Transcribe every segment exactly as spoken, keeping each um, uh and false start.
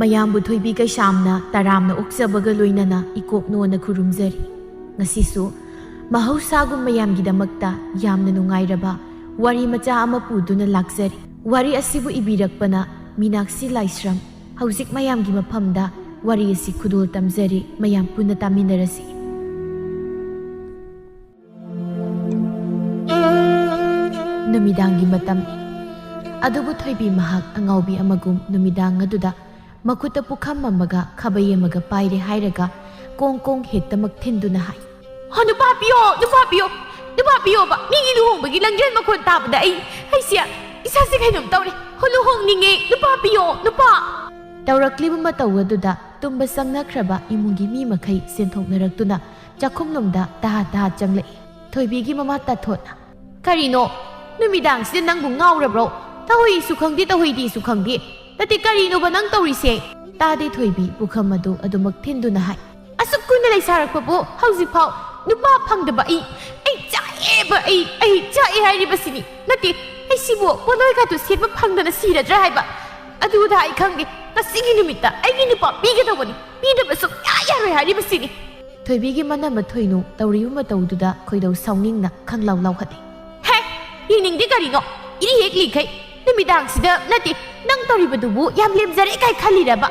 ꯃꯌꯥꯝꯕꯨ ꯊꯣꯏꯕꯤ ꯀꯩꯁꯥꯝꯅ ꯇꯔꯥꯝꯅ ꯑꯣꯛꯆꯕꯒ ꯂꯣꯏꯅꯅ ꯏꯀꯣꯛꯅꯣꯅ ꯈꯨꯔꯨꯝꯖꯔꯤ꯫ ꯉꯁꯤꯁꯨ ꯃꯍꯧꯁꯥꯒꯨꯝ ꯃꯌꯥꯝꯒꯤꯗꯃꯛꯇ ꯌꯥꯝꯅ ꯅꯨꯡꯉꯥꯏꯔꯕ ꯋꯥꯔꯤ ꯃꯆꯥ ꯑꯃ ꯄꯨꯗꯨꯅ ꯂꯥꯛꯆꯔꯤ꯫ ꯋꯥꯔꯤ ꯑꯁꯤꯕꯨ ꯏꯕꯤꯔꯛꯄꯅ ꯃꯤꯅꯥꯛꯁꯤ ꯂꯥꯏꯁ꯭ꯔꯝ꯫ ꯍꯧꯖꯤꯛ ꯃꯌꯥꯝꯒꯤ ꯃꯐꯝꯗ ꯋꯥꯔꯤ ꯑꯁꯤ ꯈꯨꯗꯣꯜ ꯇꯝꯖꯔꯤ, ꯃꯌꯥꯝ ꯄꯨꯟꯅ ꯇꯥꯃꯤꯟꯅꯔꯁꯤ꯫ ꯅꯨꯃꯤꯗꯥꯡꯒꯤ ꯃꯇꯝ꯫ ꯑꯗꯨꯕꯨ ꯊꯣꯏꯕꯤ ꯃꯍꯥꯛ ꯑꯉꯥꯎꯕꯤ ꯑꯃꯒꯨꯝ ꯅꯨꯃꯤꯗꯥꯡ ꯑꯗꯨꯗ ꯃꯈꯨꯠꯇ ꯄꯨꯈꯝ ꯑꯃꯒ ꯈꯥꯕꯩ ꯑꯃꯒ ꯄꯥꯏꯔꯦ ꯍꯥꯏꯔꯒ ꯀꯣꯡ ꯀꯣꯡ ꯍꯦꯛꯇꯃꯛ ꯊꯤꯟꯗꯨꯅ ꯍꯥꯏ, "ꯍꯣ, ꯅꯨꯄꯥ ꯄꯤꯌꯣ, ꯅꯨꯄꯥ ꯄꯤꯌꯣ, ꯅꯨꯄꯥ ꯄꯤꯌꯣꯕ! ꯃꯤꯒꯤ ꯂꯨꯍꯣꯡꯕꯒꯤ ꯂꯪꯖꯦꯜ ꯃꯈꯣꯟ ꯇꯥꯕꯗ ꯑꯩ, ꯑꯩꯁꯦ, ꯏꯁꯥꯁꯦ ꯀꯩꯅꯣꯝ ꯇꯧꯔꯦ꯫ ꯍꯣ, ꯂꯨꯍꯣꯡꯅꯤꯡꯉꯦ, ꯅꯨꯄꯥ ꯄꯤꯌꯣ, ꯅꯨꯄꯥ!" ꯇꯧꯔꯛꯂꯤꯕ ꯃꯇꯧ ꯑꯗꯨꯗ ꯇꯨꯝꯕ ꯆꯪꯅꯈ꯭ꯔꯕ ꯏꯃꯨꯡꯒꯤ ꯃꯤ ꯃꯈꯩ ꯆꯦꯟꯊꯣꯛꯅꯔꯛꯇꯨꯅ ꯆꯥꯛꯈꯨꯝꯂꯣꯝꯗ ꯇꯍꯥ ꯇꯍꯥ ꯆꯪꯂꯛꯏ꯫ ꯊꯣꯏꯕꯤꯒꯤ ꯃꯃꯥ ꯇꯥꯊꯣꯠꯅ, "ꯀꯔꯤꯅꯣ? ꯅꯨꯃꯤꯗꯥꯡꯁꯤꯗ ꯅꯪꯕꯨ ꯉꯥꯎꯔꯕ꯭ꯔꯣ? ꯊꯍꯣꯏꯁꯨ ꯈꯪꯗꯦ, ꯇꯍꯣꯏꯗꯤꯁꯨ ꯈꯪꯗꯦ꯫ ꯅꯠꯇꯦ, ꯀꯔꯤꯅꯣꯕ ꯅꯪ ꯇꯧꯔꯤꯁꯦ?" ꯇꯥꯗꯦ ꯊꯣꯏꯕꯤ ꯄꯨꯈꯝ ꯑꯗꯨ ꯑꯗꯨꯃꯛ ꯊꯤꯟꯗꯨꯅ ꯍꯥꯏ, "ꯑꯁꯨꯛ ꯀꯨꯏꯅ ꯂꯩꯁꯥꯔꯛꯄꯕꯨ ꯍꯧꯖꯤꯛꯐꯥꯎ ꯅꯨꯄꯥ ꯐꯪꯗꯕ ꯑꯩ, ꯑꯩ ꯆꯥꯛꯑꯦꯕ, ꯑꯩ, ꯑꯩ ꯆꯥꯛꯑꯦ ꯍꯥꯏꯔꯤꯕꯁꯤꯅꯤ꯫ ꯅꯠꯇꯦ, ꯑꯩꯁꯤꯕꯨ ꯄꯣꯠꯂꯣꯏꯒꯗꯨ ꯁꯦꯠꯄ ꯐꯪꯗꯅ ꯁꯤꯔꯗ꯭ꯔꯥ ꯍꯥꯏꯕ꯫ ꯑꯗꯨꯗ ꯑꯩ ꯈꯪꯗꯦ, ꯉꯁꯤꯒꯤ ꯅꯨꯃꯤꯠꯇ ꯑꯩꯒꯤ ꯅꯨꯄꯥ ꯄꯤꯒꯗꯧꯕꯅꯤ, ꯄꯤꯗꯕ ꯁꯨꯡꯌꯥ ꯌꯥꯔꯣꯏ ꯍꯥꯏꯔꯤꯕꯁꯤꯅꯤ꯫" ꯊꯣꯏꯕꯤꯒꯤ ꯃꯅꯝ ꯃꯊꯣꯏꯅꯨ ꯇꯧꯔꯤꯕ ꯃꯇꯧꯗꯨꯗ ꯈꯣꯏꯗꯧ ꯁꯥꯎꯅꯤꯡꯅ ꯈꯪꯂꯥꯎ ꯂꯥꯎꯈꯠꯂꯤ꯫ "ꯍꯦ! ꯌꯦꯡꯅꯤꯡꯗꯦ ꯀꯔꯤꯅꯣ? ꯏꯔꯤ ꯍꯦꯛ ꯂꯤꯈꯩ ꯅꯨꯃꯤꯗꯥꯡꯁꯤꯗ ꯅꯠꯇꯦ, ꯅꯪ ꯇꯧꯔꯤꯕꯗꯨꯕꯨ ꯌꯥꯝ ꯂꯦꯝꯖꯔꯦ ꯀꯥꯏ ꯈꯜꯂꯤꯔꯕ?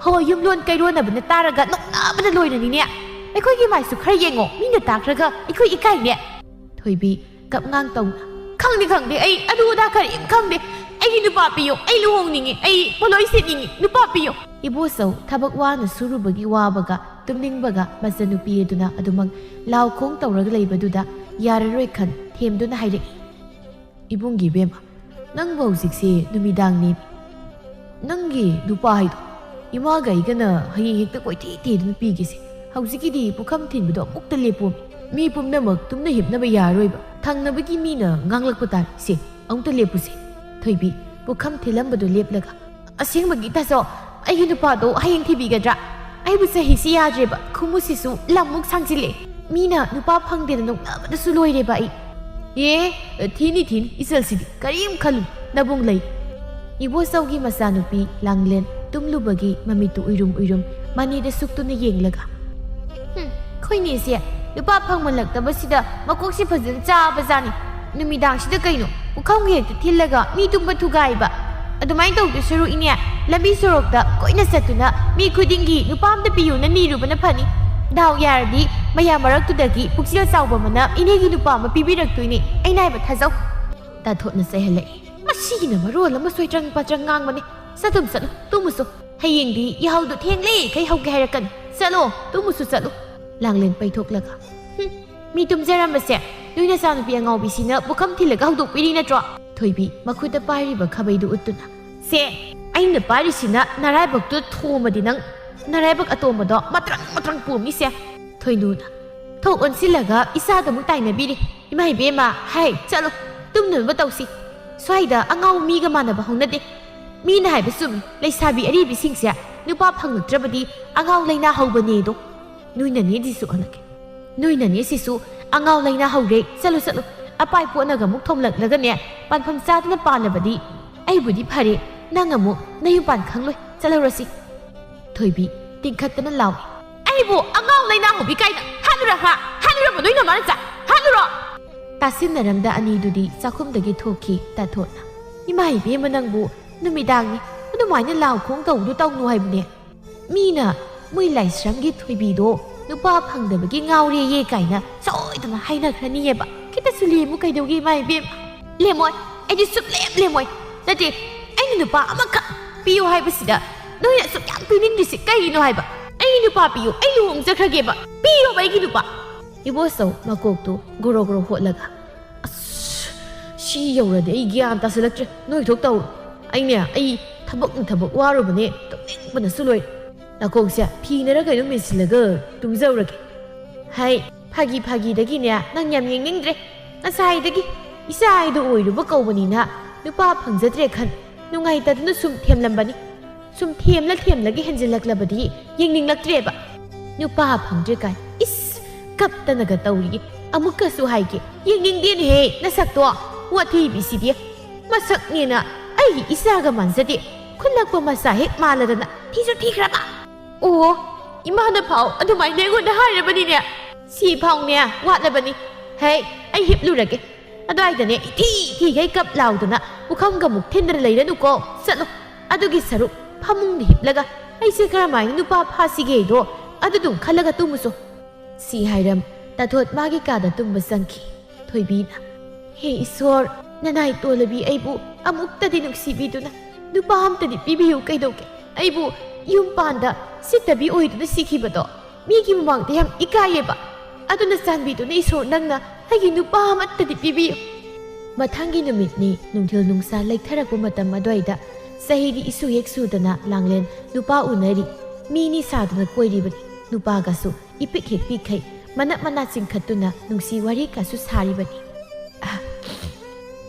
ꯍꯣ, ꯌꯨꯝꯂꯣꯟ ꯀꯩꯔꯣꯟꯅꯕꯅ ꯇꯥꯔꯒ ꯅꯣꯛꯅꯕꯅ ꯂꯣꯏꯔꯅꯤꯅꯦ꯫ ꯑꯩꯈꯣꯏꯒꯤ ꯃꯥꯏꯁꯨ ꯈꯔ ꯌꯦꯡꯉꯣ, ꯃꯤꯅ ꯇꯥꯈ꯭ꯔꯒ ꯑꯩꯈꯣꯏ ꯏꯀꯥꯏꯅꯦ꯫" ꯊꯣꯏꯕꯤ ꯀꯞꯉꯥꯡ ꯇꯧꯅ, "ꯈꯪꯗꯦ, ꯈꯪꯗꯦ, ꯑꯩ ꯑꯗꯨ ꯑꯗꯥ ꯀꯔꯤꯝ ꯈꯪꯗꯦ꯫ ꯑꯩꯒꯤ ꯅꯨꯄꯥ ꯄꯤꯌꯨ, ꯑꯩ ꯂꯨꯍꯣꯡꯅꯤꯡꯉꯤ, ꯑꯩ ꯄꯣꯠꯂꯣꯏ ꯁꯦꯠꯅꯤꯡꯉꯤ, ꯅꯨꯄꯥ ꯄꯤꯌꯨ꯫" ꯏꯕꯣꯆꯧ ꯊꯕꯛ ꯋꯥꯅ ꯁꯨꯔꯨꯕꯒꯤ ꯋꯥꯕꯒ ꯇꯨꯝꯅꯤꯡꯕꯒ ꯃꯆꯟꯅꯨꯄꯤ ꯑꯗꯨꯅ ꯑꯗꯨꯃꯛ ꯂꯥꯎ ꯈꯣꯡ ꯇꯧꯔꯒ ꯂꯩꯕꯗꯨꯗ ꯌꯥꯔꯔꯣꯏ ꯈꯟ ꯊꯦꯝꯗꯨꯅ ꯍꯥꯏꯔꯛꯏ, "ꯏꯕꯨꯡꯒꯤ ꯏꯕꯦꯝꯃ, ꯅꯪꯕꯨ ꯍꯧꯖꯤꯛꯁꯦ ꯅꯨꯃꯤꯗꯥꯡꯅꯤ꯫ ꯅꯪꯒꯤ ꯅꯨꯄꯥ ꯍꯥꯏꯗꯣ ꯏꯃꯥꯒ ꯑꯩꯒꯅ ꯍꯌꯦꯡ ꯍꯦꯛꯇ ꯀꯣꯏꯊꯤ ꯊꯤꯗꯨꯅ ꯄꯤꯒꯦꯁꯦ꯫ ꯍꯧꯖꯤꯛꯀꯤꯗꯤ ꯄꯨꯈꯝ ꯊꯤꯟꯕꯗꯣ ꯑꯃꯨꯛꯇ ꯂꯦꯞꯄꯣꯃꯤ꯫ ꯃꯤ ꯄꯨꯝꯅꯃꯛ ꯇꯨꯝꯅ ꯍꯤꯞꯅꯕ ꯌꯥꯔꯔꯣꯏꯕ꯫ ꯊꯪꯅꯕꯒꯤ ꯃꯤꯅ ꯉꯥꯡꯂꯛꯄ ꯇꯥꯔꯦ꯫ ꯁꯦ, ꯑꯃꯨꯛꯇ ꯂꯦꯞꯄꯨꯁꯦ꯫" ꯊꯣꯏꯕꯤ ꯄꯨꯈꯝ ꯊꯤꯜꯂꯝꯕꯗꯨ ꯂꯦꯞꯂꯒ, "ꯑꯁꯦꯡꯕꯒꯤ ꯇꯥꯆꯧ, ꯑꯩꯒꯤ ꯅꯨꯄꯥꯗꯣ ꯍꯌꯦꯡ ꯊꯤꯕꯤꯒꯗ꯭ꯔꯥ? ꯑꯩꯕꯨ ꯆꯍꯤꯁꯤ ꯌꯥꯗ꯭ꯔꯦꯕ, ꯈꯨꯃꯨꯁꯤꯁꯨ ꯂꯝꯃꯨꯛ ꯁꯥꯡꯖꯤꯜꯂꯦ꯫ ꯃꯤꯅ ꯅꯨꯄꯥ ꯐꯪꯗꯦꯅ ꯅꯣꯛꯅꯕꯗꯁꯨ ꯂꯣꯏꯔꯦꯕ ꯑꯩ꯫ ꯑꯦ, ꯊꯤꯅꯤ ꯊꯤꯅꯤ, ꯏꯆꯜꯁꯤꯗꯤ ꯀꯔꯤꯝ ꯈꯜꯂꯨ, ꯅꯕꯨꯡ ꯂꯩ꯫ ꯏꯕꯣꯆꯧꯒꯤ ꯃꯆꯥꯅꯨꯄꯤ ꯂꯥꯡꯂꯦꯟ ꯇꯨꯝꯂꯨꯕꯒꯤ ꯃꯃꯤꯠꯇꯨ ꯎꯏꯔꯨꯝ ꯎꯏꯔꯨꯝ ꯃꯅꯤꯗ ꯁꯨꯛꯇꯨꯅ ꯌꯦꯡꯂꯒ, "ꯍꯨꯝ, ꯑꯩꯈꯣꯏꯅꯦꯁꯦ ꯅꯨꯄꯥ ꯐꯪꯃꯜꯂꯛꯇꯕꯁꯤꯗ ꯃꯀꯣꯛꯁꯤ ꯐꯖꯅ ꯆꯥꯕꯖꯥꯠꯅꯤ꯫ ꯅꯨꯃꯤꯗꯥꯡꯁꯤꯗ ꯀꯩꯅꯣ ꯄꯨꯈꯝꯒ ꯍꯦꯛꯇ ꯊꯤꯜꯂꯒ ꯃꯤ ꯇꯨꯝꯕ ꯊꯨꯒꯥꯏꯕ? ꯑꯗꯨꯃꯥꯏꯅ ꯇꯧꯗꯣꯏ ꯁꯔꯨꯛ ꯏꯅꯦ, ꯂꯝꯕꯤ ꯁꯣꯔꯣꯛꯇ ꯀꯣꯏꯅ ꯆꯠꯇꯨꯅ ꯃꯤ ꯈꯨꯗꯤꯡꯒꯤ ꯅꯨꯄꯥ ꯑꯝꯇ ꯄꯤꯌꯨꯅ ꯅꯤꯔꯨꯕꯅ ꯐꯅꯤ꯫ ꯗꯥꯎ ꯌꯥꯔꯗꯤ ꯃꯌꯥꯝ ꯃꯔꯛꯇꯨꯗꯒꯤ ꯄꯨꯛꯆꯦꯜ ꯆꯥꯎꯕ ꯑꯃꯅ ꯏꯅꯦꯒꯤ ꯅꯨꯄꯥ ꯑꯃ ꯄꯤꯕꯤꯔꯛꯇꯣꯏꯅꯤ, ꯑꯩꯅ ꯍꯥꯏꯕ ꯊꯥꯖꯧ"꯫ ꯇꯥꯊꯣꯠꯅ ꯆꯩꯍꯜꯂꯛꯏ꯫ ꯃꯁꯤꯒꯤꯅ ꯃꯔꯣꯜ ꯑꯃ ꯁꯣꯏꯇ꯭ꯔꯪ ꯄꯥꯇ꯭ꯔꯪ ꯉꯥꯡꯕꯅꯤ꯫ ꯆꯠꯇꯨꯝ ꯆꯠꯂꯨ, ꯇꯨꯝꯃꯨꯁꯨ꯫ ꯍꯌꯦꯡꯗꯤ ꯌꯥꯍꯧꯗꯣ ꯊꯦꯡꯂꯦ ꯈꯩ ꯍꯧꯒꯦ ꯍꯥꯏꯔꯛꯀꯅꯤ꯫ ꯆꯠꯂꯣ, ꯇꯨꯝꯃꯨꯁꯨ ꯆꯠꯂꯨ꯫ ꯂꯥꯡꯂꯦꯟ ꯄꯩꯊꯣꯛꯂꯒ, "ꯍꯨꯝ, ꯃꯤ ꯇꯨꯝꯖꯔꯝꯕꯁꯦ ꯅꯣꯏ ꯅꯆꯥꯅꯨꯄꯤ ꯑꯉꯥꯎꯕꯤꯁꯤꯅ ꯄꯨꯈꯝ ꯊꯤꯜꯂꯒ ꯍꯧꯗꯣꯛꯄꯤꯔꯤ ꯅꯠꯇ꯭ꯔꯣ?" ꯊꯣꯏꯕꯤ ꯃꯈꯨꯠꯇ ꯄꯥꯏꯔꯤꯕ ꯈꯥꯕꯩꯗꯨ ꯎꯠꯇꯨꯅ, "ꯁꯦ, ꯑꯩꯅ ꯄꯥꯏꯔꯤꯁꯤꯅ ꯅꯔꯥꯏꯕꯛꯇꯨ ꯊꯣꯝꯃꯗꯤ ꯅꯪ ꯅꯔꯥꯏꯕꯛ ꯑꯇꯣꯝꯕꯗꯣ ꯃꯇ꯭ꯔꯪ ꯃꯇ꯭ꯔꯪ ꯄꯣꯝꯅꯤꯁꯦ"꯫ ꯊꯣꯏꯅꯨꯅ, ꯊꯣꯛ ꯑꯣꯟꯁꯤꯜꯂꯒ ꯏꯆꯥꯗ ꯑꯃꯨꯛ ꯇꯥꯏꯅꯕꯤꯔꯤ꯫ "ꯏꯃꯥ ꯏꯕꯦꯝꯃ, ꯍꯥꯏ, ꯆꯠꯂꯣ, ꯇꯨꯝꯅꯕ ꯇꯧꯁꯤ꯫ ꯁ꯭ꯋꯥꯏꯗ ꯑꯉꯥꯎꯕ ꯃꯤꯒ ꯃꯥꯟꯅꯕ ꯍꯧꯅꯗꯦ꯫ ꯃꯤꯅ ꯍꯥꯏꯕ ꯆꯨꯝꯃꯤ, ꯂꯩꯁꯥꯕꯤ ꯑꯔꯤꯕꯤꯁꯤꯡꯁꯦ ꯅꯨꯄꯥ ꯐꯪꯂꯛꯇ꯭ꯔꯕꯗꯤ ꯑꯉꯥꯎ ꯂꯩꯅꯥ ꯍꯧꯕꯅꯦꯗꯣ꯫ ꯅꯣꯏꯅꯅꯦ ꯁꯤꯁꯨ ꯑꯣꯜꯂꯛꯀꯦ꯫ ꯅꯣꯏꯅꯅꯦ ꯁꯤꯁꯨ ꯑꯉꯥꯎ ꯂꯩꯅꯥ ꯍꯧꯔꯦ꯫ ꯆꯠꯂꯨ, ꯆꯠꯂꯨ꯫ ꯑꯄꯥꯏ ꯄꯣꯠꯅꯒ ꯑꯃꯨꯛ ꯊꯣꯝꯂꯛꯂꯒꯅꯦ, ꯄꯥꯟꯐꯝ ꯆꯥꯗꯅ ꯄꯥꯜꯂꯕꯗꯤ ꯑꯩꯕꯨꯗꯤ ꯐꯔꯦ, ꯅꯪ ꯑꯃꯨꯛ ꯅꯌꯨꯝ ꯄꯥꯟ ꯈꯪꯂꯣꯏ꯫ ꯆꯠꯍꯧꯔꯁꯤ"꯫ ꯊꯣꯏꯕꯤ ꯇꯤꯡꯈꯠꯇꯅ ꯂꯥꯎꯏ꯫ "ꯑꯩꯕꯨ ꯑꯉꯥꯎ ꯂꯩꯅꯥ ꯍꯧꯕꯤ ꯀꯥꯏꯅ ꯍꯥꯠꯂꯨꯔ ꯍꯥ? ꯍꯥꯠꯂꯨꯔꯕ ꯅꯣꯏ ꯅꯃꯥ ꯅꯆꯥ? ꯍꯥꯠꯂꯨꯔꯣ?" ꯇꯥꯁꯤꯟꯅꯔꯝꯗ ꯑꯅꯤꯗꯨꯗꯤ ꯆꯥꯛꯈꯨꯝꯗꯒꯤ ꯊꯣꯛꯈꯤ ꯇꯥꯊꯣꯠꯅ꯫ "ꯏꯃꯥ ꯏꯕꯦꯝꯃ ꯅꯪꯕꯨ, ꯅꯨꯃꯤꯗꯥꯡꯅꯤ, ꯑꯗꯨꯃꯥꯏꯅ ꯂꯥꯎ ꯈꯣꯡ ꯇꯧꯕꯗꯨ ꯇꯧꯅꯨ ꯍꯥꯏꯕꯅꯦ꯫ ꯃꯤꯅ ꯃꯣꯏ ꯂꯥꯏꯁ꯭ꯔꯝꯒꯤ ꯊꯣꯏꯕꯤꯗꯣ ꯅꯨꯄꯥ ꯐꯪꯗꯕꯒꯤ ꯉꯥꯎꯔꯦꯌꯦ ꯀꯥꯏꯅ ꯁꯣꯏꯗꯅ ꯍꯥꯏꯅꯈ꯭ꯔꯅꯤꯌꯦꯕ꯫ ꯈꯤꯇꯁꯨ ꯂꯦꯝꯃꯨ ꯀꯩꯗꯧꯒꯦ ꯏꯃꯥ ꯏꯕꯦꯝꯃ?" "ꯂꯦꯝꯃꯣꯏ, ꯑꯩꯗꯤ ꯁꯨꯛꯂꯦꯝ ꯂꯦꯝꯃꯣꯏ꯫ ꯅꯠꯇꯦ, ꯑꯩꯅ ꯅꯨꯄꯥ ꯑꯃꯈꯛ ꯄꯤꯌꯨ ꯍꯥꯏꯕꯁꯤꯗ ꯅꯣꯏꯅ ꯑꯁꯨꯛ ꯌꯥꯝ ꯄꯤꯅꯤꯡꯗ꯭ꯔꯤꯁꯤ ꯀꯩꯒꯤꯅꯣ ꯍꯥꯏꯕ? ꯑꯩꯒꯤ ꯅꯨꯄꯥ ꯄꯤꯌꯨ, ꯑꯩ ꯂꯨꯍꯣꯡꯖꯈ꯭ꯔꯒꯦꯕ꯫ ꯄꯤꯌꯣꯕ ꯑꯩꯒꯤ ꯅꯨꯄꯥ"꯫ ꯏꯕꯣꯆꯧ ꯃꯀꯣꯛꯇꯨ ꯒꯣꯔꯣ ꯒꯣꯔꯣ ꯍꯣꯠꯂꯒ, "ꯑꯁ, ꯁꯤ ꯌꯧꯔꯗꯤ ꯑꯩ ꯒ꯭ꯌꯥꯟ ꯇꯥꯁꯤꯜꯂꯛꯇ꯭ꯔꯦ꯫ ꯅꯣꯏ ꯊꯣꯛ ꯇꯧꯔꯣ꯫ ꯑꯩꯅꯦ, ꯑꯩ ꯊꯕꯛꯅ ꯊꯕꯛ ꯋꯥꯔꯨꯕꯅꯦ, ꯇꯨꯝꯅꯤꯡꯕꯅꯁꯨ ꯂꯣꯏꯔꯦ꯫ ꯅꯥꯀꯣꯡꯁꯦ ꯐꯤꯅꯔ ꯀꯩꯅꯣ ꯃꯦꯟꯁꯤꯜꯂꯒ ꯇꯨꯝꯖꯧꯔꯒꯦ꯫ ꯍꯥꯏ, ꯐꯥꯒꯤ ꯐꯥꯒꯤꯗꯒꯤꯅꯦ ꯅꯪ ꯌꯥꯝ ꯌꯦꯡꯅꯤꯡꯗ꯭ꯔꯦ꯫ ꯉꯁꯥꯏꯗꯒꯤ ꯏꯆꯥ ꯍꯥꯏꯗꯣ ꯑꯣꯏꯔꯨꯕ ꯀꯧꯕꯅꯤꯅ ꯅꯨꯄꯥ ꯐꯪꯖꯗ꯭ꯔꯦ ꯈꯟ ꯅꯨꯡꯉꯥꯏꯇꯗꯨꯅ ꯁꯨꯝ ꯊꯦꯝꯂꯝꯕꯅꯤ꯫ ꯁꯨꯝ ꯊꯦꯝꯂ ꯊꯦꯝꯂꯒ ꯍꯦꯟꯖꯤꯜꯂꯛꯂꯕꯗꯤ ꯌꯦꯡꯅꯤꯡꯂꯛꯇ꯭ꯔꯦꯕ꯫ ꯅꯨꯄꯥ ꯐꯪꯗ꯭ꯔꯦ ꯀꯥꯏ꯫ ꯏꯁ! ꯀꯞꯇꯅꯒ ꯇꯧꯔꯤ꯫ ꯑꯃꯨꯛꯀꯁꯨ ꯍꯥꯏꯒꯦ, ꯌꯦꯡꯅꯤꯡꯗꯦꯅꯦꯍꯦ ꯅꯁꯛꯇꯣ꯫ ꯋꯥꯊꯤꯕꯤꯁꯤꯗꯤ꯫ ꯃꯁꯛꯅꯦꯅ ꯑꯩꯒꯤ ꯏꯆꯥꯒ ꯃꯥꯟꯖꯗꯦ꯫ ꯈꯨꯜꯂꯛꯄ ꯃꯆꯥ ꯍꯦꯛ ꯃꯥꯜꯂꯗꯅ꯫ ꯊꯤꯁꯨ ꯊꯤꯈ꯭ꯔꯕ꯫ ꯑꯣ, ꯏꯃꯥꯅ ꯐꯥꯎ ꯑꯗꯨꯃꯥꯏꯅ ꯑꯩꯉꯣꯟꯗ ꯍꯥꯏꯔꯕꯅꯤꯅꯦ꯫ ꯁꯤ ꯐꯥꯎꯅꯦ ꯋꯥꯠꯂꯕꯅꯤ꯫ ꯍꯦ, ꯑꯩ ꯍꯤꯞꯂꯨꯔꯒꯦ꯫ ꯑꯗꯨꯋꯥꯏꯗꯅꯦ ꯏꯊꯤ ꯊꯤꯈꯩ ꯀꯞ ꯂꯥꯎꯗꯅ ꯄꯨꯈꯝꯒ ꯃꯨꯛ ꯊꯤꯟꯗꯅ ꯂꯩꯔꯅꯨꯀꯣ꯫ ꯆꯠꯂꯣ꯫ ꯑꯗꯨꯒꯤ ꯁꯔꯨꯛ ꯐꯃꯨꯡꯗ ꯍꯤꯞꯂꯒ ꯑꯩꯁꯦ ꯀꯔꯝꯍꯥꯏꯅ ꯅꯨꯄꯥ ꯐꯥꯁꯤꯒꯦꯗꯣ ꯑꯗꯨꯗꯨꯝ ꯈꯜꯂꯒ ꯇꯨꯝꯃꯨꯁꯣ꯫ ꯁꯤ ꯍꯥꯏꯔꯝ ꯇꯥꯊꯣꯠ ꯃꯥꯒꯤ ꯀꯥꯗ ꯇꯨꯝꯕ ꯆꯪꯈꯤ꯫ ꯊꯣꯏꯕꯤꯅ, "ꯍꯦ ꯏꯁꯣꯔ, ꯅꯅꯥꯏ ꯇꯣꯜꯂꯕꯤ ꯑꯩꯕꯨ ꯑꯃꯨꯛꯇꯗꯤ ꯅꯨꯡꯁꯤꯕꯤꯗꯨꯅ ꯅꯨꯄꯥ ꯑꯝꯇꯗꯤ ꯄꯤꯕꯤꯌꯨ ꯀꯩꯗꯧꯒꯦ? ꯑꯩꯕꯨ ꯌꯨꯝ ꯄꯥꯟꯗ ꯁꯤꯠꯇꯕꯤ ꯑꯣꯏꯗꯨꯅ ꯁꯤꯈꯤꯕꯗꯣ ꯃꯤꯒꯤ ꯃꯃꯥꯡꯗ ꯌꯥꯝ ꯏꯀꯥꯏꯌꯦꯕ꯫ ꯑꯗꯨꯅ ꯆꯥꯟꯕꯤꯗꯨꯅ ꯏꯁꯣꯔ ꯅꯪꯅ ꯑꯩꯒꯤ ꯅꯨꯄꯥ ꯑꯃꯠꯇꯗꯤ ꯄꯤꯕꯤꯌꯨ꯫" ꯃꯊꯪꯒꯤ ꯅꯨꯃꯤꯠꯅꯤ꯫ ꯅꯨꯡꯊꯤꯜ ꯅꯨꯡꯁꯥ ꯂꯩꯊꯔꯛꯄ ꯃꯇꯝ ꯑꯗꯨꯋꯥꯏꯗ ꯆꯍꯤꯗꯤ ꯏꯁꯨ ꯍꯦꯛ ꯁꯨꯗꯅ ꯂꯥꯡꯂꯦꯟ ꯅꯨꯄꯥ ꯎꯅꯔꯤ꯫ ꯃꯤꯅꯤ ꯁꯥꯗꯅ ꯀꯣꯏꯔꯤꯕꯅꯤ꯫ ꯅꯨꯄꯥꯒꯁꯨ ꯏꯄꯤꯛ ꯍꯦꯛ ꯄꯤꯛꯈꯩ, ꯃꯅꯞ ꯃꯅꯥ ꯆꯤꯡꯈꯠꯇꯨꯅ ꯅꯨꯡꯁꯤ ꯋꯥꯔꯤ ꯀꯥꯁꯨ ꯁꯥꯔꯤꯕꯅꯤ꯫ ꯑ,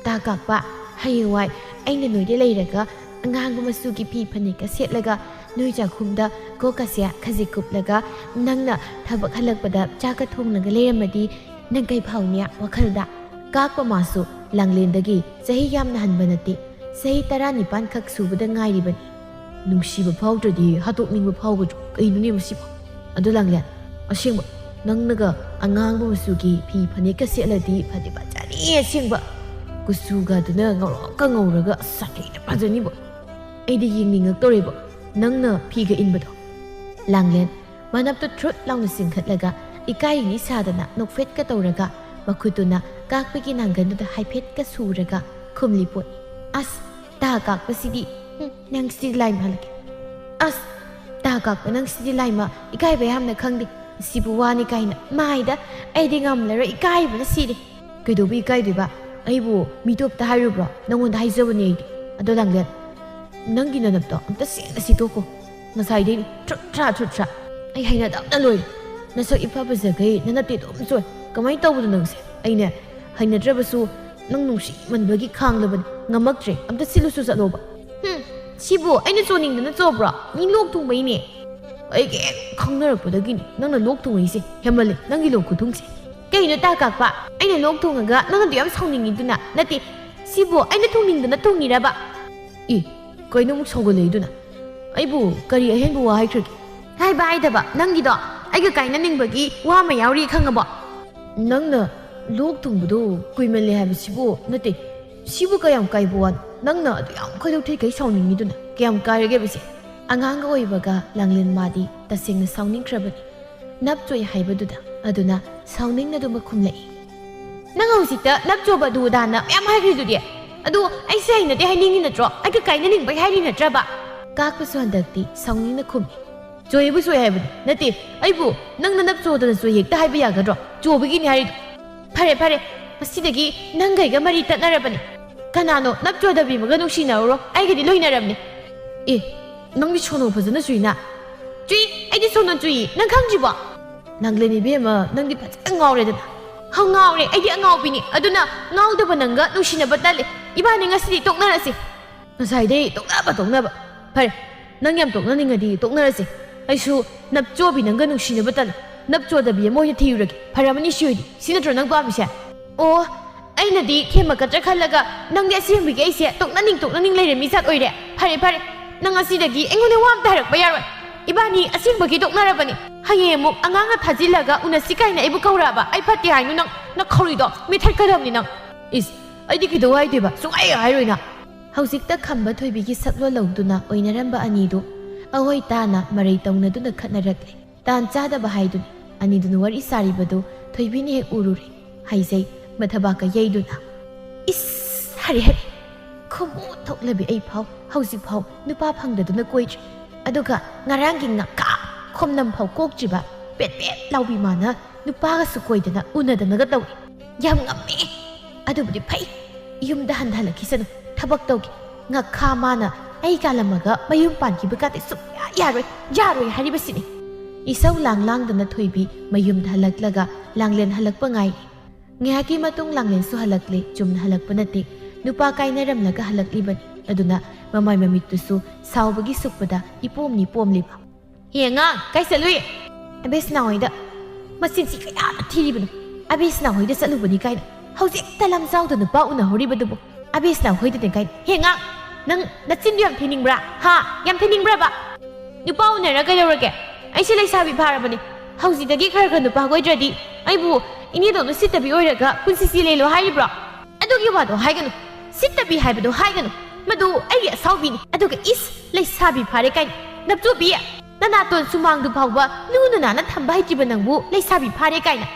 ꯇꯥ ꯀꯥꯛꯄ, ꯍꯌꯦꯡꯋꯥꯏ ꯑꯩꯅ ꯅꯣꯏꯗ ꯂꯩꯔꯒ ꯑꯉꯥꯡꯕ ꯃꯆꯨꯒꯤ ꯐꯤ ꯐꯅꯦꯛꯀ ꯁꯦꯠꯂꯒ ꯅꯣꯏ ꯆꯥꯛꯈꯨꯝꯗ ꯀꯣꯛꯀꯁꯦ ꯈꯖꯤꯛ ꯀꯨꯞꯂꯒ ꯅꯪꯅ ꯊꯕꯛ ꯍꯜꯂꯛꯄꯗ ꯆꯥꯛꯀ ꯊꯣꯡꯂꯒ ꯂꯩꯔꯝꯃꯗꯤ ꯅꯪ ꯀꯩ ꯐꯥꯎꯅꯤ ꯋꯥꯈꯜꯗ? ꯀꯥꯛꯄ ꯃꯥꯁꯨ ꯂꯥꯡꯂꯦꯟꯗꯒꯤ ꯆꯍꯤ ꯌꯥꯝꯅ ꯍꯟꯕ ꯅꯠꯇꯦ꯫ ꯆꯍꯤ ꯇꯔꯥꯅꯤꯄꯥꯟ ꯈꯛ ꯁꯨꯕꯗ ꯉꯥꯏꯔꯤꯕꯅꯤ꯫ ꯅꯨꯡꯁꯤꯕ ꯐꯥꯎꯗ꯭ꯔꯗꯤ ꯍꯥꯠꯇꯣꯛꯅꯤꯡꯕ ꯐꯥꯎꯒꯗ꯭ꯔꯣ? ꯀꯩꯅꯣꯅꯦ ꯃꯁꯤꯕꯣ? ꯑꯗꯣ ꯂꯥꯡꯂꯦꯟ, ꯑꯁꯦꯡꯕ, ꯅꯪꯅꯒ ꯑꯉꯥꯡꯕ ꯃꯆꯨꯒꯤ ꯐꯤ ꯐꯅꯦꯛꯀ ꯁꯦꯠꯂꯗꯤ ꯐꯗꯤ ꯐꯖꯅꯤ ꯑꯁꯦꯡꯕ꯫ ꯀꯨꯆꯨꯒꯗꯨꯅ ꯉꯧꯔꯣꯛꯀ ꯉꯧꯔꯒ ꯑꯁ ꯁꯥꯊꯤꯅ ꯐꯖꯅꯤꯕꯣ꯫ ꯑꯩꯗꯤ ꯌꯦꯡꯅꯤꯡꯉꯛꯇꯧꯔꯦꯕꯣ, ꯅꯪꯅ ꯐꯤꯒ ꯏꯟꯕꯗꯣ꯫ ꯂꯥꯡꯂꯦꯟ ꯃꯅꯞꯇꯨ ꯊ꯭ꯔꯨꯠ ꯂꯥꯎꯅ ꯆꯤꯡꯈꯠꯂꯒ ꯏꯀꯥꯏꯔꯤꯅꯤ ꯁꯥꯗꯅ ꯅꯣꯛꯐꯦꯠꯀ ꯇꯧꯔꯒ ꯃꯈꯨꯠꯇꯨꯅ ꯀꯥꯛꯄꯒꯤ ꯅꯥꯡꯒꯟꯗꯨꯗ ꯍꯥꯏꯐꯦꯠꯀ ꯁꯨꯔꯒ ꯈꯨꯝꯂꯤ ꯄꯣꯠꯅꯤ꯫ ꯑꯁ, ꯇꯥ ꯀꯥꯛꯄꯁꯤꯗꯤ, ꯎꯝ, ꯅꯪꯁꯤꯗꯤ ꯂꯥꯏꯃ ꯍꯜꯂꯛꯀꯦ꯫ ꯑꯁ, ꯇꯥ ꯀꯥꯛꯄ ꯅꯪꯁꯤꯗꯤ ꯂꯥꯏꯃ ꯏꯀꯥꯏꯕ ꯌꯥꯝꯅ ꯈꯪꯗꯦ꯫ ꯁꯤꯕꯨ ꯋꯥꯅꯤ ꯀꯥꯏꯅ꯫ ꯃꯥꯏꯗ, ꯑꯩꯗꯤ ꯉꯝꯂꯔꯣꯏ, ꯏꯀꯥꯏꯕꯅ ꯁꯤꯔꯦ꯫ ꯀꯩꯗꯧꯕ ꯏꯀꯥꯏꯗꯣꯏꯕ? ꯑꯩꯕꯨ ꯃꯤꯇꯣꯞꯇ ꯍꯥꯏꯔꯨꯕ꯭ꯔꯣ? ꯅꯪꯉꯣꯟꯗ ꯍꯥꯏꯖꯕꯅꯦ ꯑꯩꯗꯤ꯫ ꯑꯗꯣ ꯂꯥꯡꯂꯦꯟ, ꯅꯪꯒꯤ ꯅꯅꯞꯇꯣ ꯑꯝꯇ ꯁꯦꯡꯅ ꯁꯤꯠꯇꯣꯛꯀꯣ꯫ ꯉꯁꯥꯏꯗꯩ ꯊ꯭ꯔꯨꯠ ꯊ꯭ꯔꯥ, ꯊ꯭ꯔꯨꯠ ꯊ꯭ꯔꯥ꯫ ꯑꯩ ꯍꯩꯅꯗꯕꯅ ꯂꯣꯏꯔꯦ꯫ ꯅꯁꯛ ꯏꯐ ꯐꯖꯈꯩ ꯅꯅꯞꯇꯤ ꯑꯗꯨꯝ ꯆꯣꯏ꯫ ꯀꯃꯥꯏꯅ ꯇꯧꯕꯅꯣ ꯅꯪꯁꯦ? ꯑꯩꯅꯦ ꯍꯩꯅꯗ꯭ꯔꯕꯁꯨ ꯅꯪ ꯅꯨꯡꯁꯤꯃꯟꯕꯒꯤ ꯈꯥꯡꯂꯕꯅꯤ꯫ ꯉꯝꯃꯛꯇ꯭ꯔꯦ꯫ ꯑꯝꯇ ꯁꯤꯠꯂꯨꯁꯨ ꯆꯠꯂꯣꯕ꯫ ꯍꯨꯝ, ꯁꯤꯕꯨ ꯑꯩꯅ ꯆꯣꯅꯤꯡꯗꯅ ꯆꯣꯕ꯭ꯔꯣ? ꯃꯤ ꯂꯣꯛ ꯊꯨꯡꯕꯩꯅꯦ꯫ ꯑꯩꯒ ꯍꯦꯛ ꯈꯪꯅꯔꯛꯄꯗꯒꯤꯅꯤ ꯅꯪꯅ ꯂꯣꯛ ꯊꯨꯡꯉꯛꯏꯁꯦ꯫ ꯍꯦꯟꯃꯜꯂꯦ ꯅꯪꯒꯤ ꯂꯣꯛ ꯈꯨꯊꯨꯡꯁꯦ꯫ ꯀꯩꯅꯣ ꯇꯥ ꯀꯥꯛꯄ? ꯑꯩꯅ ꯂꯣꯛ ꯊꯨꯡꯉꯒ ꯅꯪ ꯑꯗꯨ ꯌꯥꯝ ꯁꯥꯎꯅꯤꯡꯉꯤꯗꯨꯅ? ꯅꯠꯇꯦ, ꯁꯤꯕꯨ ꯑꯩꯅ ꯊꯨꯡꯅꯤꯡꯗꯅ ꯊꯨꯡꯉꯤꯔꯕ? ꯏ, ꯀꯩꯅꯣ ꯑꯃꯨꯛ ꯁꯥꯎꯒꯠꯂꯛꯏꯗꯨꯅ? ꯑꯩꯕꯨ ꯀꯔꯤ ꯑꯍꯦꯟꯕ ꯋꯥ ꯍꯥꯏꯈ꯭ꯔꯒꯦ? ꯍꯥꯏꯕ ꯍꯥꯏꯗꯕ, ꯅꯪꯒꯤꯗꯣ ꯑꯩꯒ ꯀꯥꯏꯅꯅꯤꯡꯕꯒꯤ ꯋꯥ ꯑꯃ ꯌꯥꯎꯔꯤ, ꯈꯪꯉꯕꯣ? ꯅꯪꯅ ꯂꯣꯛ ꯊꯨꯡꯕꯗꯣ ꯀꯨꯏꯃꯜꯂꯦ ꯍꯥꯏꯕꯁꯤꯕꯨ? ꯅꯠꯇꯦ, ꯁꯤꯕꯨ ꯀꯌꯥꯝ ꯀꯥꯏꯕ ꯋꯥꯅꯣ? ꯅꯪꯅ ꯑꯗꯨ ꯌꯥꯝ ꯈꯣꯏꯗꯧ ꯊꯤꯈꯩ ꯁꯥꯎꯅꯤꯡꯉꯤꯗꯨꯅ ꯀꯌꯥꯝ ꯀꯥꯏꯔꯒꯦꯕ ꯁꯦ? ꯑꯉꯥꯡꯒ ꯑꯣꯏꯕꯒ ꯂꯥꯡꯂꯦꯟ ꯃꯥꯗꯤ ꯇꯁꯦꯡꯅ ꯁꯥꯎꯅꯤꯡꯈ꯭ꯔꯕꯅꯤ꯫ ꯅꯞꯆꯣꯏ ꯍꯥꯏꯕꯗꯨꯗ꯫ ꯑꯗꯨꯅ ꯁꯥꯎꯅꯤꯡꯅꯗꯨꯅ ꯈꯨꯝꯂꯛꯏ꯫ ꯅꯪ ꯍꯧꯖꯤꯛꯇ ꯅꯞꯆꯣꯕ ꯑꯗꯨ ꯑꯗꯥꯅ ꯃꯌꯥꯝ ꯍꯥꯏꯈ꯭ꯔꯤꯗꯨꯗꯤ? ꯑꯗꯨ ꯑꯩꯁꯦ ꯍꯩꯅꯗꯦ ꯍꯥꯏꯅꯤꯡꯉꯤ ꯅꯠꯇ꯭ꯔꯣ? ꯑꯩꯒ ꯀꯥꯏꯅꯅꯤꯡꯕꯩ ꯍꯥꯏꯔꯤ ꯅꯠꯇ꯭ꯔꯕ? ꯀꯥꯛꯄꯁꯨ ꯍꯟꯗꯛꯇꯤ ꯁꯥꯎꯅꯤꯡꯅ ꯈꯨꯝꯃꯤ꯫ ꯆꯣꯏꯕꯨ ꯆꯣꯏ ꯍꯥꯏꯕꯅꯤ꯫ ꯅꯠꯇꯦ, ꯑꯩꯕꯨ ꯅꯪꯅ ꯅꯞꯆꯣꯗꯅ ꯆꯣꯏ ꯍꯦꯛꯇ ꯍꯥꯏꯕ ꯌꯥꯒꯗ꯭ꯔꯣ? ꯆꯣꯕꯒꯤꯅꯤ ꯍꯥꯏꯔꯤꯗꯣ꯫ ꯐꯔꯦ, ꯐꯔꯦ, ꯉꯁꯤꯗꯒꯤ ꯅꯪꯒ ꯑꯩꯒ ꯃꯔꯤ ꯇꯠꯅꯔꯕꯅꯤ꯫ ꯀꯅꯥꯅꯣ ꯅꯞꯆꯣꯗꯕꯤꯃꯒ ꯅꯨꯡꯁꯤꯅꯔꯨꯔꯣ, ꯑꯩꯒꯗꯤ ꯂꯣꯏꯅꯔꯕꯅꯤ꯫ ꯑꯦ, ꯅꯪꯗꯤ ꯁꯣꯅꯣ ꯐꯖꯅ ꯆꯨꯏꯅ꯫ ꯆꯨꯏ, ꯑꯩꯗꯤ ꯁꯣꯅꯣ ꯆꯨꯏ, ꯅꯪ ꯈꯪꯗ꯭ꯔꯤꯕꯣ? ꯅꯪꯂꯦꯟ ꯏꯕꯦꯝꯃ, ꯅꯪꯗꯤ ꯐꯖꯅ ꯉꯥꯎꯔꯦꯗꯅ꯫ ꯍ, ꯉꯥꯎꯔꯦ, ꯑꯩꯗꯤ ꯑꯉꯥꯎꯕꯤꯅꯤ꯫ ꯑꯗꯨꯅ ꯉꯥꯎꯗꯕ ꯅꯪꯒ ꯅꯨꯡꯁꯤꯅꯕ ꯇꯜꯂꯤ꯫ ꯏꯕꯥꯅꯤ ꯉꯁꯤꯗꯤ ꯇꯣꯛꯅꯔꯁꯤ꯫ ꯉꯁꯥꯏꯗꯩ ꯇꯣꯛꯅꯕ, ꯇꯣꯛꯅꯕ꯫ ꯐꯔꯦ, ꯅꯪ ꯌꯥꯝ ꯇꯣꯛꯅꯅꯤꯡꯉꯗꯤ ꯇꯣꯛꯅꯔꯁꯦ꯫ ꯑꯩꯁꯨ ꯅꯞꯆꯣꯕꯤ ꯅꯪꯒ ꯅꯨꯡꯁꯤꯅꯕ ꯇꯜꯂꯦ꯫ ꯅꯞꯆꯣꯗꯕꯤ ꯑꯃ ꯑꯣꯏꯅ ꯊꯤꯔꯨꯔꯒꯦ꯫ ꯐꯔꯝꯃꯅꯤ ꯁꯤ ꯑꯣꯏꯗꯤ꯫ ꯁꯤ ꯅꯠꯇ꯭ꯔꯣ ꯅꯪ ꯄꯥꯝꯃꯤꯁꯦ? ꯑꯣ, ꯑꯩꯅꯗꯤ ꯊꯦꯝꯃꯛꯀꯗ꯭ꯔꯥ ꯈꯜꯂꯒ ꯅꯪꯗꯤ ꯑꯁꯦꯡꯕꯒꯤ ꯑꯩꯁꯦ ꯇꯣꯛꯅꯅꯤꯡ ꯇꯣꯛꯅꯅꯤꯡ ꯂꯩꯔꯦ ꯃꯤꯁꯛ ꯑꯣꯏꯔꯦ꯫ ꯐꯔꯦ, ꯐꯔꯦ, ꯅꯪ ꯉꯁꯤꯗꯒꯤ ꯑꯩꯉꯣꯟꯗ ꯋꯥ ꯑꯝꯇ ꯍꯥꯏꯔꯛꯄ ꯌꯥꯔꯣꯏ꯫ ꯏꯕꯥꯅꯤ ꯑꯁꯦꯡꯕꯒꯤ ꯇꯣꯛꯅꯔꯕꯅꯤ꯫ ꯍꯌꯦꯡ ꯑꯃꯨꯛ ꯑꯉꯥꯡꯒ ꯊꯥꯖꯤꯜꯂꯒ ꯎꯅꯁꯤ ꯀꯥꯏꯅ ꯑꯩꯕꯨ ꯀꯧꯔꯛꯑꯕ ꯑꯩ ꯐꯠꯇꯦ ꯍꯥꯏꯅꯨ ꯅꯪ꯫ ꯅꯈꯧꯔꯤꯗꯣ ꯃꯦꯊꯠꯀꯗꯕꯅꯤ ꯅꯪ꯫ ꯏꯁ, ꯑꯩꯗꯤ ꯀꯩꯗꯧ ꯍꯥꯏꯗꯣꯏꯕ? ꯁꯨꯡꯍꯥꯏ ꯍꯥꯏꯔꯣꯏꯅ꯫ ꯍꯧꯖꯤꯛꯇ ꯈꯝꯕ ꯊꯣꯏꯕꯤꯒꯤ ꯁꯛꯂꯣꯟ ꯂꯧꯗꯨꯅ ꯑꯣꯏꯅꯔꯝꯕ ꯑꯅꯤꯗꯨ ꯑꯍꯣꯏ ꯇꯥꯅ ꯃꯔꯩ ꯇꯧꯅꯗꯨꯅ ꯈꯠꯅꯔꯛꯂꯦ꯫ ꯇꯥꯟ ꯆꯥꯗꯕ ꯍꯥꯏꯗꯨꯅꯤ꯫ ꯑꯅꯤꯗꯨꯅ ꯋꯥꯔꯤ ꯁꯥꯔꯤꯕꯗꯨ ꯊꯣꯏꯕꯤꯅ ꯍꯦꯛ ꯎꯔꯨꯔꯦ꯫ ꯍꯥꯏꯖꯩ ꯃꯊꯕꯥꯛꯀ ꯌꯩꯗꯨꯅ꯫ ꯏꯁ, ꯍꯔꯦ ꯍꯔꯦ꯫ ꯈꯨꯃꯨ ꯊꯣꯛꯂꯕꯤ ꯑꯩ ꯐꯥꯎ ꯍꯧꯖꯤꯛ ꯐꯥꯎ ꯅꯨꯄꯥ ꯐꯪꯗꯗꯨꯅ ꯀꯣꯏꯗ꯭ꯔꯤ꯫ ꯑꯗꯨꯒ ꯉꯔꯥꯡꯒꯤ ꯉꯛꯀꯥ ꯈꯣꯝꯅꯝ ꯐꯥꯎ ꯀꯣꯛꯇ꯭ꯔꯤꯕ ꯄꯦꯠ ꯄꯦꯠ ꯂꯥꯎꯕꯤ ꯃꯥꯅ ꯅꯨꯄꯥꯒꯁꯨ ꯀꯣꯏꯗꯅ ꯎꯅꯗꯅꯒ ꯇꯧꯏ꯫ ꯌꯥꯝ ꯉꯝꯃꯦ꯫ ꯑꯗꯨꯕꯨꯗꯤ ꯐꯩ꯫ ꯌꯨꯝꯗ ꯍꯟꯊꯍꯜꯂꯛꯈꯤꯁꯅꯨ꯫ ꯊꯕꯛ ꯇꯧꯒꯦ꯫ ꯉꯛꯈꯥ ꯃꯥꯅ ꯑꯩ ꯀꯥꯂꯝꯃꯒ ꯃꯌꯨꯝ ꯄꯥꯟꯈꯤꯕ ꯀꯥꯇꯤ ꯁꯨꯛꯌꯥ ꯌꯥꯔꯣꯏ, ꯌꯥꯔꯣꯏ ꯍꯥꯏꯔꯤꯕꯁꯤꯅꯤ꯫ ꯏꯁꯧ ꯂꯥꯡ ꯂꯥꯡꯗꯅ ꯊꯣꯏꯕꯤ ꯃꯌꯨꯝꯗ ꯍꯜꯂꯛꯂꯒ ꯂꯥꯡꯂꯦꯟ ꯍꯜꯂꯛꯄ ꯉꯥꯏꯔꯤ꯫ ꯉꯥꯏꯍꯥꯛꯀꯤ ꯃꯇꯨꯡ ꯂꯥꯡꯂꯦꯟꯁꯨ ꯍꯜꯂꯛꯂꯦ꯫ ꯆꯨꯝꯅ ꯍꯜꯂꯛꯄ ꯅꯠꯇꯦ꯫ ꯅꯨꯄꯥ ꯀꯥꯏꯅꯔꯝꯂꯒ ꯍꯜꯂꯛꯂꯤꯕꯅꯤ꯫ ꯑꯗꯨꯅ ꯃꯃꯥꯏ ꯃꯃꯤꯠꯇꯨꯁꯨ ꯁꯥꯎꯕꯒꯤ ꯁꯨꯛꯄꯗ ꯏꯄꯣꯝꯅꯤ ꯄꯣꯝꯂꯤꯕ꯫ "ꯍꯦ ꯑꯉꯥꯡ, ꯀꯥꯏ ꯆꯠꯂꯨꯏ?" "ꯑꯕꯦꯁꯅꯥ ꯍꯣꯏꯗ꯫ ꯃꯆꯤꯟꯁꯤ ꯀꯌꯥꯗ ꯊꯤꯔꯤꯕꯅꯣ꯫ ꯑꯕꯦꯁꯅꯥ ꯍꯣꯏꯗ ꯆꯠꯂꯨꯕꯅꯤ ꯀꯥꯏꯅ꯫ ꯍꯧꯖꯤꯛꯇ ꯂꯝꯖꯥꯎꯗ ꯅꯨꯄꯥ ꯎꯅꯍꯧꯔꯤꯕꯗꯨꯕꯨ ꯑꯕꯦꯁꯅꯥ ꯍꯣꯏꯗꯅꯦ ꯀꯥꯏꯅ꯫ ꯍꯦ ꯑꯉꯥꯡ, ꯅꯪ ꯅꯆꯤꯟꯗꯨ ꯌꯥꯝ ꯊꯤꯅꯤꯡꯕ꯭ꯔꯥ? ꯍꯥ? ꯌꯥꯝ ꯊꯤꯅꯤꯡꯕ꯭ꯔꯕ? ꯅꯨꯄꯥ ꯎꯅꯔ ꯀꯩꯗꯧꯔꯒꯦ? ꯑꯩꯁꯦ ꯂꯩꯁꯥꯕꯤ ꯐꯥꯔꯕꯅꯦ꯫ ꯍꯧꯖꯤꯛꯇꯒꯤ ꯈꯔ ꯈꯔ ꯅꯨꯄꯥ ꯀꯣꯏꯗ꯭ꯔꯗꯤ ꯑꯩꯕꯨ ꯏꯅꯦꯗꯧꯅ ꯁꯤꯠꯇꯕꯤ ꯑꯣꯏꯔꯒ ꯄꯨꯟꯁꯤꯁꯤ ꯂꯦꯜꯂꯣ ꯍꯥꯏꯔꯤꯕ꯭ꯔꯣ?" "ꯑꯗꯨꯒꯤ ꯋꯥꯗꯣ ꯍꯥꯏꯒꯅꯨ꯫ ꯁꯤꯠꯇꯕꯤ ꯍꯥꯏꯕꯗꯣ ꯍꯥꯏꯒꯅꯨ꯫ ꯃꯗꯨ ꯑꯩꯒꯤ ꯑꯁꯥꯎꯕꯤꯅꯤ꯫ ꯑꯗꯨꯒ ꯏꯁ, ꯂꯩꯁꯥꯕꯤ ꯐꯥꯔꯦ ꯀꯥꯏꯅ꯫ ꯅꯞꯆꯣꯕꯤ, ꯅꯅꯥꯇꯣꯟ ꯁꯨꯃꯥꯡꯗꯨ ꯐꯥꯎꯕ ꯂꯨꯅ ꯅꯥꯟꯅ ꯊꯝꯕ ꯍꯩꯇ꯭ꯔꯤꯕ ꯅꯪꯕꯨ ꯂꯩꯁꯥꯕꯤ ꯐꯥꯔꯦ ꯀꯥꯏꯅ꯫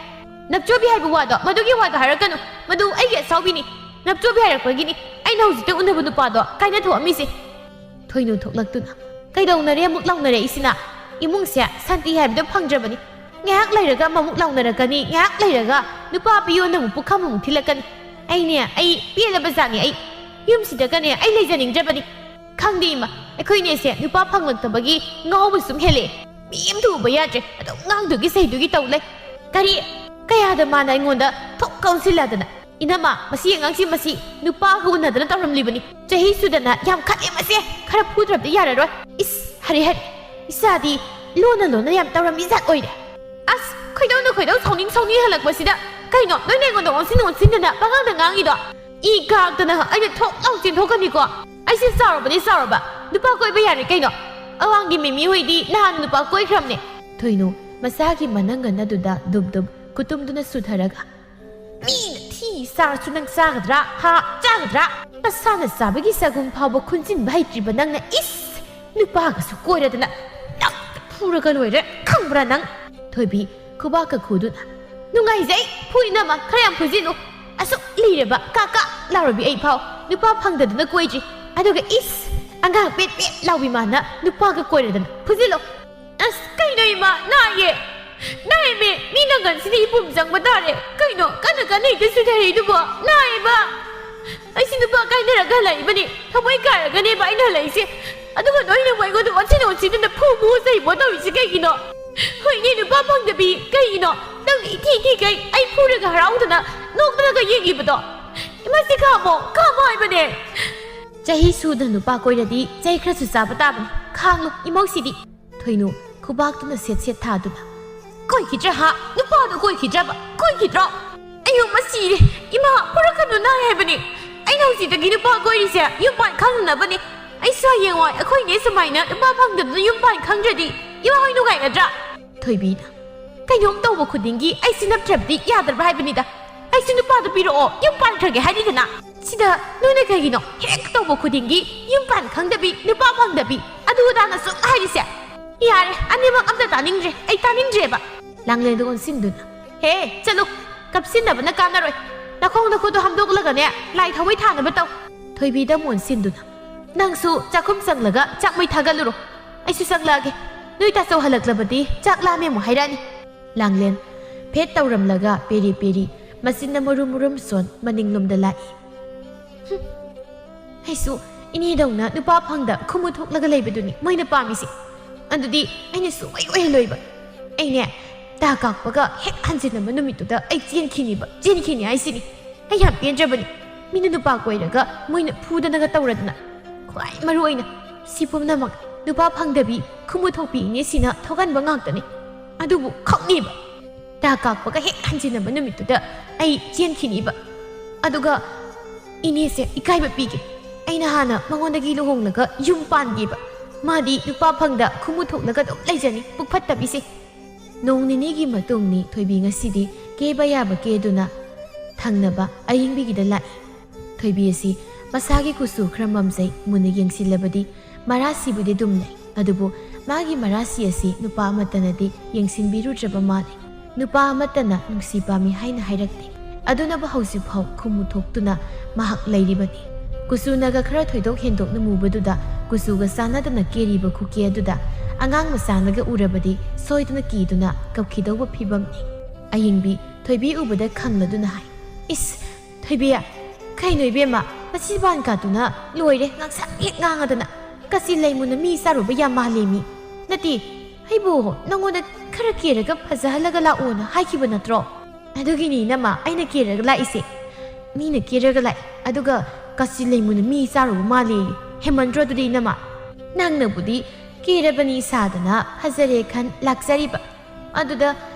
ꯅꯞꯆꯣꯕꯤ ꯍꯥꯏꯕ ꯋꯥꯗꯣ, ꯃꯗꯨꯒꯤ ꯋꯥꯗꯣ ꯍꯥꯏꯔꯛꯀꯅꯨ꯫ ꯃꯗꯨ ꯑꯩꯒꯤ ꯑꯁꯥꯎꯕꯤꯅꯤ꯫ ꯅꯞꯆꯣꯕꯤ ꯍꯥꯏꯔꯛꯄꯒꯤꯅꯤ ꯑꯩꯅ ꯍꯧꯖꯤꯛꯇ ꯎꯅꯕ ꯅꯨꯄꯥꯗꯣ ꯀꯥꯏꯅ ꯊꯣꯛꯑꯝꯃꯤꯁꯦ꯫" ꯊꯣꯏꯅꯨ ꯊꯣꯛꯂꯛꯇꯨꯅ, "ꯀꯩꯗꯧꯅꯔꯦ ꯑꯃꯨꯛ ꯂꯥꯎꯅꯔꯛꯏꯁꯤꯅ? ꯏꯃꯨꯡꯁꯦ ꯁꯥꯟꯇꯤ ꯍꯥꯏꯕꯗꯣ ꯐꯪꯗ꯭ꯔꯕꯅꯤ꯫ ꯉꯥꯏꯍꯥꯛ ꯂꯩꯔꯒ ꯑꯃꯃꯨꯛ ꯂꯥꯎꯅꯔꯛꯀꯅꯤ, ꯉꯥꯏꯍꯥꯛ ꯂꯩꯔꯒ ꯅꯨꯄꯥ ꯄꯤꯌꯣꯅ ꯑꯃꯨꯛ ꯄꯨꯈꯝ ꯑꯃꯨꯛ ꯊꯤꯜꯂꯛꯀꯅꯤ꯫ ꯑꯩꯅꯦ, ꯑꯩ ꯄꯦꯜꯂꯕ ꯖꯥꯠꯅꯤ꯫ ꯑꯩ ꯌꯨꯝꯁꯤꯗꯀꯅꯦ ꯑꯩ ꯂꯩꯖꯅꯤꯡꯗ꯭ꯔꯕꯅꯤ꯫ ꯈꯪꯗꯦ ꯏꯃꯥ, ꯑꯩꯈꯣꯏꯅꯦꯁꯦ ꯅꯨꯄꯥ ꯐꯪꯂꯛꯇꯕꯒꯤ ꯉꯥꯎꯕ ꯁꯨꯝ ꯍꯦꯜꯂꯛꯑꯦ꯫ ꯃꯤ ꯑꯃꯇ ꯎꯕ ꯌꯥꯗ꯭ꯔꯦ꯫ ꯑꯗꯨꯝ ꯉꯥꯡꯗꯨꯒꯤ ꯆꯩꯗꯨꯒꯤ ꯇꯧ ꯂꯩ꯫ ꯀꯔꯤ? ꯀꯌꯥꯗ ꯃꯥꯅ ꯑꯩꯉꯣꯟꯗ ꯊꯣꯛ ꯀꯥꯎꯁꯤꯜꯂꯗꯅ? ꯏꯅꯝꯃ, ꯃꯁꯤ ꯑꯉꯥꯡꯁꯤ ꯃꯁꯤ ꯅꯨꯄꯥꯒ ꯎꯅꯗꯅ ꯇꯧꯔꯝꯂꯤꯕꯅꯤ꯫ ꯆꯍꯤ ꯁꯨꯗꯅ ꯌꯥꯝ ꯈꯠꯂꯦ ꯃꯁꯦ꯫ ꯈꯔ ꯐꯨꯗ꯭ꯔꯕꯗꯤ ꯌꯥꯔꯔꯣꯏ꯫ ꯏꯁ, ꯍꯔꯦ ꯍꯔꯦ꯫ ꯏꯆꯥꯗꯤ ꯂꯣꯟꯅ ꯂꯣꯟꯅ ꯌꯥꯝ ꯇꯧꯔꯝꯃꯤ ꯖꯥꯠ ꯑꯣꯏꯔꯦ꯫ ꯑꯁ, ꯈꯣꯏꯗꯧꯅ ꯈꯣꯏꯗꯧ, ꯁꯥꯎꯅꯤꯡ ꯁꯥꯎꯅꯤꯡ ꯍꯜꯂꯛꯄꯁꯤꯗ꯫ ꯀꯩꯅꯣ, ꯅꯣꯏꯅ ꯑꯩꯉꯣꯟꯗ ꯑꯣꯟꯁꯤꯟ ꯑꯣꯟꯁꯤꯟꯗꯅ ꯄꯉꯥꯡꯗ ꯉꯥꯡꯉꯤꯗꯣ? ꯏ ꯀꯥꯔꯛꯇꯅ ꯑꯩꯅ ꯊꯣꯛ ꯂꯥꯎ ꯆꯦꯟꯊꯣꯛꯀꯅꯤꯀꯣ꯫ ꯑꯩꯁꯦ ꯆꯥꯎꯔꯕꯅꯤ ꯆꯥꯎꯔꯕ꯫ ꯅꯨꯄꯥ ꯀꯣꯏꯕ ꯌꯥꯔꯦ ꯀꯩꯅꯣ꯫ ꯑꯋꯥꯡꯒꯤ ꯃꯤꯃꯤ ꯍꯣꯏꯗꯤ ꯅꯍꯥꯟ ꯅꯨꯄꯥ ꯀꯣꯏꯈ꯭ꯔꯕꯅꯦ꯫ ꯊꯣꯏꯅꯨ ꯃꯁꯥꯒꯤ ꯃꯅꯪꯒꯟ ꯑꯗꯨꯗ ꯗꯨꯞ ꯗꯨꯞ ꯀꯨꯇꯨꯝꯗꯨꯅ ꯁꯨꯊꯔꯒ, "ꯃꯤꯅ ꯊꯤ ꯆꯥꯔꯁꯨ ꯅꯪ ꯆꯥꯒꯗ꯭ꯔꯥ? ꯍꯥ? ꯆꯥꯒꯗ꯭ꯔꯥ? ꯅꯁꯥꯅ ꯆꯥꯕꯒꯤ ꯆꯒꯨꯝ ꯐꯥꯎꯕ ꯈꯨꯟꯖꯤꯟꯕ ꯍꯩꯇ꯭ꯔꯤꯕ ꯅꯪꯅ, ꯏꯁ! ꯅꯨꯄꯥꯒꯁꯨ ꯀꯣꯏꯔꯗꯅ ꯅꯪ ꯐꯨꯔꯒ ꯂꯣꯏꯔꯦ, ꯈꯪꯕ꯭ꯔꯥ ꯅꯪ?" ꯊꯣꯏꯕꯤ ꯈꯨꯕꯥꯛꯀ ꯈꯨꯗꯨꯅ, "ꯅꯨꯡꯉꯥꯏꯖꯩ, ꯐꯨꯏꯅꯃ ꯈꯔ ꯌꯥꯝ ꯐꯨꯖꯤꯜꯂꯨ꯫ ꯑꯁꯨꯛ ꯂꯤꯔꯕ ꯀꯥ ꯀꯥ ꯂꯥꯎꯔꯕꯤ ꯑꯩ ꯐꯥꯎ ꯅꯨꯄꯥ ꯐꯪꯗꯗꯅ ꯀꯣꯏꯗ꯭ꯔꯤ꯫ ꯑꯗꯨꯒ ꯏꯁ! ꯑꯉꯥꯡ ꯄꯦꯠ ꯄꯦꯠ ꯂꯥꯎꯕꯤ ꯃꯥꯅ ꯅꯨꯄꯥꯒ ꯀꯣꯏꯔꯗꯅ ꯐꯨꯖꯤꯜꯂꯣ꯫ ꯑꯁ, ꯀꯩꯅꯣ ꯏꯃꯥ, ꯅꯥꯏꯌꯦ꯫ ꯅꯥꯏꯃꯦ, ꯃꯤ ꯅꯪꯒꯟꯁꯤꯗ ꯏꯄꯨꯝ ꯆꯪꯕ ꯇꯥꯔꯦ꯫ ꯀꯩꯅꯣ ꯀꯟꯅ ꯀꯟꯅ ꯍꯦꯛꯇ ꯆꯨꯊꯔꯛꯏꯗꯨꯕꯣ? ꯅꯥꯏꯌꯦꯕ꯫ ꯑꯩꯁꯤ ꯅꯨꯄꯥ ꯀꯥꯏꯅꯔꯒ ꯍꯜꯂꯛꯏꯕꯅꯤ꯫ ꯊꯃꯣꯏ ꯀꯥꯏꯔꯒꯅꯦꯕ ꯑꯩꯅ ꯍꯜꯂꯛꯏꯁꯦ꯫ ꯑꯗꯨꯒ ꯅꯣꯏꯅ ꯑꯃꯨꯛ ꯑꯩꯉꯣꯟꯗ ꯑꯣꯟꯁꯤꯟ ꯑꯣꯟꯁꯤꯟꯗꯅ ꯐꯨꯕ ꯆꯩꯕ ꯇꯧꯔꯤꯁꯦ ꯀꯩꯒꯤꯅꯣ? ꯍꯣꯏꯅꯦ, ꯅꯨꯄꯥ ꯐꯪꯗꯕꯤ, ꯀꯩꯒꯤꯅꯣ? ꯅꯪꯅ ꯏꯊꯤ ꯏꯊꯤꯈꯩ ꯑꯩ ꯐꯨꯔꯒ ꯍꯔꯥꯎꯗꯅ ꯅꯣꯛꯇꯅꯒ ꯌꯦꯡꯉꯤꯕꯗꯣ? ꯏꯃꯥꯁꯤ ꯈꯥꯝꯃꯣ, ꯈꯥꯝꯃꯣ ꯍꯥꯏꯕꯅꯦ꯫ ꯆꯍꯤ ꯁꯨꯗ ꯅꯨꯄꯥ ꯀꯣꯏꯔꯗꯤ ꯆꯩ ꯈꯔꯁꯨ ꯆꯥꯕ ꯇꯥꯕꯅꯤ꯫ ꯈꯥꯡꯂꯣ, ꯏꯃꯧꯁꯤꯗꯤ꯫ ꯊꯣꯏꯅꯨ ꯎꯕꯥꯛꯇꯨꯅ ꯁꯦꯠ ꯁꯦꯠ ꯊꯥꯗꯨꯅ꯫ "ꯀꯣꯏꯈꯤꯗ꯭ꯔꯥ ꯍꯥ? ꯅꯨꯄꯥꯗꯣ ꯀꯣꯏꯈꯤꯗ꯭ꯔꯕ? ꯀꯣꯏꯈꯤꯗ꯭ꯔꯣ? ꯑꯩ ꯌꯨꯝ ꯁꯤꯔꯦ꯫ ꯏꯃꯥ, ꯐꯨꯔꯛꯀꯅꯨ, ꯅꯥꯏ ꯍꯥꯏꯕꯅꯤ꯫ ꯑꯩꯅ ꯍꯧꯖꯤꯛꯇꯒꯤ ꯅꯨꯄꯥ ꯀꯣꯏꯔꯤꯁꯦ ꯌꯨꯝ ꯄꯥꯟ ꯈꯪꯅꯅꯕꯅꯤ꯫ ꯑꯩꯁꯨ ꯍꯌꯦꯡꯋꯥꯏ ꯑꯩꯈꯣꯏ ꯏꯅꯦ ꯁꯨꯃꯥꯏꯅ ꯅꯨꯄꯥ ꯐꯪꯗꯕꯗꯨꯅ ꯌꯨꯝ ꯄꯥꯟ ꯈꯪꯗ꯭ꯔꯗꯤ ꯏꯃꯥ ꯍꯣꯏ ꯅꯨꯡꯉꯥꯏꯒꯗ꯭ꯔꯥ?" ꯊꯣꯏꯕꯤꯅ, "ꯀꯩꯅꯣꯝ ꯇꯧꯕ ꯈꯨꯗꯤꯡꯒꯤ ꯑꯩꯁꯤ ꯅꯠꯇ꯭ꯔꯕꯗꯤ ꯌꯥꯗ꯭ꯔꯕ ꯍꯥꯏꯕꯅꯤꯗ꯫ ꯑꯩꯁꯨ ꯅꯨꯄꯥꯗꯣ ꯄꯤꯔꯛꯑꯣ, ꯌꯨꯝ ꯄꯥꯟꯈ꯭ꯔꯒꯦ ꯍꯥꯏꯔꯤꯗꯅ꯫ ꯁꯤꯗ ꯅꯣꯏꯅ ꯀꯩꯒꯤꯅꯣ ꯍꯦꯛ ꯇꯧꯕ ꯈꯨꯗꯤꯡꯒꯤ ꯌꯨꯝ ꯄꯥꯟ ꯈꯪꯗꯕꯤ, ꯅꯨꯄꯥ ꯐꯪꯗꯕꯤ, ꯑꯗꯨ ꯑꯗꯥꯅ ꯁꯨꯝ ꯍꯥꯏꯔꯤꯁꯦ? ꯌꯥꯔꯦ, ꯑꯅꯤꯃꯛ ꯑꯝꯇ ꯇꯥꯅꯤꯡꯗ꯭ꯔꯦ, ꯑꯩ ꯇꯥꯅꯤꯡꯗ꯭ꯔꯦꯕ꯫" ꯂꯥꯡꯂꯦꯟꯗ ꯑꯣꯟꯁꯤꯟꯗꯨꯅ, "ꯍꯦ, ꯆꯠꯂꯨ, ꯀꯞꯁꯤꯟꯅꯕꯅ ꯀꯥꯟꯅꯔꯣꯏ꯫ ꯅꯈꯣꯡ ꯅꯈꯨꯠꯇꯣ ꯍꯥꯝꯗꯣꯛꯂꯒꯅꯦ, ꯂꯥꯏ ꯊꯥꯎꯃꯩ ꯊꯥꯅꯕ ꯇꯧ꯫" ꯊꯣꯏꯕꯤꯗ ꯑꯃꯨꯛ ꯑꯣꯟꯁꯤꯟꯗꯨꯅ, "ꯅꯪꯁꯨ ꯆꯥꯛꯈꯨꯝ ꯆꯪꯂꯒ ꯆꯥꯛ ꯃꯩ ꯊꯥꯒꯠꯂꯨꯔꯣ꯫ ꯑꯩꯁꯨ ꯆꯪꯂꯛꯑꯒꯦ꯫ ꯅꯣꯏ ꯇꯥꯆꯧ ꯍꯜꯂꯛꯂꯕꯗꯤ ꯆꯥꯛ ꯂꯥꯝꯃꯦ ꯑꯃꯨꯛ ꯍꯥꯏꯔꯛꯑꯅꯤ꯫" ꯂꯥꯡꯂꯦꯟ ꯐꯦꯠ ꯇꯧꯔꯝꯂꯒ ꯄꯦꯔꯤ ꯄꯦꯔꯤ, ꯃꯆꯤꯟꯅ ꯃꯨꯔꯨꯝ ꯃꯨꯔꯨꯝ ꯁꯣꯟ ꯃꯅꯤꯡꯂꯣꯝꯗ ꯂꯥꯛꯏ꯫ "ꯍꯨꯝ, ꯑꯩꯁꯨ ꯏꯅꯦꯗꯧꯅ ꯅꯨꯄꯥ ꯐꯪꯗ ꯈꯨꯃꯨ ꯊꯣꯛꯂꯒ ꯂꯩꯕꯗꯨꯅꯤ ꯃꯣꯏꯅ ꯄꯥꯝꯃꯤꯁꯦ꯫ ꯑꯗꯨꯗꯤ ꯑꯩꯅ ꯁꯨꯡꯑꯣꯏ ꯑꯣꯏꯍꯜꯂꯣꯏꯕ꯫ ꯑꯩꯅꯦ, ꯇꯥ ꯀꯥꯛꯄꯒ ꯍꯦꯛ ꯍꯟꯖꯤꯟꯅꯕ ꯅꯨꯃꯤꯠꯇꯨꯗ ꯑꯩ ꯆꯦꯟꯈꯤꯅꯤꯕ, ꯆꯦꯟꯈꯤꯅꯤ ꯍꯥꯏꯁꯤꯅꯤ꯫ ꯑꯩ ꯌꯥꯝ ꯄꯦꯟꯗ꯭ꯔꯕꯅꯤ꯫ ꯃꯤꯅ ꯅꯨꯄꯥ ꯀꯣꯏꯔꯒ ꯃꯣꯏꯅ ꯐꯨꯗꯅꯒ ꯇꯧꯔꯗꯅ꯫ ꯈ꯭ꯋꯥꯏ ꯃꯔꯨ ꯑꯣꯏꯅ ꯁꯤ ꯄꯨꯝꯅꯃꯛ ꯅꯨꯄꯥ ꯐꯪꯗꯕꯤ ꯈꯨꯃꯨ ꯊꯣꯛꯄꯤ ꯏꯅꯦꯁꯤꯅ ꯊꯣꯛꯍꯟꯕ ꯉꯥꯛꯇꯅꯤ꯫ ꯑꯗꯨꯕꯨ ꯈꯪꯅꯤꯕ꯫ ꯇꯥ ꯀꯥꯛꯄꯒ ꯍꯦꯛ ꯍꯟꯖꯤꯟꯅꯕ ꯅꯨꯃꯤꯠꯇꯨꯗ ꯑꯩ ꯆꯦꯟꯈꯤꯅꯤꯕ꯫ ꯑꯗꯨꯒ ꯏꯅꯦꯁꯦ ꯏꯀꯥꯏꯕ ꯄꯤꯒꯦ꯫ ꯑꯩꯅ ꯍꯥꯟꯅ ꯃꯉꯣꯟꯗꯒꯤ ꯂꯨꯍꯣꯡꯂꯒ ꯌꯨꯝ ꯄꯥꯟꯒꯦꯕ꯫ ꯃꯥꯗꯤ ꯅꯨꯄꯥ ꯐꯪꯗ ꯈꯨꯃꯨ ꯊꯣꯛꯂꯒ ꯑꯗꯨꯝ ꯂꯩꯖꯅꯤ, ꯄꯨꯛ ꯐꯠꯇꯕꯤꯁꯦ꯫" ꯅꯣꯡ ꯅꯤꯅꯤꯒꯤ ꯃꯇꯨꯡꯅꯤ ꯊꯣꯏꯕꯤ ꯉꯁꯤꯗꯤ ꯀꯦꯕ ꯌꯥꯕ ꯀꯦꯗꯨꯅ ꯊꯪꯅꯕ ꯑꯌꯤꯡꯕꯤꯒꯤꯗ ꯂꯥꯛꯏ꯫ ꯊꯣꯏꯕꯤ ꯑꯁꯤ ꯃꯁꯥꯒꯤ ꯀꯨꯆꯨ ꯈꯔ ꯃꯝꯖꯩ, ꯃꯨꯟꯅ ꯌꯦꯡꯁꯤꯜꯂꯕꯗꯤ ꯃꯔꯥꯁꯤꯕꯨꯗꯤ ꯑꯗꯨꯝ ꯂꯩ꯫ ꯑꯗꯨꯕꯨ ꯃꯥꯒꯤ ꯃꯔꯥꯁꯤ ꯑꯁꯤ ꯅꯨꯄꯥ ꯑꯃꯠꯇꯅꯗꯤ ꯌꯦꯡꯁꯤꯟꯕꯤꯔꯨꯗ꯭ꯔꯕ ꯃꯥꯜꯂꯤ꯫ ꯅꯨꯄꯥ ꯑꯃꯠꯇꯅ ꯅꯨꯡꯁꯤ ꯄꯥꯝꯃꯤ ꯍꯥꯏꯅ ꯍꯥꯏꯔꯛꯇꯦ꯫ ꯑꯗꯨꯅꯕꯨ ꯍꯧꯖꯤꯛꯐꯥꯎ ꯈꯨꯃꯨ ꯊꯣꯛꯇꯨꯅ ꯃꯍꯥꯛ ꯂꯩꯔꯤꯕꯅꯤ꯫ ꯀꯨꯆꯨꯅꯒ ꯈꯔ ꯊꯣꯏꯗꯣꯛ ꯍꯦꯟꯗꯣꯛꯅ ꯃꯨꯕꯗꯨꯗ ꯀꯨꯆꯨꯒ ꯆꯥꯟꯅꯗꯅ ꯀꯦꯔꯤꯕ ꯈꯨꯀꯦ ꯑꯗꯨꯗ ꯑꯉꯥꯡ ꯃꯆꯥꯅꯒ ꯎꯔꯕꯗꯤ ꯁꯣꯏꯗꯅ ꯀꯤꯗꯨꯅ ꯀꯞꯈꯤꯗꯧꯕ ꯐꯤꯕꯝꯅꯤ꯫ ꯑꯌꯤꯡꯕꯤ ꯊꯣꯏꯕꯤ ꯎꯕꯗ ꯈꯪꯂꯗꯨꯅ ꯍꯥꯏ, "ꯏꯁ, ꯊꯣꯏꯕꯤ, ꯀꯩꯅꯣ ꯏꯕꯦꯝꯃ, ꯃꯁꯤ ꯄꯥꯟ ꯀꯥꯠꯇꯨꯅ ꯂꯣꯏꯔꯦ, ꯉꯥꯡꯁꯪ ꯍꯦꯛ ꯉꯥꯡꯉꯗꯅ꯫ ꯀꯆꯤꯟ ꯂꯩꯃꯨꯅ ꯃꯤ ꯆꯥꯔꯨꯕ ꯌꯥꯝ ꯃꯥꯜꯂꯦꯃꯤ꯫ ꯅꯠꯇꯦ, ꯑꯩꯕꯨ ꯅꯉꯣꯟꯗ ꯈꯔ ꯀꯦꯔꯒ ꯐꯖꯍꯜꯂꯒ ꯂꯥꯛꯑꯣꯅ ꯍꯥꯏꯈꯤꯕ ꯅꯠꯇ꯭ꯔꯣ?" "ꯑꯗꯨꯒꯤꯅꯤ ꯏꯅꯝꯃ ꯑꯩꯅ ꯀꯦꯔꯒ ꯂꯥꯛꯏꯁꯦ꯫ ꯃꯤꯅ ꯀꯦꯔꯒ ꯂꯥꯛꯏ, ꯑꯗꯨꯒ ꯀꯆꯤꯟ ꯂꯩꯃꯨꯅ ꯃꯤ ꯆꯥꯔꯨꯕ ꯃꯥꯜꯂꯦꯌꯦ꯫ ꯍꯦꯃꯟꯗ꯭ꯔꯣ ꯑꯗꯨꯗꯤ ꯏꯅꯝꯃ? ꯅꯪꯅꯕꯨꯗꯤ ꯀꯦꯔꯕꯅꯤ ꯁꯥꯗꯅ ꯐꯖꯔꯦ ꯈꯟ ꯂꯥꯛꯆꯔꯤꯕ꯫ ꯑꯗꯨꯗ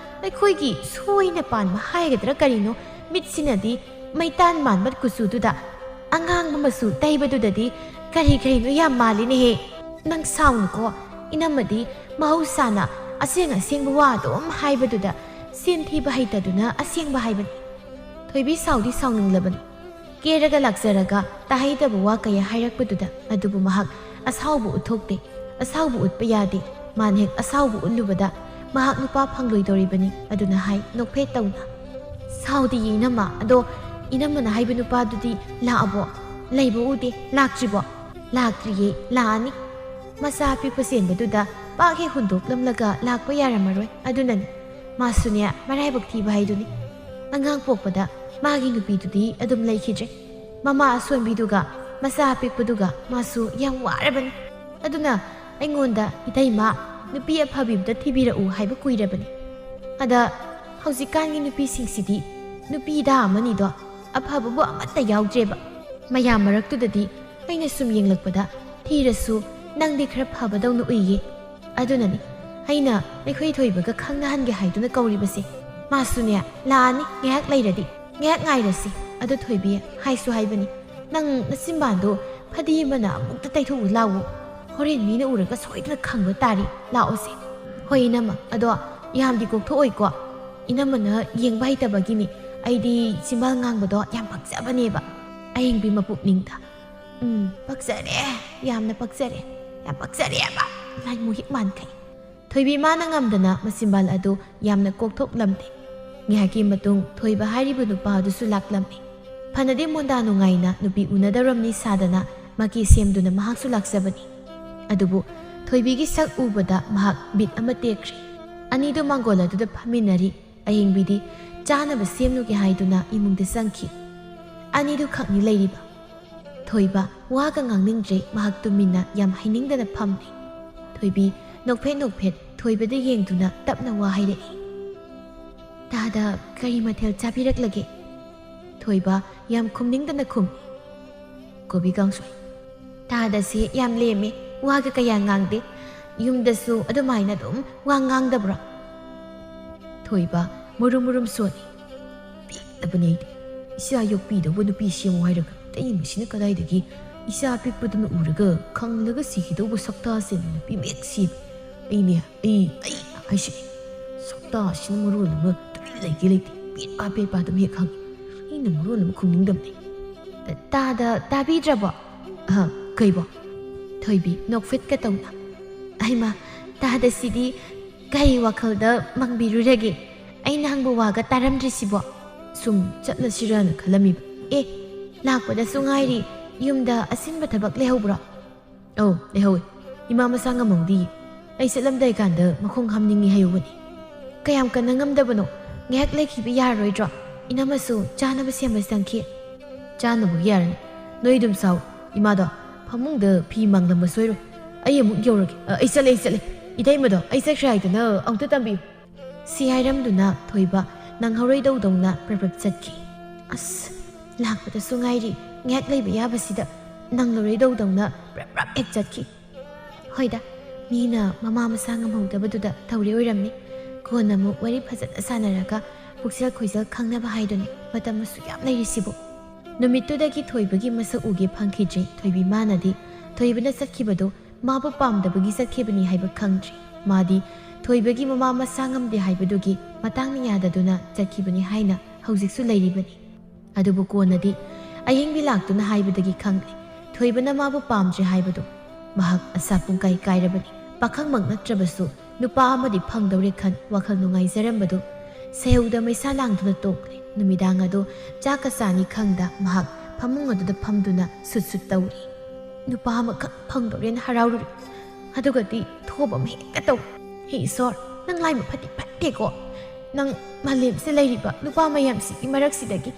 ꯑꯩꯈꯣꯏꯒꯤ ꯁꯣꯏꯅ ꯄꯥꯟꯕ ꯍꯥꯏꯒꯗ꯭ꯔꯥ ꯀꯔꯤꯅꯣ, ꯃꯤꯠꯁꯤꯅꯗꯤ ꯃꯩꯇꯥꯟ ꯃꯥꯟꯕ ꯀꯨꯆꯨꯗꯨꯗ ꯑꯉꯥꯡꯕ ꯃꯆꯨ ꯇꯩꯕꯗꯨꯗꯗꯤ ꯀꯔꯤ ꯀꯔꯤꯅꯣ ꯌꯥꯝ ꯃꯥꯜꯂꯤꯅꯦꯍꯦ꯫ ꯅꯪ ꯁꯥꯎꯅꯨꯀꯣ, ꯏꯅꯝꯃꯗꯤ ꯃꯍꯧꯁꯥꯅ ꯑꯁꯦꯡ ꯑꯁꯦꯡꯕ ꯋꯥ ꯑꯗꯨꯝ ꯍꯥꯏꯕꯗꯨꯗ ꯁꯦꯟ ꯊꯤꯕ ꯍꯩꯇꯗꯨꯅ ꯑꯁꯦꯡꯕ ꯍꯥꯏꯕꯅꯤ꯫ ꯊꯣꯏꯕꯤ ꯁꯥꯎꯗꯤ ꯁꯥꯎꯅꯤꯡꯂꯕꯅꯤ꯫ ꯀꯦꯔꯒ ꯂꯥꯛꯆꯔꯒ ꯇꯥꯍꯩꯗꯕ ꯋꯥ ꯀꯌꯥ ꯍꯥꯏꯔꯛꯄꯗꯨꯗ, ꯑꯗꯨꯕꯨ ꯃꯍꯥꯛ ꯑꯁꯥꯎꯕ ꯎꯠꯊꯣꯛꯇꯦ꯫ ꯑꯁꯥꯎꯕ ꯎꯠꯄ ꯌꯥꯗꯦ꯫ ꯃꯥꯅ ꯍꯦꯛ ꯑꯁꯥꯎꯕ ꯎꯠꯂꯨꯕꯗ ꯃꯍꯥꯛ ꯅꯨꯄꯥ ꯐꯪꯂꯣꯏꯗꯧꯔꯤꯕꯅꯤ ꯑꯗꯨꯅ ꯍꯥꯏ, ꯅꯣꯛꯐꯦꯠ ꯇꯧꯅ꯫ "ꯁꯥꯎꯗꯤꯌꯦ ꯏꯅꯝꯃ, ꯑꯗꯣ ꯏꯅꯝꯃꯅ ꯍꯥꯏꯕ ꯅꯨꯄꯥꯗꯨꯗꯤ ꯂꯥꯛꯑꯕꯣ? ꯂꯩꯕ ꯎꯗꯦ, ꯂꯥꯛꯇ꯭ꯔꯤꯕꯣ?" "ꯂꯥꯛꯇ꯭ꯔꯤꯌꯦ, ꯂꯥꯛꯑꯅꯤ꯫ ꯃꯆꯥ ꯑꯄꯤꯛꯄ ꯆꯦꯟꯕꯗꯨꯗ ꯄꯥꯛ ꯍꯦꯛ ꯍꯨꯟꯗꯣꯛꯂꯝꯂꯒ ꯂꯥꯛꯄ ꯌꯥꯔꯝꯃꯔꯣꯏ꯫ ꯑꯗꯨꯅꯅꯤ꯫ ꯃꯥꯁꯨꯅꯦ, ꯃꯔꯥꯏꯕꯛ ꯊꯤꯕ ꯍꯥꯏꯗꯨꯅꯤ꯫ ꯑꯉꯥꯡ ꯄꯣꯛꯄꯗ ꯃꯥꯒꯤ ꯅꯨꯄꯤꯗꯨꯗꯤ ꯑꯗꯨꯝ ꯂꯩꯈꯤꯗ꯭ꯔꯦ꯫ ꯃꯃꯥ ꯑꯁꯣꯟꯕꯤꯗꯨꯒ ꯃꯆꯥ ꯑꯄꯤꯛꯄꯗꯨꯒ ꯃꯥꯁꯨ ꯌꯥꯝ ꯋꯥꯔꯕꯅꯤ꯫ ꯑꯗꯨꯅ ꯑꯩꯉꯣꯟꯗ, 'ꯏꯇꯩꯃ, ꯅꯨꯄꯤ ꯑꯐꯕꯤꯕꯗ ꯊꯤꯕꯤꯔꯛꯎ' ꯍꯥꯏꯕ ꯀꯨꯏꯔꯕꯅꯤ꯫ ꯑꯗ ꯍꯧꯖꯤꯛꯀꯥꯟꯒꯤ ꯅꯨꯄꯤꯁꯤꯡꯁꯤꯗꯤ ꯅꯨꯄꯤꯗ ꯑꯃꯅꯤꯗꯣ ꯑꯐꯕꯕꯨ ꯑꯃꯠꯇ ꯌꯥꯎꯗ꯭ꯔꯦꯕ꯫ ꯃꯌꯥꯝ ꯃꯔꯛꯇꯨꯗꯗꯤ ꯑꯩꯅ ꯁꯨꯝ ꯌꯦꯡꯂꯛꯄꯗ ꯊꯤꯔꯁꯨ ꯅꯪꯗꯤ ꯈꯔ ꯐꯕꯗꯧꯅ ꯎꯏꯌꯦ꯫ ꯑꯗꯨꯅꯅꯤ ꯑꯩꯅ ꯑꯩꯈꯣꯏ ꯊꯣꯏꯕꯒ ꯈꯪꯅꯍꯟꯒꯦ ꯍꯥꯏꯗꯨꯅ ꯀꯧꯔꯤꯕꯁꯦ꯫ ꯃꯥꯁꯨꯅꯦ, ꯂꯥꯛꯑꯅꯤ, ꯉꯥꯏꯍꯥꯛ ꯂꯩꯔꯗꯤ꯫ ꯉꯥꯏꯍꯥꯛ ꯉꯥꯏꯔꯁꯤ꯫ ꯑꯗꯣ ꯊꯣꯏꯕꯤ, ꯍꯥꯏꯁꯨ ꯍꯥꯏꯕꯅꯤ, ꯅꯪ ꯅꯆꯤꯟꯕꯥꯟꯗꯣ ꯐꯗꯤ ꯑꯃꯅ ꯑꯃꯨꯛꯇ ꯇꯩꯊꯣꯛꯎ ꯂꯥꯎꯋꯣ꯫ ꯍꯣꯔꯦꯟ ꯃꯤꯅ ꯎꯔꯒ ꯁꯣꯏꯗꯅ ꯈꯪꯕ ꯇꯥꯔꯤ꯫ ꯂꯥꯛꯑꯣꯁꯦ꯫ ꯍꯣꯏ ꯏꯅꯝꯃ, ꯑꯗꯣ ꯌꯥꯝꯗꯤ ꯀꯣꯛꯊꯣꯛꯑꯣꯏꯀꯣ꯫ ꯏꯅꯝꯃꯅ ꯌꯦꯡꯕ ꯍꯩꯇꯕꯒꯤꯅꯤ꯫ ꯑꯩꯗꯤ ꯆꯤꯝꯕꯥꯜ ꯉꯥꯡꯕꯗꯣ ꯌꯥꯝ ꯄꯛꯆꯕꯅꯦꯕ꯫ ꯑꯌꯦꯡꯕꯤ ꯃꯄꯨꯛꯅꯤꯡꯗ꯫ ꯎꯝ, ꯄꯛꯆꯔꯦ꯫ ꯌꯥꯝꯅ ꯄꯛꯆꯔꯦ꯫ ꯌꯥꯝ ꯄꯛꯆꯔꯦꯕ꯫ ꯂꯥꯏ ꯃꯨꯍꯤꯛ ꯃꯥꯟꯈꯩ꯫ ꯊꯣꯏꯕꯤ ꯃꯥꯅ ꯉꯝꯗꯅ ꯃꯆꯤꯝꯕꯥꯜ ꯑꯗꯨ ꯌꯥꯝꯅ ꯀꯣꯛꯊꯣꯛꯂꯝꯃꯤ꯫ ꯉꯥꯏꯍꯥꯛꯀꯤ ꯃꯇꯨꯡ ꯊꯣꯏꯕ ꯍꯥꯏꯔꯤꯕ ꯅꯨꯄꯥ ꯑꯗꯨꯁꯨ ꯂꯥꯛꯂꯝꯃꯤ꯫ ꯐꯅꯗꯤ ꯃꯣꯟꯗꯥ ꯅꯨꯡꯉꯥꯏꯅ ꯅꯨꯄꯤ ꯎꯅꯗꯧꯔꯝꯅꯤ ꯁꯥꯗꯅ ꯃꯀꯤ ꯁꯦꯝꯗꯨꯅ ꯃꯍꯥꯛꯁꯨ ꯂꯥꯛꯆꯕꯅꯤ꯫ ꯑꯗꯨꯕꯨ ꯊꯣꯏꯕꯤꯒꯤ ꯁꯛ ꯎꯕꯗ ꯃꯍꯥꯛ ꯕꯤꯠ ꯑꯃ ꯇꯦꯛꯈ꯭ꯔꯦ꯫ ꯑꯅꯤꯗꯨ ꯃꯥꯡꯒꯣꯜ ꯑꯗꯨꯗ ꯐꯝꯃꯤꯟꯅꯔꯤ꯫ ꯑꯌꯦꯡꯕꯤꯗꯤ ꯆꯥꯅꯕ ꯁꯦꯝꯂꯨꯒꯦ ꯍꯥꯏꯗꯨꯅ ꯏꯃꯨꯡꯗ ꯆꯪꯈꯤ꯫ ꯑꯅꯤꯗꯨ ꯈꯛꯅꯤ ꯂꯩꯔꯤꯕ꯫ ꯊꯣꯏꯕ ꯋꯥꯒ ꯉꯥꯡꯅꯤꯡꯗ꯭ꯔꯦ, ꯃꯍꯥꯛ ꯇꯨꯃꯤꯟꯅ ꯌꯥꯝ ꯍꯩꯅꯤꯡꯗꯅ ꯐꯝꯂꯤ꯫ ꯊꯣꯏꯕꯤ ꯅꯣꯛꯐꯦꯠ ꯅꯣꯛꯐꯦꯠ ꯊꯣꯏꯕꯗ ꯌꯦꯡꯗꯨꯅ ꯇꯞꯅ ꯋꯥ ꯍꯥꯏꯔꯛꯏ꯫ "ꯇꯥꯗ ꯀꯔꯤ ꯃꯊꯦꯜ ꯆꯥꯕꯤꯔꯛꯂꯒꯦ?" ꯊꯣꯏꯕ ꯌꯥꯝ ꯈꯨꯝꯅꯤꯡꯗꯅ ꯈꯨꯝꯃꯤ꯫ "ꯀꯣꯕꯤ ꯀꯥꯡꯁꯣꯏ꯫ ꯇꯥꯗꯁꯦ ꯌꯥꯝ ꯂꯦꯝꯃꯦ, ꯋꯥꯒ ꯀꯌꯥ ꯉꯥꯡꯗꯦ꯫ ꯌꯨꯝꯗꯁꯨ ꯑꯗꯨꯃꯥꯏꯅ ꯑꯗꯨꯝ ꯋꯥ ꯉꯥꯡꯗꯕ꯭ꯔꯣ? ꯊꯣꯏꯕ ꯃꯨꯔꯨꯝ ꯃꯨꯔꯨꯝ ꯁꯣꯜꯂꯤ꯫ ꯄꯦꯜꯂꯕꯅꯤ ꯑꯩꯗꯤ꯫ ꯏꯆꯥ ꯌꯣꯛꯄꯤꯗꯧꯕ ꯅꯨꯄꯤ ꯁꯦꯝꯃꯨ ꯍꯥꯏꯔꯒ ꯇꯩꯃꯁꯤꯅ ꯀꯗꯥꯏꯗꯒꯤ ꯏꯆꯥ ꯑꯄꯤꯛꯄꯗꯨꯅ ꯎꯔꯒ ꯈꯪꯂꯒ ꯁꯤꯈꯤꯗꯧꯕ ꯁꯛꯇꯥꯁꯦ ꯅꯨꯄꯤ ꯃꯌꯦꯛ ꯁꯦꯝꯃꯤ꯫ ꯑꯩꯅꯦ, ꯑꯩ, ꯑꯩ ꯍꯥꯏꯁꯤ ꯁꯛꯇꯥꯁꯤꯅ ꯃꯔꯣꯜ ꯑꯃ ꯇꯨꯃꯤꯟ ꯂꯩꯒꯦ ꯂꯩꯇꯦ꯫ ꯄꯦꯠꯄꯥ ꯄꯦꯠꯄꯥ ꯑꯗꯨꯝ ꯍꯦꯛ ꯍꯪꯉꯤ꯫ ꯑꯩꯅ ꯃꯔꯣꯜ ꯑꯃ ꯈꯨꯝꯅꯤꯡꯗꯕꯅꯤ꯫ ꯇꯥꯗ ꯇꯥꯕꯤꯗ꯭ꯔꯕꯣ? ꯑꯍ, ꯀꯩꯕꯣ? ꯊꯣꯏꯕꯤ ꯅꯣꯛꯐꯦꯠꯀ ꯇꯧꯅ꯫ ꯑꯩꯃ, ꯇꯥꯗꯁꯤꯗꯤ ꯀꯩ ꯋꯥꯈꯜꯗ ꯃꯪꯕꯤꯔꯨꯔꯒꯦ? ꯑꯩꯅ ꯍꯪꯕ ꯋꯥꯒ ꯇꯥꯔꯝꯗ꯭ꯔꯤꯁꯤꯕꯣ? ꯁꯨꯝ ꯆꯠꯂꯁꯤꯔꯅ ꯈꯜꯂꯝꯃꯤꯕ꯫ ꯑꯦ, ꯂꯥꯛꯄꯗꯁꯨ ꯉꯥꯏꯔꯤ꯫ ꯌꯨꯝꯗ ꯑꯁꯤꯟꯕ ꯊꯕꯛ ꯂꯩꯍꯧꯕ꯭ꯔꯣ? ꯑꯧ, ꯂꯩꯍꯧꯋꯤ꯫ ꯏꯃꯥ ꯃꯁꯥ ꯉꯝꯍꯧꯗꯤ꯫ ꯑꯩ ꯆꯠꯂꯝꯗꯥꯏ ꯀꯥꯟꯗ ꯃꯈꯣꯡ ꯍꯥꯝꯅꯤꯡꯉꯤ ꯍꯥꯏꯍꯧꯕꯅꯤ꯫ ꯀꯌꯥꯝ ꯀꯟꯅ ꯉꯝꯗꯕꯅꯣ? ꯉꯥꯏꯍꯥꯛ ꯂꯩꯈꯤꯕ ꯌꯥꯔꯔꯣꯏꯗ꯭ꯔꯣ? ꯏꯅꯝꯃꯁꯨ ꯆꯥꯅꯕ ꯁꯦꯝꯕ ꯆꯪꯈꯤ꯫ ꯆꯥꯅꯕꯒꯤ ꯌꯥꯔꯅꯤ꯫ ꯅꯣꯏ ꯑꯗꯨꯝ ꯆꯥꯎ꯫ ꯏꯃꯥꯗꯣ ꯐꯃꯨꯡꯗ ꯐꯤ ꯃꯥꯡꯂꯝꯕ ꯁꯣꯏꯔꯣꯏ꯫ ꯑꯩ ꯑꯃꯨꯛ ꯌꯧꯔꯒꯦ꯫ ꯑ, ꯑꯩ ꯆꯠꯂꯦ, ꯑꯩ ꯆꯠꯂꯦ꯫ ꯏꯇꯩꯃꯗꯣ ꯑꯩ ꯆꯠꯈ꯭ꯔꯦ ꯍꯥꯏꯗꯅ ꯑꯃꯨꯛꯇ ꯇꯝꯕꯤꯌꯨ꯫ ꯁꯤ ꯍꯥꯏꯔꯝꯗꯨꯅ ꯊꯣꯏꯕ ꯅꯪꯍꯧꯔꯣꯏꯗꯧꯗꯧꯅ ꯄ꯭ꯔꯞ ꯄ꯭ꯔꯞ ꯆꯠꯈꯤ꯫ ꯑꯁ, ꯂꯥꯛꯄꯗꯁꯨ ꯉꯥꯏꯔꯤ, ꯉꯥꯏꯍꯥꯛ ꯂꯩꯕ ꯌꯥꯕꯁꯤꯗ ꯅꯪꯂꯔꯣꯏꯗꯧꯗꯧꯅ ꯄ꯭ꯔꯞ ꯄ꯭ꯔꯞ ꯍꯦꯛ ꯆꯠꯈꯤ꯫ ꯍꯣꯏꯗ, ꯃꯤꯅ ꯃꯃꯥ ꯃꯁꯥ ꯉꯝꯍꯧꯗꯕꯗꯨꯗ ꯇꯧꯔꯤ ꯑꯣꯏꯔꯝꯅꯤ꯫ ꯀꯣꯟꯅ ꯑꯃꯨꯛ ꯋꯥꯔꯤ ꯐꯖꯅ ꯁꯥꯟꯅꯔꯒ ꯄꯨꯛꯆꯦꯜ ꯈꯣꯏꯖꯦꯜ ꯈꯪꯅꯕ ꯍꯥꯏꯗꯨꯅꯤ꯫ ꯃꯇꯝ ꯑꯁꯨꯛ ꯌꯥꯝ ꯂꯩꯔꯤꯁꯤꯕꯨ꯫ ꯅꯨꯃꯤꯠꯇꯨꯗꯒꯤ ꯊꯣꯏꯕꯒꯤ ꯃꯁꯛ ꯎꯒꯦ ꯐꯪꯈꯤꯗ꯭ꯔꯦ꯫ ꯊꯣꯏꯕꯤ ꯃꯥꯅꯗꯤ ꯊꯣꯏꯕꯅ ꯆꯠꯈꯤꯕꯗꯨ ꯃꯥꯕꯨ ꯄꯥꯝꯗꯕꯒꯤ ꯆꯠꯈꯤꯕꯅꯤ ꯍꯥꯏꯕ ꯈꯪꯗ꯭ꯔꯤ꯫ ꯃꯥꯗꯤ ꯊꯣꯏꯕꯒꯤ ꯃꯃꯥ ꯃꯁꯥ ꯉꯝꯗꯦ ꯍꯥꯏꯕꯗꯨꯒꯤ ꯃꯇꯥꯡꯅ ꯌꯥꯗꯗꯨꯅ ꯆꯠꯈꯤꯕꯅꯤ ꯍꯥꯏꯅ ꯍꯧꯖꯤꯛꯁꯨ ꯂꯩꯔꯤꯕꯅꯤ꯫ ꯑꯗꯨꯕꯨ ꯀꯣꯟꯅꯗꯤ ꯑꯌꯤꯡꯕꯤ ꯂꯥꯛꯇꯨꯅ ꯍꯥꯏꯕꯗꯒꯤ ꯈꯪꯂꯦ, ꯊꯣꯏꯕꯅ ꯃꯥꯕꯨ ꯄꯥꯝꯗ꯭ꯔꯦ ꯍꯥꯏꯕꯗꯨ꯫ ꯃꯍꯥꯛ ꯑꯁꯥ ꯄꯨꯡꯀꯥꯏ ꯀꯥꯏꯔꯕꯅꯤ꯫ ꯄꯥꯈꯪꯃꯛ ꯅꯠꯇ꯭ꯔꯕꯁꯨ ꯅꯨꯄꯥ ꯑꯃꯗꯤ ꯐꯪꯗꯧꯔꯦ ꯈꯟ ꯋꯥꯈꯜ ꯅꯨꯡꯉꯥꯏꯖꯔꯝꯕꯗꯨ ꯁꯦꯌꯧꯗ ꯃꯩꯁꯥ ꯂꯥꯡꯗꯨꯅ ꯇꯣꯛꯂꯦ꯫ ꯅꯨꯃꯤꯗꯥꯡ ꯑꯗꯨ ꯆꯥꯛꯀ ꯆꯥꯅꯤ ꯈꯪꯗ ꯃꯍꯥꯛ ꯐꯃꯨꯡ ꯑꯗꯨꯗ ꯐꯝꯗꯨꯅ ꯁꯨꯠ ꯁꯨꯠ ꯇꯧꯔꯤ꯫ ꯅꯨꯄꯥ ꯑꯃꯈꯛ ꯐꯪꯗꯧꯔꯦꯅ ꯍꯔꯥꯎꯔꯨꯔꯤ꯫ ꯑꯗꯨꯒꯗꯤ ꯊꯣꯕ ꯑꯃ ꯍꯦꯛꯇ ꯇꯧ꯫ ꯍꯦ ꯏꯁꯣꯔ, ꯅꯪ ꯂꯥꯏꯕꯛ ꯐꯗꯤ ꯐꯠꯇꯦꯀꯣ꯫ ꯅꯪ ꯃꯥꯂꯦꯝꯁꯤꯗ ꯂꯩꯔꯤꯕ ꯅꯨꯄꯥ ꯃꯌꯥꯝꯁꯤꯒꯤ ꯃꯔꯛꯁꯤꯗꯒꯤ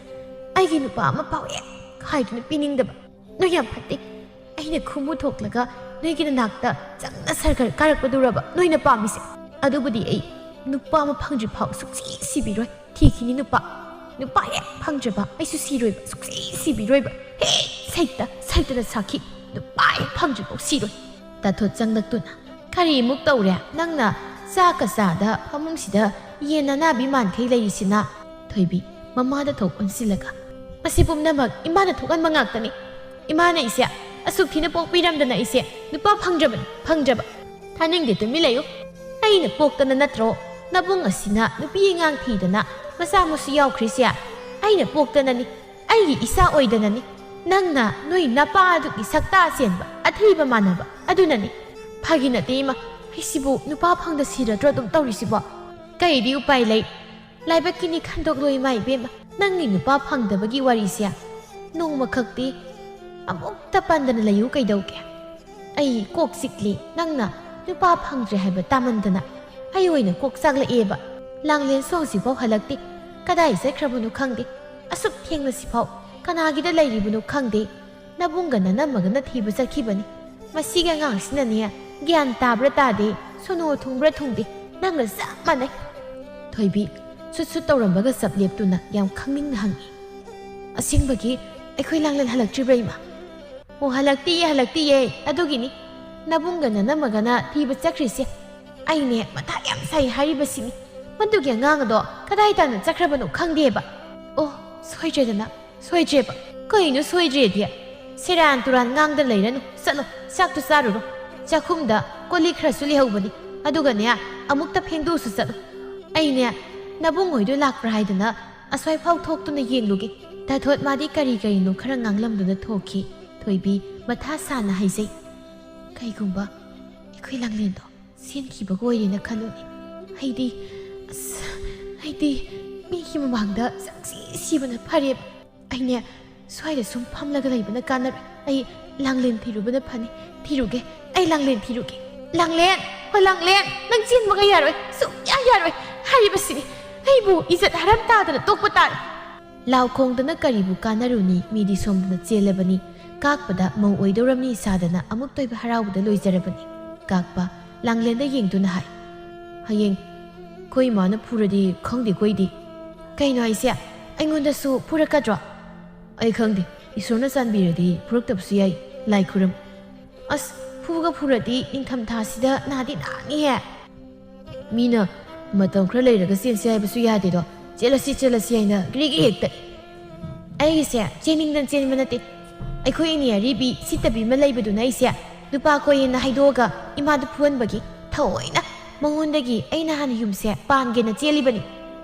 ꯑꯩꯒꯤ ꯅꯨꯄꯥ ꯑꯃ ꯄꯥꯎ ꯍꯦꯛ ꯍꯥꯏꯗꯨꯅ ꯄꯤꯅꯤꯡꯗꯕ꯫ ꯅꯣꯏ ꯌꯥꯝ ꯐꯠꯇꯦ꯫ ꯑꯩꯅ ꯈꯨꯃꯨ ꯊꯣꯛꯂꯒ ꯅꯣꯏꯒꯤ ꯅꯅꯥꯛꯇ ꯆꯪꯅ ꯁꯔꯀꯔ ꯀꯥꯔꯛꯄꯗꯨꯔꯕ ꯅꯣꯏꯅ ꯄꯥꯝꯃꯤꯁꯦ? ꯑꯗꯨꯕꯨꯗꯤ ꯑꯩ ꯅꯨꯄꯥ ꯑꯃ ꯐꯪꯗ꯭ꯔꯤ ꯐꯥꯎ ꯁꯨꯛꯁꯤ ꯁꯤꯕꯤꯔꯣꯏ꯫ ꯊꯤꯈꯤꯅꯤ ꯅꯨꯄꯥ꯫ ꯅꯨꯄꯥ ꯍꯦꯛ ꯐꯪꯗ꯭ꯔꯕ ꯑꯩꯁꯨ ꯁꯤꯔꯣꯏꯕ, ꯁꯨꯛꯁꯤ ꯁꯤꯕꯤꯔꯣꯏꯕ꯫ ꯍꯦ, ꯁꯩꯇ, ꯁꯩꯇꯅ ꯁꯥꯈꯤ꯫ ꯅꯨꯄꯥ ꯍꯦꯛ ꯐꯪꯗ꯭ꯔꯤꯐꯥꯎ ꯁꯤꯔꯣꯏ꯫ ꯇꯥꯊꯣꯠ ꯆꯪꯂꯛꯇꯨꯅ ꯀꯔꯤꯃꯨꯛ ꯇꯧꯔꯦ? ꯅꯪꯅ ꯆꯥꯛꯀ ꯆꯥꯗ ꯐꯃꯨꯡꯁꯤꯗ ꯌꯦꯟ ꯑꯅꯥꯕꯤ ꯃꯥꯟꯈꯩ ꯂꯩꯔꯤꯁꯤꯅ?" ꯊꯣꯏꯕꯤ, ꯃꯃꯥꯗ ꯊꯣꯛ ꯑꯣꯟꯁꯤꯜꯂꯒ, "ꯃꯁꯤ ꯄꯨꯝꯅꯃꯛ ꯏꯃꯥꯅ ꯊꯣꯛꯍꯟꯕ ꯉꯥꯛꯇꯅꯤ꯫ ꯏꯃꯥꯅ ꯏꯁꯦ ꯑꯁꯨꯛ ꯊꯤꯅ ꯄꯣꯛꯄꯤꯔꯝꯗꯅ ꯏꯁꯦ ꯅꯨꯄꯥ ꯐꯪꯗ꯭ꯔꯕꯅꯤ, ꯐꯪꯗ꯭ꯔꯕ꯫ ꯊꯥꯅꯤꯡꯗꯦ, ꯇꯨꯃꯤꯟ ꯂꯩꯌꯨ꯫ ꯑꯩꯅ ꯄꯣꯛꯇꯅ ꯅꯠꯇ꯭ꯔꯣ ꯅꯕꯨꯡ ꯑꯁꯤꯅ ꯅꯨꯄꯤ ꯑꯉꯥꯡ ꯊꯤꯗꯅ ꯃꯆꯥ ꯃꯁꯨ ꯌꯥꯎꯈ꯭ꯔꯤꯁꯦ? ꯑꯩꯅ ꯄꯣꯛꯇꯅꯅꯤ, ꯑꯩꯒꯤ ꯏꯆꯥ ꯑꯣꯏꯗꯅꯅꯤ꯫ ꯅꯪꯅ ꯅꯣꯏ ꯅꯄꯥ ꯑꯗꯨꯒꯤ ꯁꯛꯇꯥ ꯆꯦꯟꯕ ꯑꯊꯤꯕ ꯃꯥꯟꯅꯕ ꯑꯗꯨꯅꯅꯤ꯫ ꯐꯥꯒꯤ ꯅꯠꯇꯦ ꯏꯃꯥ, ꯑꯩꯁꯤꯕꯨ ꯅꯨꯄꯥ ꯐꯪꯗ ꯁꯤꯔꯗ꯭ꯔꯣ ꯑꯗꯨꯝ ꯇꯧꯔꯤꯁꯤꯕꯣ? ꯀꯩꯗꯤ ꯎꯄꯥꯏ ꯂꯩ? ꯂꯥꯏꯕꯛꯀꯤꯅꯤ ꯈꯟꯗꯣꯛꯂꯣ ꯏꯃꯥ ꯏꯕꯦꯝꯃ, ꯅꯪꯒꯤ ꯅꯨꯄꯥ ꯐꯪꯗꯕꯒꯤ ꯋꯥꯔꯤꯁꯦ ꯅꯣꯡꯃꯈꯛꯇꯤ ꯑꯃꯨꯛꯇ ꯄꯟꯗꯅ ꯂꯩꯌꯨ ꯀꯩꯗꯧꯒꯦ?" "ꯑꯩ ꯀꯣꯛ ꯆꯤꯛꯂꯤ, ꯅꯪꯅ ꯅꯨꯄꯥ ꯐꯪꯗ꯭ꯔꯦ ꯍꯥꯏꯕ ꯇꯥꯃꯟꯗꯅ ꯑꯩ ꯑꯣꯏꯅ ꯀꯣꯛ ꯆꯥꯛꯂꯛꯑꯦꯕ꯫ ꯂꯥꯡꯂꯦꯟꯁꯨ ꯍꯧꯖꯤꯛꯐꯥꯎ ꯍꯜꯂꯛꯇꯦ꯫ ꯀꯗꯥꯏ ꯆꯠꯈ꯭ꯔꯕꯅꯣ ꯈꯪꯗꯦ꯫ ꯑꯁꯨꯛ ꯊꯦꯡꯅꯁꯤꯐꯥꯎ ꯀꯅꯥꯒꯤꯗ ꯂꯩꯔꯤꯕꯅꯣ ꯈꯪꯗꯦ꯫ ꯅꯕꯨꯡꯒ ꯅꯅꯝꯃꯒꯅ ꯊꯤꯕ ꯆꯠꯈꯤꯕꯅꯤ꯫ ꯃꯁꯤꯒꯤ ꯑꯉꯥꯡꯁꯤꯅꯅꯦ, ꯒ꯭ꯌꯥꯟ ꯇꯥꯕ꯭ꯔꯥ ꯇꯥꯗꯦ, ꯁꯣꯅꯣ ꯊꯨꯡꯕ꯭ꯔꯥ ꯊꯨꯡꯗꯦ, ꯅꯪꯒ ꯆꯞ ꯃꯥꯟꯅꯩ꯫" ꯊꯣꯏꯕꯤ, ꯁꯨꯠ ꯁꯨꯠ ꯇꯧꯔꯝꯕꯒ ꯆꯞ ꯂꯦꯞꯇꯨꯅ ꯌꯥꯝ ꯈꯪꯅꯤꯡꯅ ꯍꯪꯉꯤ, "ꯑꯁꯦꯡꯕꯒꯤ ꯑꯩꯈꯣꯏ ꯂꯥꯡꯂꯦꯟ ꯍꯜꯂꯛꯇ꯭ꯔꯤꯕ꯭ꯔꯥ ꯏꯃꯥ?" "ꯑꯣ, ꯍꯜꯂꯛꯇꯤꯌꯦ, ꯍꯜꯂꯛꯇꯤꯌꯦ꯫ ꯑꯗꯨꯒꯤꯅꯤ ꯅꯕꯨꯡꯒ ꯅꯅꯝꯃꯒꯅ ꯊꯤꯕ ꯆꯠꯈ꯭ꯔꯤꯁꯦ꯫ ꯑꯩꯅꯦ ꯃꯊꯥ ꯌꯥꯝ ꯁꯥꯏ ꯍꯥꯏꯔꯤꯕꯁꯤꯅꯤ꯫ ꯃꯗꯨꯒꯤ ꯑꯉꯥꯡ ꯑꯗꯣ ꯀꯗꯥꯏ ꯇꯥꯟꯅ ꯆꯠꯈ꯭ꯔꯕꯅꯣ ꯈꯪꯗꯦꯕ꯫" "ꯑꯣ, ꯁꯣꯏꯗ꯭ꯔꯦꯗꯅ, ꯁꯣꯏꯗ꯭ꯔꯦꯕ꯫" "ꯀꯩꯅꯣ ꯁꯣꯏꯗ꯭ꯔꯦꯗꯤ? ꯁꯦꯔꯥꯟ ꯇꯨꯔꯥꯟ ꯉꯥꯡꯗ ꯂꯩꯔꯅꯨ꯫ ꯆꯠꯂꯣ, ꯆꯥꯛꯇꯨ ꯆꯥꯔꯨꯔꯣ꯫ ꯆꯥꯛꯈꯨꯝꯗ ꯀꯣꯜ ꯂꯤꯛ ꯈꯔꯁꯨ ꯂꯩꯍꯧꯕꯅꯤ꯫ ꯑꯗꯨꯒꯅꯦ, ꯑꯃꯨꯛꯇ ꯐꯦꯡꯗꯣꯛꯎꯁꯨ ꯆꯠꯂꯣ꯫ ꯑꯩꯅꯦ ꯅꯕꯨꯡ ꯍꯣꯏꯗꯣ ꯂꯥꯛꯄ꯭ꯔꯥ ꯍꯥꯏꯗꯅ ꯑꯁ꯭ꯋꯥꯏꯐꯥꯎ ꯊꯣꯛꯇꯨꯅ ꯌꯦꯡꯂꯨꯒꯦ꯫" ꯇꯥꯊꯣꯠ ꯃꯥꯗꯤ ꯀꯔꯤ ꯀꯔꯤꯅꯣ ꯈꯔ ꯉꯥꯡꯂꯝꯗꯨꯅ ꯊꯣꯛꯈꯤ꯫ ꯊꯣꯏꯕꯤ ꯃꯊꯥ ꯁꯥꯅ ꯍꯥꯏꯖꯩ, "ꯀꯩꯒꯨꯝꯕ ꯑꯩꯈꯣꯏ ꯂꯥꯡꯂꯦꯟꯗꯣ ꯆꯦꯟꯈꯤꯕꯒ ꯑꯣꯏꯔꯦꯅ ꯈꯜꯂꯨꯅꯦ꯫ ꯑꯩꯗꯤ, ꯑꯁ, ꯑꯩꯗꯤ ꯃꯤꯒꯤ ꯃꯃꯥꯡꯗ ꯁꯛꯁꯤ ꯁꯤꯕꯅ ꯐꯔꯦꯕ꯫ ꯑꯩꯅꯦ ꯁ꯭ꯋꯥꯏꯗ ꯁꯨꯝ ꯐꯝꯂꯒ ꯂꯩꯕꯅ ꯀꯥꯟꯅꯔꯣꯏ꯫ ꯑꯩ ꯂꯥꯡꯂꯦꯟ ꯊꯤꯔꯨꯕꯅ ꯐꯅꯤ꯫ ꯊꯤꯔꯨꯒꯦ, ꯑꯩ ꯂꯥꯡꯂꯦꯟ ꯊꯤꯔꯨꯒꯦ꯫ ꯂꯥꯡꯂꯦꯟ, ꯍꯣ ꯂꯥꯡꯂꯦꯟ, ꯅꯪ ꯆꯦꯟꯕꯒ ꯌꯥꯔꯣꯏ, ꯁꯨꯡꯌꯥ ꯌꯥꯔꯣꯏ ꯍꯥꯏꯔꯤꯕꯁꯤꯅꯤ꯫ ꯑꯩꯕꯨ ꯏꯖꯠ ꯍꯔꯝ ꯇꯥꯗꯅ ꯇꯣꯛꯄ ꯇꯥꯔꯦ꯫" ꯂꯥꯎ ꯈꯣꯡꯗꯅ ꯀꯔꯤꯕꯨ ꯀꯥꯟꯅꯔꯨꯅꯤ? ꯃꯤꯗꯤ ꯁꯣꯝꯗꯅ ꯆꯦꯜꯂꯕꯅꯤ꯫ ꯀꯥꯛꯄꯗ ꯃꯧ ꯑꯣꯏꯗꯧꯔꯝꯅꯤ ꯁꯥꯗꯅ ꯑꯃꯨꯛꯇꯣꯏꯕ ꯍꯔꯥꯎꯕꯗ ꯂꯣꯏꯖꯔꯕꯅꯤ꯫ ꯀꯥꯛꯄ ꯂꯥꯡꯂꯦꯟꯗ ꯌꯦꯡꯗꯨꯅ ꯍꯥꯏ, "ꯍꯌꯦꯡ ꯑꯩꯈꯣꯏ ꯏꯃꯥꯅ ꯐꯨꯔꯗꯤ ꯈꯪꯗꯦꯀꯣ ꯑꯩꯗꯤ꯫" "ꯀꯩꯅꯣ ꯍꯥꯏꯁꯦ? ꯑꯩꯉꯣꯟꯗꯁꯨ ꯐꯨꯔꯛꯀꯗ꯭ꯔꯣ?" "ꯑꯩ ꯈꯪꯗꯦ, ꯏꯁꯣꯔꯅ ꯆꯥꯟꯕꯤꯔꯗꯤ ꯐꯨꯔꯛꯇꯕꯁꯨ ꯌꯥꯏ꯫ ꯂꯥꯏ ꯈꯨꯔꯝ꯫" "ꯑꯁ, ꯐꯨꯒ ꯐꯨꯔꯗꯤ ꯅꯤꯡꯊꯝꯊꯥꯁꯤꯗ ꯅꯥꯗꯤ ꯅꯥꯅꯤꯍꯦ꯫ ꯃꯤꯅ ꯃꯇꯝ ꯈꯔ ꯂꯩꯔꯒ ꯆꯦꯟꯁꯦ ꯍꯥꯏꯕꯁꯨ ꯌꯥꯗꯦꯗꯣ, "ꯆꯦꯜꯂꯁꯤ, ꯆꯦꯜꯂꯁꯤ" ꯍꯥꯏꯅ ꯒ꯭ꯔꯤꯒꯤ ꯍꯦꯛꯇ꯫ ꯑꯩꯒꯤꯁꯦ ꯆꯦꯟꯅꯤꯡꯗꯅ ꯆꯦꯟꯕ ꯅꯠꯇꯦ꯫ ꯑꯩꯈꯣꯏ ꯏꯅꯦ ꯑꯔꯤꯕꯤ ꯁꯤꯠꯇꯕꯤ ꯑꯃ ꯂꯩꯕꯗꯨꯅ ꯑꯩꯁꯦ ꯅꯨꯄꯥ ꯀꯣꯏꯌꯦꯅ ꯍꯥꯏꯗꯣꯛꯑꯒ ꯏꯃꯥꯗ ꯐꯨꯍꯟꯕꯒꯤ ꯊꯑꯣꯏꯅ ꯃꯉꯣꯟꯗꯒꯤ ꯑꯩꯅ ꯍꯥꯟꯅ ꯌꯨꯝꯁꯦ ꯄꯥꯟꯒꯦꯅ ꯆꯦꯜꯂꯤꯕꯅꯤ꯫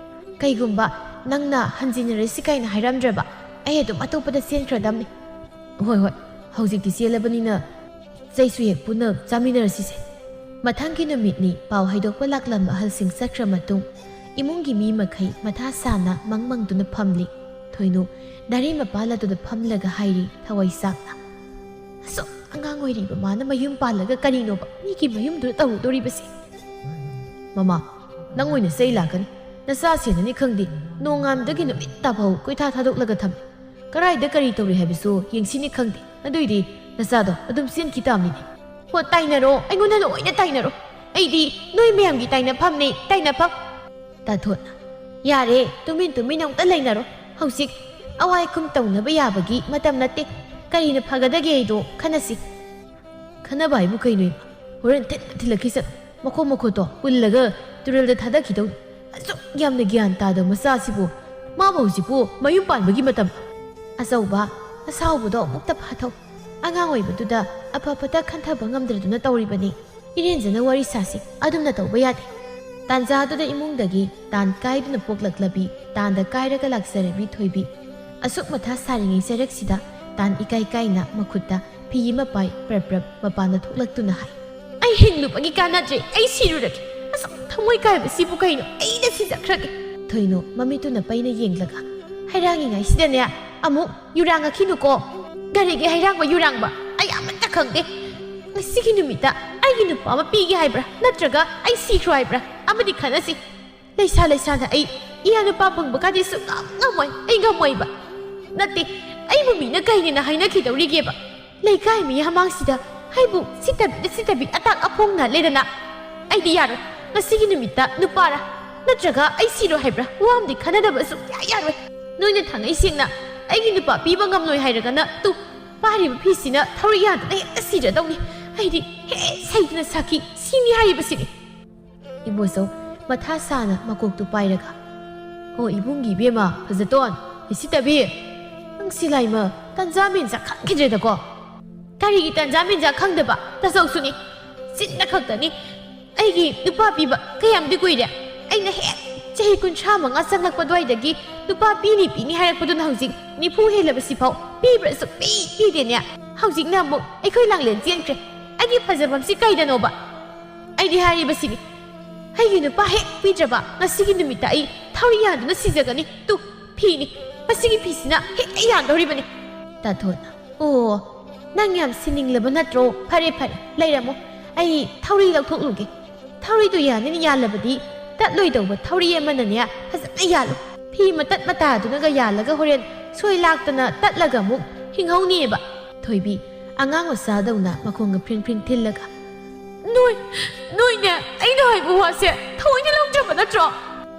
ꯀꯩꯒꯨꯝꯕ ꯅꯪꯅ ꯍꯟꯖꯤꯟꯅꯔꯁꯤ ꯀꯥꯏꯅ ꯍꯥꯏꯔꯝꯗ꯭ꯔꯕ, ꯑꯩ ꯑꯗꯨꯝ ꯑꯇꯣꯞꯄꯗ ꯆꯦꯟꯈ꯭ꯔꯗꯝꯅꯤ꯫ ꯍꯣꯏ, ꯍꯣꯏ, ꯍꯧꯖꯤꯛꯇꯤ ꯆꯦꯜꯂꯕꯅꯤꯅ ꯆꯩꯁꯨ ꯍꯦꯛ ꯄꯨꯟꯅ ꯆꯥꯃꯤꯟꯅꯔꯁꯤꯁꯦ꯫ ꯃꯊꯪꯒꯤ ꯅꯨꯃꯤꯠꯅꯤ ꯄꯥꯎ ꯍꯥꯏꯗꯣꯛꯄ ꯂꯥꯛꯂꯝꯕ ꯑꯍꯜꯁꯤꯡ ꯆꯠꯈ꯭ꯔ ꯃꯇꯨꯡ, ꯏꯃꯨꯡꯒꯤ ꯃꯤ ꯃꯈꯩ ꯃꯊꯥ ꯁꯥꯅ ꯃꯪ ꯃꯪꯗꯨꯅ ꯐꯝꯂꯤ꯫ ꯊꯣꯏꯅꯨ ꯗꯥꯏꯔꯤ ꯃꯄꯥꯜ ꯑꯗꯨꯗ ꯐꯝꯂꯒ ꯍꯥꯏꯔꯤ ꯊꯋꯥꯏ ꯆꯥꯛꯅ, "ꯑꯁꯨꯛ ꯑꯉꯥꯡ ꯑꯣꯏꯔꯤꯕ ꯃꯥꯅ ꯃꯌꯨꯝ ꯄꯥꯜꯂꯒ ꯀꯔꯤꯅꯣꯕ ꯃꯤꯒꯤ ꯃꯌꯨꯝꯗꯨꯗ ꯇꯧꯔꯨꯗꯣꯔꯤꯕꯁꯦ?" "ꯃꯃꯥ, ꯅꯪ ꯑꯣꯏꯅ ꯆꯩ ꯂꯥꯛꯀꯅꯤ꯫ ꯅꯆꯥ ꯁꯦꯟꯅꯅꯤ ꯈꯪꯗꯦ, ꯅꯣꯡꯉꯥꯟꯕꯗꯒꯤ ꯅꯨꯃꯤꯠ ꯇꯥꯐꯥꯎ ꯀꯣꯏꯊꯥ ꯊꯥꯗꯣꯛꯂꯒ ꯊꯝꯃꯤ꯫ ꯀꯔꯥꯏꯗ ꯀꯔꯤ ꯇꯧꯔꯤ ꯍꯥꯏꯕꯁꯨ ꯌꯦꯡꯁꯤꯟꯅꯤ ꯈꯪꯗꯦ꯫ ꯑꯗꯨꯏꯗꯤ ꯅꯆꯥꯗꯣ ꯑꯗꯨꯝ ꯆꯦꯟꯈꯤ ꯇꯥꯕꯅꯤꯅꯦ꯫" "ꯍꯣ, ꯇꯥꯏꯅꯔꯣ, ꯑꯩꯉꯣꯟꯗ ꯂꯣꯏꯅ ꯇꯥꯏꯅꯔꯣ꯫ ꯑꯩꯗꯤ ꯅꯣꯏ ꯃꯌꯥꯝꯒꯤ ꯇꯥꯏꯅꯐꯝꯅꯦ, ꯇꯥꯏꯅꯐꯝ꯫" ꯇꯥꯊꯣꯠꯅ, "ꯌꯥꯔꯦ, ꯇꯨꯃꯤꯟ ꯇꯨꯃꯤꯟ ꯑꯃꯨꯛꯇ ꯂꯩꯅꯔꯣ꯫ ꯍꯧꯖꯤꯛ ꯑꯋꯥꯏ ꯑꯈꯨꯝ ꯇꯧꯅꯕ ꯌꯥꯕꯒꯤ ꯃꯇꯝ ꯅꯠꯇꯦ꯫ ꯀꯔꯤꯅ ꯐꯒꯗꯒꯦ ꯍꯥꯏꯗꯣ ꯈꯟꯅꯁꯤ꯫" "ꯈꯟꯅꯕ ꯍꯥꯏꯕꯨ ꯀꯩꯅꯣ ꯏꯃꯥ? ꯍꯣꯔꯦꯟ ꯊꯤꯟ ꯊꯤꯜꯂꯛꯈꯤ ꯆꯠ꯫ ꯃꯈꯣꯡ ꯃꯈꯨꯠꯇꯣ ꯄꯨꯜꯂꯒ ꯇꯨꯔꯦꯜꯗ ꯊꯥꯗꯈꯤꯗꯧꯅꯤ꯫ ꯑꯁꯨꯛ ꯌꯥꯝꯅ ꯒ꯭ꯌꯥꯟ ꯇꯥꯗꯕ ꯃꯆꯥꯁꯤꯕꯨ, ꯃꯥꯕꯨ ꯍꯧꯖꯤꯛꯄꯨ ꯃꯌꯨꯝ ꯄꯥꯟꯕꯒꯤ ꯃꯇꯝ?" "ꯑꯆꯧꯕ, ꯑꯁꯥꯎꯕꯗꯣ ꯑꯃꯨꯛꯇ ꯐꯥꯊꯧ꯫ ꯑꯉꯥꯡ ꯑꯣꯏꯕꯗꯨꯗ ꯑꯐ ꯐꯠꯇ ꯈꯟꯊꯕ ꯉꯝꯗ꯭ꯔꯗꯨꯅ ꯇꯧꯔꯤꯕꯅꯤ꯫ ꯏꯔꯦꯟꯖꯅ ꯋꯥꯔꯤ ꯁꯥꯁꯤ, ꯑꯗꯨꯝꯅ ꯇꯧꯕ ꯌꯥꯗꯦ꯫" ꯇꯥꯟꯖꯥꯗꯨꯗ ꯏꯃꯨꯡꯗꯒꯤ ꯇꯥꯟ ꯀꯥꯏꯗꯨꯅ ꯄꯣꯛꯂꯛꯂꯕꯤ, ꯇꯥꯟꯗ ꯀꯥꯏꯔꯒ ꯂꯥꯛꯆꯔꯕꯤ ꯊꯣꯏꯕꯤ꯫ ꯑꯁꯨꯛ ꯃꯊꯥ ꯁꯥꯔꯤꯉꯩ ꯆꯔꯛꯁꯤꯗ ꯇꯥꯟ ꯏꯀꯥꯏ ꯀꯥꯏꯅ ꯃꯈꯨꯠꯇ ꯐꯤ ꯑꯃ ꯄꯥꯏ ꯄ꯭ꯔꯞ ꯄ꯭ꯔꯞ ꯃꯄꯥꯟꯗ ꯊꯣꯛꯂꯛꯇꯨꯅ ꯍꯥꯏ, "ꯑꯩ ꯍꯤꯡꯂꯨꯕꯒꯤ ꯀꯥꯟꯅꯗ꯭ꯔꯦ, ꯑꯩ ꯁꯤꯔꯨꯔꯒꯦ꯫ ꯑꯁꯨꯛ ꯊꯃꯣꯏ ꯀꯥꯏꯕꯁꯤꯕꯨ ꯀꯩꯅꯣ? ꯑꯩꯅ ꯁꯤꯖꯈ꯭ꯔꯒꯦ꯫" ꯊꯣꯏꯅꯣ ꯃꯃꯤꯠꯇꯨꯅ ꯄꯩꯅ ꯌꯦꯡꯂꯒ, "ꯍꯩꯔꯥꯡꯉꯤꯉꯩꯁꯤꯗꯅꯦ ꯑꯃꯨꯛ ꯌꯨꯔꯥꯡꯉꯛꯈꯤꯅꯨꯀꯣ꯫" "ꯀꯔꯤꯒꯤ ꯍꯩꯔꯥꯡꯕ ꯌꯨꯔꯥꯡꯕ? ꯑꯩ ꯑꯃꯠꯇ ꯈꯪꯗꯦ꯫ ꯉꯁꯤꯒꯤ ꯅꯨꯃꯤꯠꯇ ꯑꯩꯒꯤ ꯅꯨꯄꯥ ꯑꯃ ꯄꯤꯒꯦ ꯍꯥꯏꯕ꯭ꯔꯥ, ꯅꯠꯇ꯭ꯔꯒ ꯑꯩ ꯁꯤꯈ꯭ꯔꯣ ꯍꯥꯏꯕ꯭ꯔꯥ? ꯑꯃꯗꯤ ꯈꯟꯅꯁꯤ꯫ ꯂꯩꯁꯥ ꯂꯩꯁꯥꯅ ꯑꯩ ꯏꯌꯥ ꯅꯨꯄꯥ ꯐꯪꯕ ꯀꯥꯟꯗꯤ ꯁꯨꯡꯉꯝ ꯉꯝꯃꯣꯏ, ꯑꯩ ꯉꯝꯃꯣꯏꯕ꯫ ꯅꯠꯇꯦ, ꯑꯩꯕꯨ ꯃꯤꯅ ꯀꯩꯅꯦꯅ ꯍꯥꯏꯅꯈꯤꯗꯧꯔꯤꯒꯦꯕ? ꯂꯩꯀꯥꯏ ꯃꯤ ꯃꯃꯥꯡꯁꯤꯗ ꯑꯩꯕꯨ ꯁꯤꯠꯇꯕꯤꯗ ꯁꯤꯠꯇꯕꯤ ꯑꯇꯥꯛ ꯑꯐꯣꯡꯅ ꯂꯩꯗꯅ꯫ ꯑꯩꯗꯤ ꯌꯥꯔꯣꯏ꯫ ꯉꯁꯤꯒꯤ ꯅꯨꯃꯤꯠꯇ ꯅꯨꯄꯥꯔꯥ, ꯅꯠꯇ꯭ꯔꯒ ꯑꯩ ꯁꯤꯔꯣ ꯍꯥꯏꯕ꯭ꯔꯥ? ꯋꯥ ꯑꯃꯗꯤ ꯈꯟꯅꯗꯕ ꯁꯨꯡꯌꯥ ꯌꯥꯔꯣꯏ꯫ ꯅꯣꯏꯅ ꯊꯥꯡꯉꯩ ꯁꯦꯡꯅ ꯑꯩꯒꯤ ꯅꯨꯄꯥ ꯄꯤꯕ ꯉꯝꯂꯣꯏ ꯍꯥꯏꯔꯒꯅ ꯇꯨ, ꯄꯥꯔꯤꯕ ꯐꯤꯁꯤꯅ ꯊꯧꯔꯤ ꯌꯥꯟꯗꯨꯅ ꯍꯦꯛꯇ ꯁꯤꯔꯗꯧꯅꯤ꯫ ꯑꯩꯗꯤ ꯍꯦꯛ ꯁꯩꯗꯅ ꯁꯥꯈꯤ ꯁꯤꯅꯤ ꯍꯥꯏꯔꯤꯕꯁꯤꯅꯤ꯫ ꯏꯕꯣꯆꯧ ꯃꯊꯥ ꯁꯥꯅ ꯃꯀꯣꯛꯇꯨ ꯄꯥꯏꯔꯒ, "ꯑꯣ ꯏꯕꯨꯡꯒꯤ ꯏꯕꯦꯝꯃ ꯐꯖꯇꯣꯟ, ꯂꯤꯁꯤꯇꯕꯤ, ꯅꯪ ꯁꯤꯂꯥꯏꯃ ꯇꯟꯖꯥ ꯃꯦꯟꯖꯥ ꯈꯪꯈꯤꯗ꯭ꯔꯦꯗꯀꯣ?" "ꯀꯔꯤꯒꯤ ꯇꯟꯖꯥ ꯃꯦꯟꯖꯥ ꯈꯪꯗꯕ? ꯇꯥꯆꯧꯁꯨꯅꯤ, ꯆꯤꯟꯗ ꯈꯛꯇꯅꯤ꯫ ꯑꯩꯒꯤ ꯅꯨꯄꯥ ꯄꯤꯕ ꯀꯌꯥꯝꯗꯤ ꯀꯨꯏꯔꯦ? ꯑꯩꯅ ꯍꯦꯛ ꯆꯍꯤ ꯀꯨꯟꯊ꯭ꯔꯥ ꯃꯉꯥ ꯆꯪꯂꯛꯄ ꯑꯗꯨꯋꯥꯏꯗꯒꯤ ꯅꯨꯄꯥ ꯄꯤꯅꯤ ꯄꯤꯅꯤ ꯍꯥꯏꯔꯛꯄꯗꯨꯅ ꯍꯧꯖꯤꯛ ꯅꯤꯐꯨ ꯍꯦꯜꯂꯕꯁꯤꯐꯥꯎ ꯄꯤꯕ꯭ꯔꯥ ꯁꯨꯛꯄꯤ ꯄꯤꯗꯦꯅꯦ꯫ ꯍꯧꯖꯤꯛꯅ ꯑꯃꯨꯛ ꯑꯩꯈꯣꯏ ꯂꯥꯡꯂꯦꯟ ꯆꯦꯟꯈ꯭ꯔꯦ꯫ ꯑꯩꯒꯤ ꯐꯖꯐꯝꯁꯤ ꯀꯩꯗꯅꯣꯕ? ꯑꯩꯗꯤ ꯍꯥꯏꯔꯤꯕꯁꯤꯅꯤ, ꯑꯩꯒꯤ ꯅꯨꯄꯥ ꯍꯦꯛ ꯄꯤꯗ꯭ꯔꯕ ꯉꯁꯤꯒꯤ ꯅꯨꯃꯤꯠꯇ ꯑꯩ ꯊꯧꯔꯤ ꯌꯥꯟꯗꯨꯅ ꯁꯤꯖꯒꯅꯤ꯫ ꯇꯨ, ꯐꯤꯅꯤ, ꯃꯁꯤꯒꯤ ꯐꯤꯁꯤꯅ ꯍꯦꯛꯇ ꯌꯥꯟꯗꯧꯔꯤꯕꯅꯤ꯫" ꯇꯥꯊꯣꯟꯅ, "ꯑꯣ, ꯅꯪ ꯌꯥꯝ ꯁꯤꯅꯤꯡꯂꯕ ꯅꯠꯇ꯭ꯔꯣ? ꯐꯔꯦ ꯐꯔꯦ, ꯂꯩꯔꯝꯃꯣ, ꯑꯩ ꯊꯧꯔꯤ ꯂꯧꯊꯣꯛꯂꯨꯒꯦ꯫ ꯊꯧꯔꯤꯗꯨ ꯌꯥꯟꯅꯤꯅ ꯌꯥꯜꯂꯕꯗꯤ ꯇꯠꯂꯣꯏꯗꯧꯕ ꯊꯧꯔꯤ ꯑꯃꯅꯅꯦ ꯐꯖꯅ ꯌꯥꯜꯂꯨ꯫ ꯐꯤ ꯃꯇꯠ ꯃꯇꯥꯗꯨꯅꯒ ꯌꯥꯜꯂꯒ ꯍꯣꯔꯦꯟ ꯁꯣꯏ ꯂꯥꯛꯇꯅ ꯇꯠꯂꯒ ꯑꯃꯨꯛ ꯍꯤꯡꯍꯧꯅꯤꯑꯕ꯫" ꯊꯣꯏꯕꯤ ꯑꯉꯥꯡ ꯃꯆꯥꯗꯧꯅ ꯃꯈꯣꯡꯒ ꯐ꯭ꯔꯤꯡ ꯐ꯭ꯔꯤꯡ ꯊꯤꯜꯂꯒ, "ꯅꯣꯏ, ꯅꯣꯏꯅꯦ ꯑꯩꯅ ꯍꯥꯏꯕ ꯋꯥꯁꯦ ꯊꯑꯣꯏꯅ ꯂꯧꯗ꯭ꯔꯕ ꯅꯠꯇ꯭ꯔꯣ?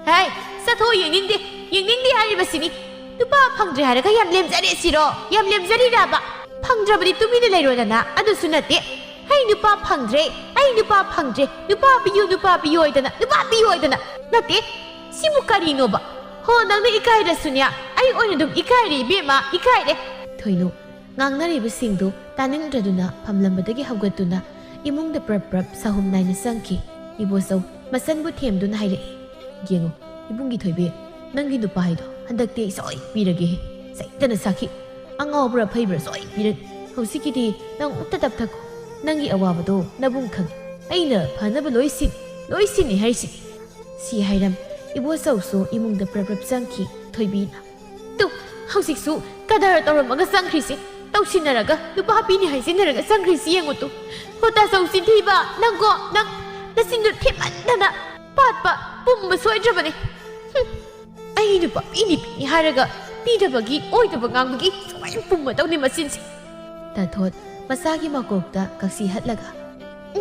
ꯍꯦ, ꯆꯠꯊꯣꯛ, ꯌꯦꯡꯅꯤꯡꯗꯦ, ꯌꯦꯡꯅꯤꯡꯗꯦ ꯍꯥꯏꯔꯤꯕꯁꯤꯅꯤ꯫ ꯅꯨꯄꯥ ꯐꯪꯗ꯭ꯔꯦ ꯍꯥꯏꯔꯒ ꯌꯥꯝ ꯂꯦꯝꯖꯔꯦ ꯁꯤꯔꯣ? ꯌꯥꯝ ꯂꯦꯝꯖꯔꯤꯔꯕ? ꯐꯪꯗ꯭ꯔꯕꯗꯤ ꯇꯨꯃꯤꯟꯅ ꯂꯩꯔꯣꯗꯅ꯫ ꯑꯗꯨꯁꯨ ꯅꯠꯇꯦ, ꯑꯩ ꯅꯨꯄꯥ ꯐꯪꯗ꯭ꯔꯦ, ꯑꯩ ꯅꯨꯄꯥ ꯐꯪꯗ꯭ꯔꯦ, ꯅꯨꯄꯥ ꯄꯤꯌꯨ, ꯅꯨꯄꯥ ꯄꯤꯌꯨ ꯍꯥꯏꯗꯅ, ꯅꯨꯄꯥ ꯄꯤꯌꯨ ꯍꯥꯏꯗꯅ꯫ ꯅꯠꯇꯦ, ꯁꯤꯕꯨ ꯀꯔꯤꯅꯣꯕ? ꯍꯣ, ꯅꯪꯅ ꯏꯀꯥꯏꯔꯁꯨꯅꯦ, ꯑꯩ ꯑꯣꯏꯅ ꯑꯗꯨꯝ ꯏꯀꯥꯏꯔꯦ ꯏꯕꯦꯝꯃ, ꯏꯀꯥꯏꯔꯦ꯫" ꯊꯣꯏꯅꯨ ꯉꯥꯡꯅꯔꯤꯕꯁꯤꯡꯗꯨ ꯇꯥꯅꯤꯡꯗ꯭ꯔꯗꯨꯅ ꯐꯝꯂꯝꯕꯗꯒꯤ ꯍꯧꯒꯠꯇꯨꯅ ꯏꯃꯨꯡꯗ ꯄ꯭ꯔꯞ ꯄ꯭ꯔꯞ ꯁꯥꯍꯨꯝ ꯅꯥꯏꯅ ꯆꯪꯈꯤ꯫ ꯏꯕꯣꯆꯧ ꯃꯆꯟꯕꯨ ꯊꯦꯝꯗꯨꯅ ꯍꯥꯏꯔꯛꯏ, "ꯌꯦꯡꯉꯨ, ꯏꯕꯨꯡꯒꯤ ꯊꯣꯏꯕꯤ, ꯅꯪꯒꯤ ꯅꯨꯄꯥ ꯍꯥꯏꯗꯣ ꯍꯟꯗꯛꯇꯤ ꯑꯩ ꯁꯣꯏ ꯄꯤꯔꯒꯦꯍꯦ꯫ ꯁꯩꯇꯅ ꯁꯥꯈꯤ꯫ ꯑꯉꯥꯎꯕ꯭ꯔꯥ ꯐꯩꯕ꯭ꯔꯥ ꯁꯣꯏ ꯄꯤꯔꯒꯦ꯫ ꯍꯧꯖꯤꯛꯀꯤꯗꯤ ꯅꯪ ꯑꯝꯇ ꯇꯞꯊꯈꯣ꯫ ꯅꯪꯒꯤ ꯑꯋꯥꯕꯗꯣ ꯅꯕꯨꯡ ꯈꯪꯉꯤ꯫ ꯑꯩꯅ ꯐꯅꯕ ꯂꯣꯏ ꯁꯤꯟ, ꯂꯣꯏ ꯁꯤꯟꯅꯤ ꯍꯥꯏꯔꯤꯁꯤꯅꯤ꯫" ꯁꯤ ꯍꯥꯏꯔꯝ ꯏꯕꯣꯆꯧꯁꯨ ꯏꯃꯨꯡꯗ ꯄ꯭ꯔꯞ ꯄ꯭ꯔꯞ ꯆꯪꯈꯤ꯫ ꯊꯣꯏꯕꯤꯅ, "ꯇꯨ, ꯍꯧꯖꯤꯛꯁꯨ ꯀꯗꯔ ꯇꯧꯔꯝꯃꯒ ꯆꯪꯈ꯭ꯔꯤꯁꯤ, ꯇꯧꯁꯤꯟꯅꯔꯒ, ꯅꯨꯄꯥ ꯄꯤꯅꯤ ꯍꯥꯏꯖꯤꯟꯅꯔꯒ ꯆꯪꯈ꯭ꯔꯤꯁꯤ ꯌꯦꯡꯉꯨ ꯇꯨ꯫ ꯍꯣ, ꯇꯥꯆꯧ ꯆꯤꯟꯊꯤꯕ, ꯅꯪꯀꯣ, ꯅꯪ ꯅꯆꯤꯟꯗꯨ ꯊꯤꯃꯟꯗꯅ ꯄꯥꯠꯄ ꯄꯨꯝꯕ ꯁꯣꯏꯗ꯭ꯔꯕꯅꯤ꯫ ꯍꯨꯝ, ꯑꯩ ꯅꯨꯄꯥ ꯄꯤꯅꯤ ꯄꯤꯅꯤ ꯍꯥꯏꯔꯒ ꯄꯤꯗꯕꯒꯤ ꯑꯣꯏꯗꯕ ꯉꯥꯡꯕꯒꯤ ꯁꯨꯃꯥꯏꯅ ꯄꯨꯝꯃꯗꯧꯅꯤ ꯃꯆꯤꯟꯁꯦ꯫" ꯇꯥꯊꯣꯠ ꯃꯆꯥꯒꯤ ꯃꯀꯣꯛꯇ ꯀꯛꯁꯤ ꯍꯠꯂꯒ,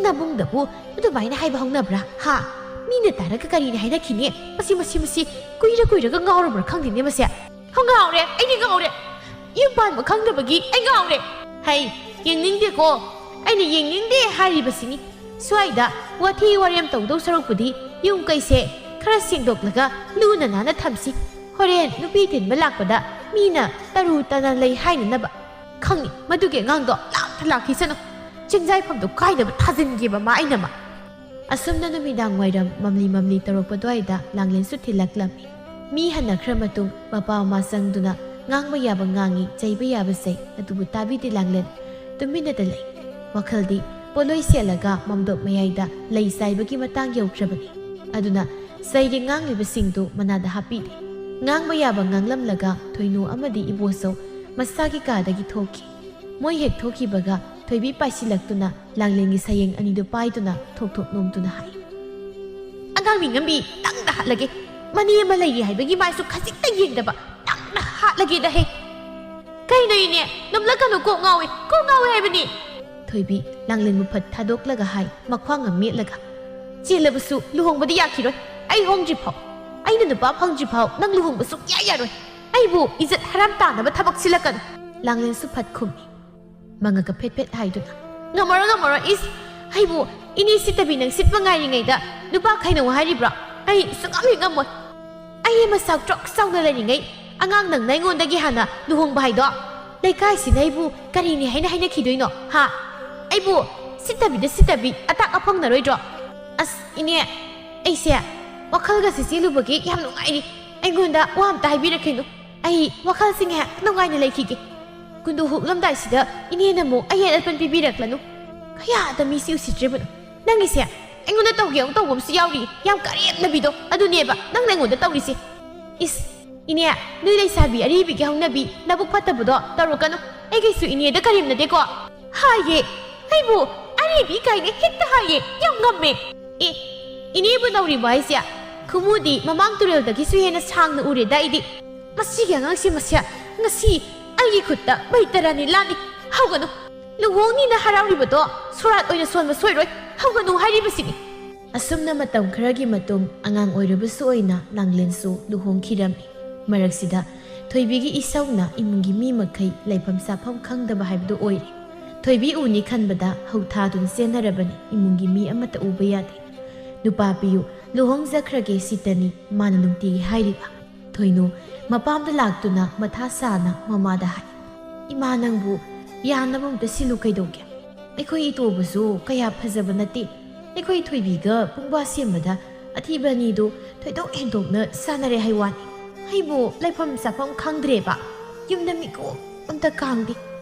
"ꯅꯕꯨꯡꯗꯕꯨ ꯑꯗꯨꯃꯥꯏꯅ ꯍꯥꯏꯕ ꯍꯧꯅꯕ꯭ꯔꯥ? ꯍꯥ? ꯃꯤꯅ ꯇꯥꯔꯒ ꯀꯔꯤꯅ ꯍꯥꯏꯅꯈꯤꯅꯤ? ꯃꯁꯤ, ꯃꯁꯤ, ꯃꯁꯤ ꯀꯨꯏꯔ ꯀꯨꯏꯔꯒ ꯉꯥꯎꯔꯕ꯭ꯔꯥ ꯈꯪꯗꯦꯅꯦ ꯃꯁꯦ꯫ ꯍꯣ, ꯉꯥꯎꯔꯦ, ꯑꯩꯗꯤ ꯉꯥꯎꯔꯦ꯫ ꯌꯨꯝ ꯄꯥꯟꯕ ꯈꯪꯗꯕꯒꯤ ꯑꯩ ꯉꯥꯎꯔꯦ꯫ ꯍꯩ, ꯌꯦꯡꯅꯤꯡꯗꯦꯀꯣ꯫ ꯑꯩꯅ ꯌꯦꯡꯅꯤꯡꯗꯦ ꯍꯥꯏꯔꯤꯕꯁꯤꯅꯤ꯫ ꯁ꯭ꯋꯥꯏꯗ ꯋꯥꯊꯤ ꯋꯥꯔꯦꯝ ꯇꯧꯗꯧ ꯁꯔꯨꯛꯄꯨꯗꯤ ꯌꯨꯝ ꯀꯩꯁꯦ ꯈꯔ ꯁꯦꯡꯗꯣꯛꯂꯒ ꯂꯨꯅ ꯅꯥꯟꯅ ꯊꯝꯁꯤ꯫ ꯍꯣꯔꯦꯟ ꯅꯨꯄꯤ ꯊꯤꯟꯕ ꯂꯥꯛꯄꯗ ꯃꯤꯅ ꯇꯔꯨ ꯇꯅꯥꯟ ꯂꯩ ꯍꯥꯏꯅꯅꯕ꯫ ꯈꯪꯅꯤ, ꯃꯗꯨꯒꯤ ꯑꯉꯥꯡꯗꯣ ꯂꯥꯛꯇ ꯂꯥꯛꯈꯤꯁꯅꯨ꯫ ꯆꯤꯡꯖꯥꯏꯐꯝꯗꯣ ꯀꯥꯏꯅꯕ ꯊꯥꯖꯤꯟꯒꯦꯕ ꯃꯥ ꯑꯩꯅ ꯃꯥ꯫ ꯑꯁꯨꯝꯅ ꯅꯨꯃꯤꯗꯥꯡ ꯋꯥꯏꯔꯝ ꯃꯝꯂꯤ ꯃꯝꯂꯤ ꯇꯧꯔꯛꯄ ꯑꯗꯨꯋꯥꯏꯗ ꯂꯥꯡꯂꯦꯟꯁꯨ ꯊꯤꯜꯂꯛꯂꯝꯃꯤ꯫ ꯃꯤ ꯍꯟꯅꯈ꯭ꯔ ꯃꯇꯨꯡ ꯃꯄꯥ ꯃꯃꯥ ꯆꯪꯗꯨꯅ ꯉꯥꯡꯕ ꯌꯥꯕ ꯉꯥꯡꯉꯤ, ꯆꯩꯕ ꯌꯥꯕ ꯆꯩ, ꯑꯗꯨꯕꯨ ꯇꯥꯕꯤꯗꯦ ꯂꯥꯡꯂꯦꯟ꯫ ꯇꯨꯃꯤꯟꯅꯗ ꯂꯩ꯫ ꯋꯥꯈꯜꯗꯤ ꯄꯣꯠꯂꯣꯏ ꯁꯦꯠꯂꯒ ꯃꯝꯗꯣꯞ ꯃꯌꯥꯏꯗ ꯂꯩ ꯆꯥꯏꯕꯒꯤ ꯃꯇꯥꯡ ꯌꯧꯈ꯭ꯔꯕꯅꯤ꯫ ꯑꯗꯨꯅ ꯆꯩꯒꯤ ꯉꯥꯡꯂꯤꯕꯁꯤꯡꯗꯨ ꯃꯅꯥꯗ ꯍꯥꯞꯄꯤꯔꯦ꯫ ꯉꯥꯡꯕ ꯌꯥꯕ ꯉꯥꯡꯂꯝꯂꯒ ꯊꯣꯏꯅꯨ ꯑꯃꯗꯤ ꯏꯕꯣꯆꯧ ꯃꯁꯥꯒꯤ ꯀꯥꯗꯒꯤ ꯊꯣꯛꯈꯤ꯫ ꯃꯣꯏ ꯍꯦꯛ ꯊꯣꯛꯈꯤꯕꯒ ꯊꯣꯏꯕꯤ ꯄꯥꯏꯁꯤꯜꯂꯛꯇꯨꯅ ꯂꯥꯡꯂꯦꯟꯒꯤ ꯁꯌꯦꯡ ꯑꯅꯤꯗꯨ ꯄꯥꯏꯗꯨꯅ ꯊꯣꯛ ꯊꯣꯛ ꯅꯣꯝꯗꯨꯅ ꯍꯥꯏ, "ꯑꯉꯥꯡꯕꯤ ꯉꯝꯕꯤ, ꯅꯪꯅ ꯍꯥꯠꯂꯒꯦ꯫ ꯃꯅꯦ ꯑꯃ ꯂꯩꯔꯤ ꯍꯥꯏꯕꯒꯤ ꯃꯥꯏꯁꯨ ꯈꯖꯤꯛꯇ ꯌꯦꯡꯗꯕ ꯅꯪꯅ ꯍꯥꯠꯂꯒꯦꯗ ꯍꯦ!" "ꯀꯩꯅꯣ ꯏꯅꯦ? ꯅꯝꯂꯛꯀꯅꯨ, ꯀꯣꯛ ꯉꯥꯎꯏ, ꯀꯣꯛ ꯉꯥꯎꯏ ꯍꯥꯏꯕꯅꯤ!" ꯊꯣꯏꯕꯤ ꯂꯥꯡꯂꯦꯟ ꯃꯨꯐꯠ ꯊꯥꯗꯣꯛꯂꯒ ꯍꯥꯏ, ꯃꯈ꯭ꯋꯥꯡ ꯑꯃ ꯃꯦꯠꯂꯒ, "ꯆꯦꯜꯂꯕꯁꯨ ꯂꯨꯍꯣꯡꯕꯗꯤ ꯌꯥꯈꯤꯔꯣꯏ꯫ ꯑꯩ ꯍꯣꯡꯗ꯭ꯔꯤ ꯐꯥꯎ, ꯑꯩꯅ ꯅꯨꯄꯥ ꯐꯪꯗ꯭ꯔꯤ ꯐꯥꯎ ꯅꯪ ꯂꯨꯍꯣꯡꯕ ꯁꯨꯛꯌꯥ ꯌꯥꯔꯣꯏ꯫ ꯑꯩꯕꯨ ꯏꯖꯠ ꯍꯔꯥꯝ ꯇꯥꯅꯕ ꯊꯕꯛ ꯁꯤꯜꯂꯛꯀꯅꯨ!" ꯂꯥꯡꯂꯦꯟꯁꯨ ꯐꯠ ꯈꯨꯝꯃꯤ, ꯃꯉꯛꯀ ꯐꯦꯠ ꯐꯦꯠ ꯍꯥꯏꯗꯨꯅ, "ꯉꯝꯃꯔꯣꯏ, ꯉꯝꯃꯔꯣꯏ꯫ ꯏꯁ, ꯑꯩꯕꯨ ꯏꯅꯦ ꯁꯤꯠꯇꯕꯤ ꯅꯪ ꯁꯤꯠꯄ ꯉꯥꯏꯔꯤꯉꯩꯗ ꯅꯨꯄꯥ ꯈꯥꯏꯅꯧ ꯍꯥꯏꯔꯤꯕ꯭ꯔꯣ? ꯑꯩ ꯁꯨꯛꯉꯝ ꯍꯦꯛ ꯉꯝꯃꯣꯏ꯫ ꯑꯩ ꯃꯁꯛ ꯆꯥꯎ ꯆꯥꯎꯅ ꯂꯩꯔꯤꯉꯩ ꯑꯉꯥꯡ ꯅꯪꯅ ꯑꯩꯉꯣꯟꯗꯒꯤ ꯍꯥꯟꯅ ꯂꯨꯍꯣꯡꯕ ꯍꯥꯏꯗꯣ? ꯂꯩꯀꯥꯏꯁꯤꯅ ꯑꯩꯕꯨ ꯀꯔꯤꯅꯤ ꯍꯥꯏꯅ ꯍꯥꯏꯅꯈꯤꯗꯣꯏꯅꯣ, ꯍꯥ? ꯑꯩꯕꯨ ꯁꯤꯠꯇꯕꯤꯗ ꯁꯤꯠꯇꯕꯤ ꯑꯇꯥꯛ ꯑꯐꯪꯅꯔꯣꯏꯗ꯭ꯔꯣ? ꯑꯁ, ꯏꯅꯦ, ꯑꯩꯁꯦ ꯋꯥꯈꯜꯒꯁꯦ ꯆꯦꯜꯂꯨꯕꯒꯤ ꯌꯥꯝ ꯅꯨꯡꯉꯥꯏꯔꯤ꯫ ꯑꯩꯉꯣꯟꯗ ꯋꯥ ꯑꯝꯇ ꯍꯥꯏꯕꯤꯔꯛꯈꯤꯅꯨ꯫ ꯑꯩ ꯋꯥꯈꯜꯁꯦ ꯉꯥꯏꯍꯥꯛ ꯅꯨꯡꯉꯥꯏꯅ ꯂꯩꯈꯤꯒꯦ꯫ ꯀꯨꯟꯗꯣ ꯍꯨꯛꯂꯝꯗꯥꯏꯁꯤꯗ ꯏꯅꯦꯅ ꯑꯃꯨꯛ ꯑꯌꯦꯠ ꯑꯄꯟ ꯄꯤꯕꯤꯔꯛꯂꯅꯨ꯫ ꯀꯌꯥꯗ ꯃꯤꯁꯤ ꯎꯁꯤꯠꯇ꯭ꯔꯤꯕꯅꯣ? ꯅꯪꯒꯤꯁꯦ ꯑꯩꯉꯣꯟꯗ ꯇꯧꯒꯦ ꯑꯃꯨꯛ ꯇꯧꯕ ꯑꯃꯁꯨ ꯌꯥꯎꯔꯤ꯫ ꯌꯥꯝ ꯀꯔꯦꯝꯅꯕꯤꯗꯣ ꯑꯗꯨꯅꯦꯕ ꯅꯪꯅ ꯑꯩꯉꯣꯟꯗ ꯇꯧꯔꯤꯁꯦ꯫ ꯏꯁ, ꯏꯅꯦ, ꯅꯣꯏ ꯂꯩꯁꯥꯕꯤ ꯑꯔꯤꯕꯤꯒꯤ ꯍꯧꯅꯕꯤ ꯅꯕꯨꯛ ꯐꯠꯇꯕꯗꯣ ꯇꯧꯔꯛꯀꯅꯨ꯫ ꯑꯩꯒꯤꯁꯨ ꯏꯅꯦꯗ ꯀꯔꯦꯝꯅꯗꯦꯀꯣ꯫ ꯍꯥꯏꯌꯦ, ꯑꯩꯕꯨ ꯑꯔꯤꯕꯤ ꯀꯥꯏꯅ ꯍꯦꯛꯇ ꯍꯥꯏꯌꯦ꯫ ꯌꯥꯝ ꯉꯝꯃꯦ꯫ ꯑꯦ, ꯏꯅꯦꯕꯨ ꯅꯧꯔꯤꯕꯣ ꯍꯥꯏꯁꯦ? ꯈꯨꯃꯨꯗꯤ ꯃꯃꯥꯡ ꯇꯨꯔꯦꯜꯗꯒꯤꯁꯨ ꯍꯦꯟꯅ ꯁꯥꯡꯅ ꯎꯔꯦꯗ ꯑꯩꯗꯤ꯫ ꯃꯁꯤꯒꯤ ꯑꯉꯥꯡꯁꯤ ꯃꯁꯦ ꯉꯁꯤ ꯑꯩꯒꯤ ꯈꯨꯠꯇ ꯃꯩ ꯇꯔꯥꯅꯤ ꯂꯥꯠꯂꯤ꯫ ꯍꯧꯒꯅꯨ꯫ ꯂꯨꯍꯣꯡꯅꯤꯅ ꯍꯔꯥꯎꯔꯤꯕꯗꯣ ꯁꯣꯔꯥꯠ ꯑꯣꯏꯅ ꯁꯣꯟꯕ ꯁꯣꯏꯔꯣꯏ꯫ ꯍꯧꯒꯅꯨ ꯍꯥꯏꯔꯤꯕꯁꯤꯅꯤ꯫ ꯑꯁꯨꯝꯅ ꯃꯇꯝ ꯈꯔꯒꯤ ꯃꯇꯨꯡ ꯑꯉꯥꯡ ꯑꯣꯏꯔꯕꯁꯨ ꯑꯣꯏꯅ ꯂꯥꯡꯂꯦꯟꯁꯨ ꯂꯨꯍꯣꯡꯈꯤꯔꯝꯃꯤ꯫ ꯃꯔꯛꯁꯤꯗ ꯊꯣꯏꯕꯤꯒꯤ ꯏꯁꯧꯅ ꯏꯃꯨꯡꯒꯤ ꯃꯤ ꯃꯈꯩ ꯂꯩꯐꯝ ꯆꯥꯐꯝ ꯈꯪꯗꯕ ꯍꯥꯏꯕꯗꯨ ꯑꯣꯏꯔꯦ꯫ ꯊꯣꯏꯕꯤ ꯎꯅꯤ ꯈꯟꯕꯗ ꯍꯧꯊꯥꯗꯨꯅ ꯆꯦꯟꯅꯔꯕꯅꯤ꯫ ꯏꯃꯨꯡꯒꯤ ꯃꯤ ꯑꯃꯠꯇ ꯎꯕ ꯌꯥꯗꯦ꯫ "ꯅꯨꯄꯥ ꯄꯤꯌꯨ, ꯂꯨꯍꯣꯡꯖꯈ꯭ꯔꯒꯦ" ꯁꯤꯇꯅꯤ ꯃꯥꯅ ꯅꯨꯡꯇꯤꯒꯤ ꯍꯥꯏꯔꯤꯕ꯫ ꯊꯣꯏꯅꯨ ꯃꯄꯥꯝꯗ ꯂꯥꯛꯇꯨꯅ ꯃꯊꯥ ꯁꯥꯅ ꯃꯃꯥꯗ ꯍꯥꯏ, "ꯏꯃꯥ, ꯅꯪꯕꯨ ꯌꯥꯅꯕ ꯑꯃꯨꯛꯇ ꯁꯤꯜꯂꯨ ꯀꯩꯗꯧꯒꯦ? ꯑꯩꯈꯣꯏ ꯏꯇꯣꯕꯁꯨ ꯀꯌꯥ ꯐꯖꯕ ꯅꯠꯇꯦ꯫ ꯑꯩꯈꯣꯏ ꯊꯣꯏꯕꯤꯒ ꯄꯨꯡꯕꯥ ꯁꯦꯝꯕꯗ ꯑꯊꯤꯕ ꯑꯅꯤꯗꯨ ꯊꯣꯏꯗꯣꯛ ꯍꯦꯟꯗꯣꯛꯅ ꯁꯥꯟꯅꯔꯦ ꯍꯥꯏ ꯋꯥꯅꯤ꯫ ꯑꯩꯕꯨ ꯂꯩꯐꯝ ꯆꯥꯐꯝ ꯈꯪꯗ꯭ꯔꯦꯕ꯫ ꯌꯨꯝꯗ ꯃꯤꯀꯨꯞ ꯑꯝꯇ ꯀꯥꯡꯗꯦ꯫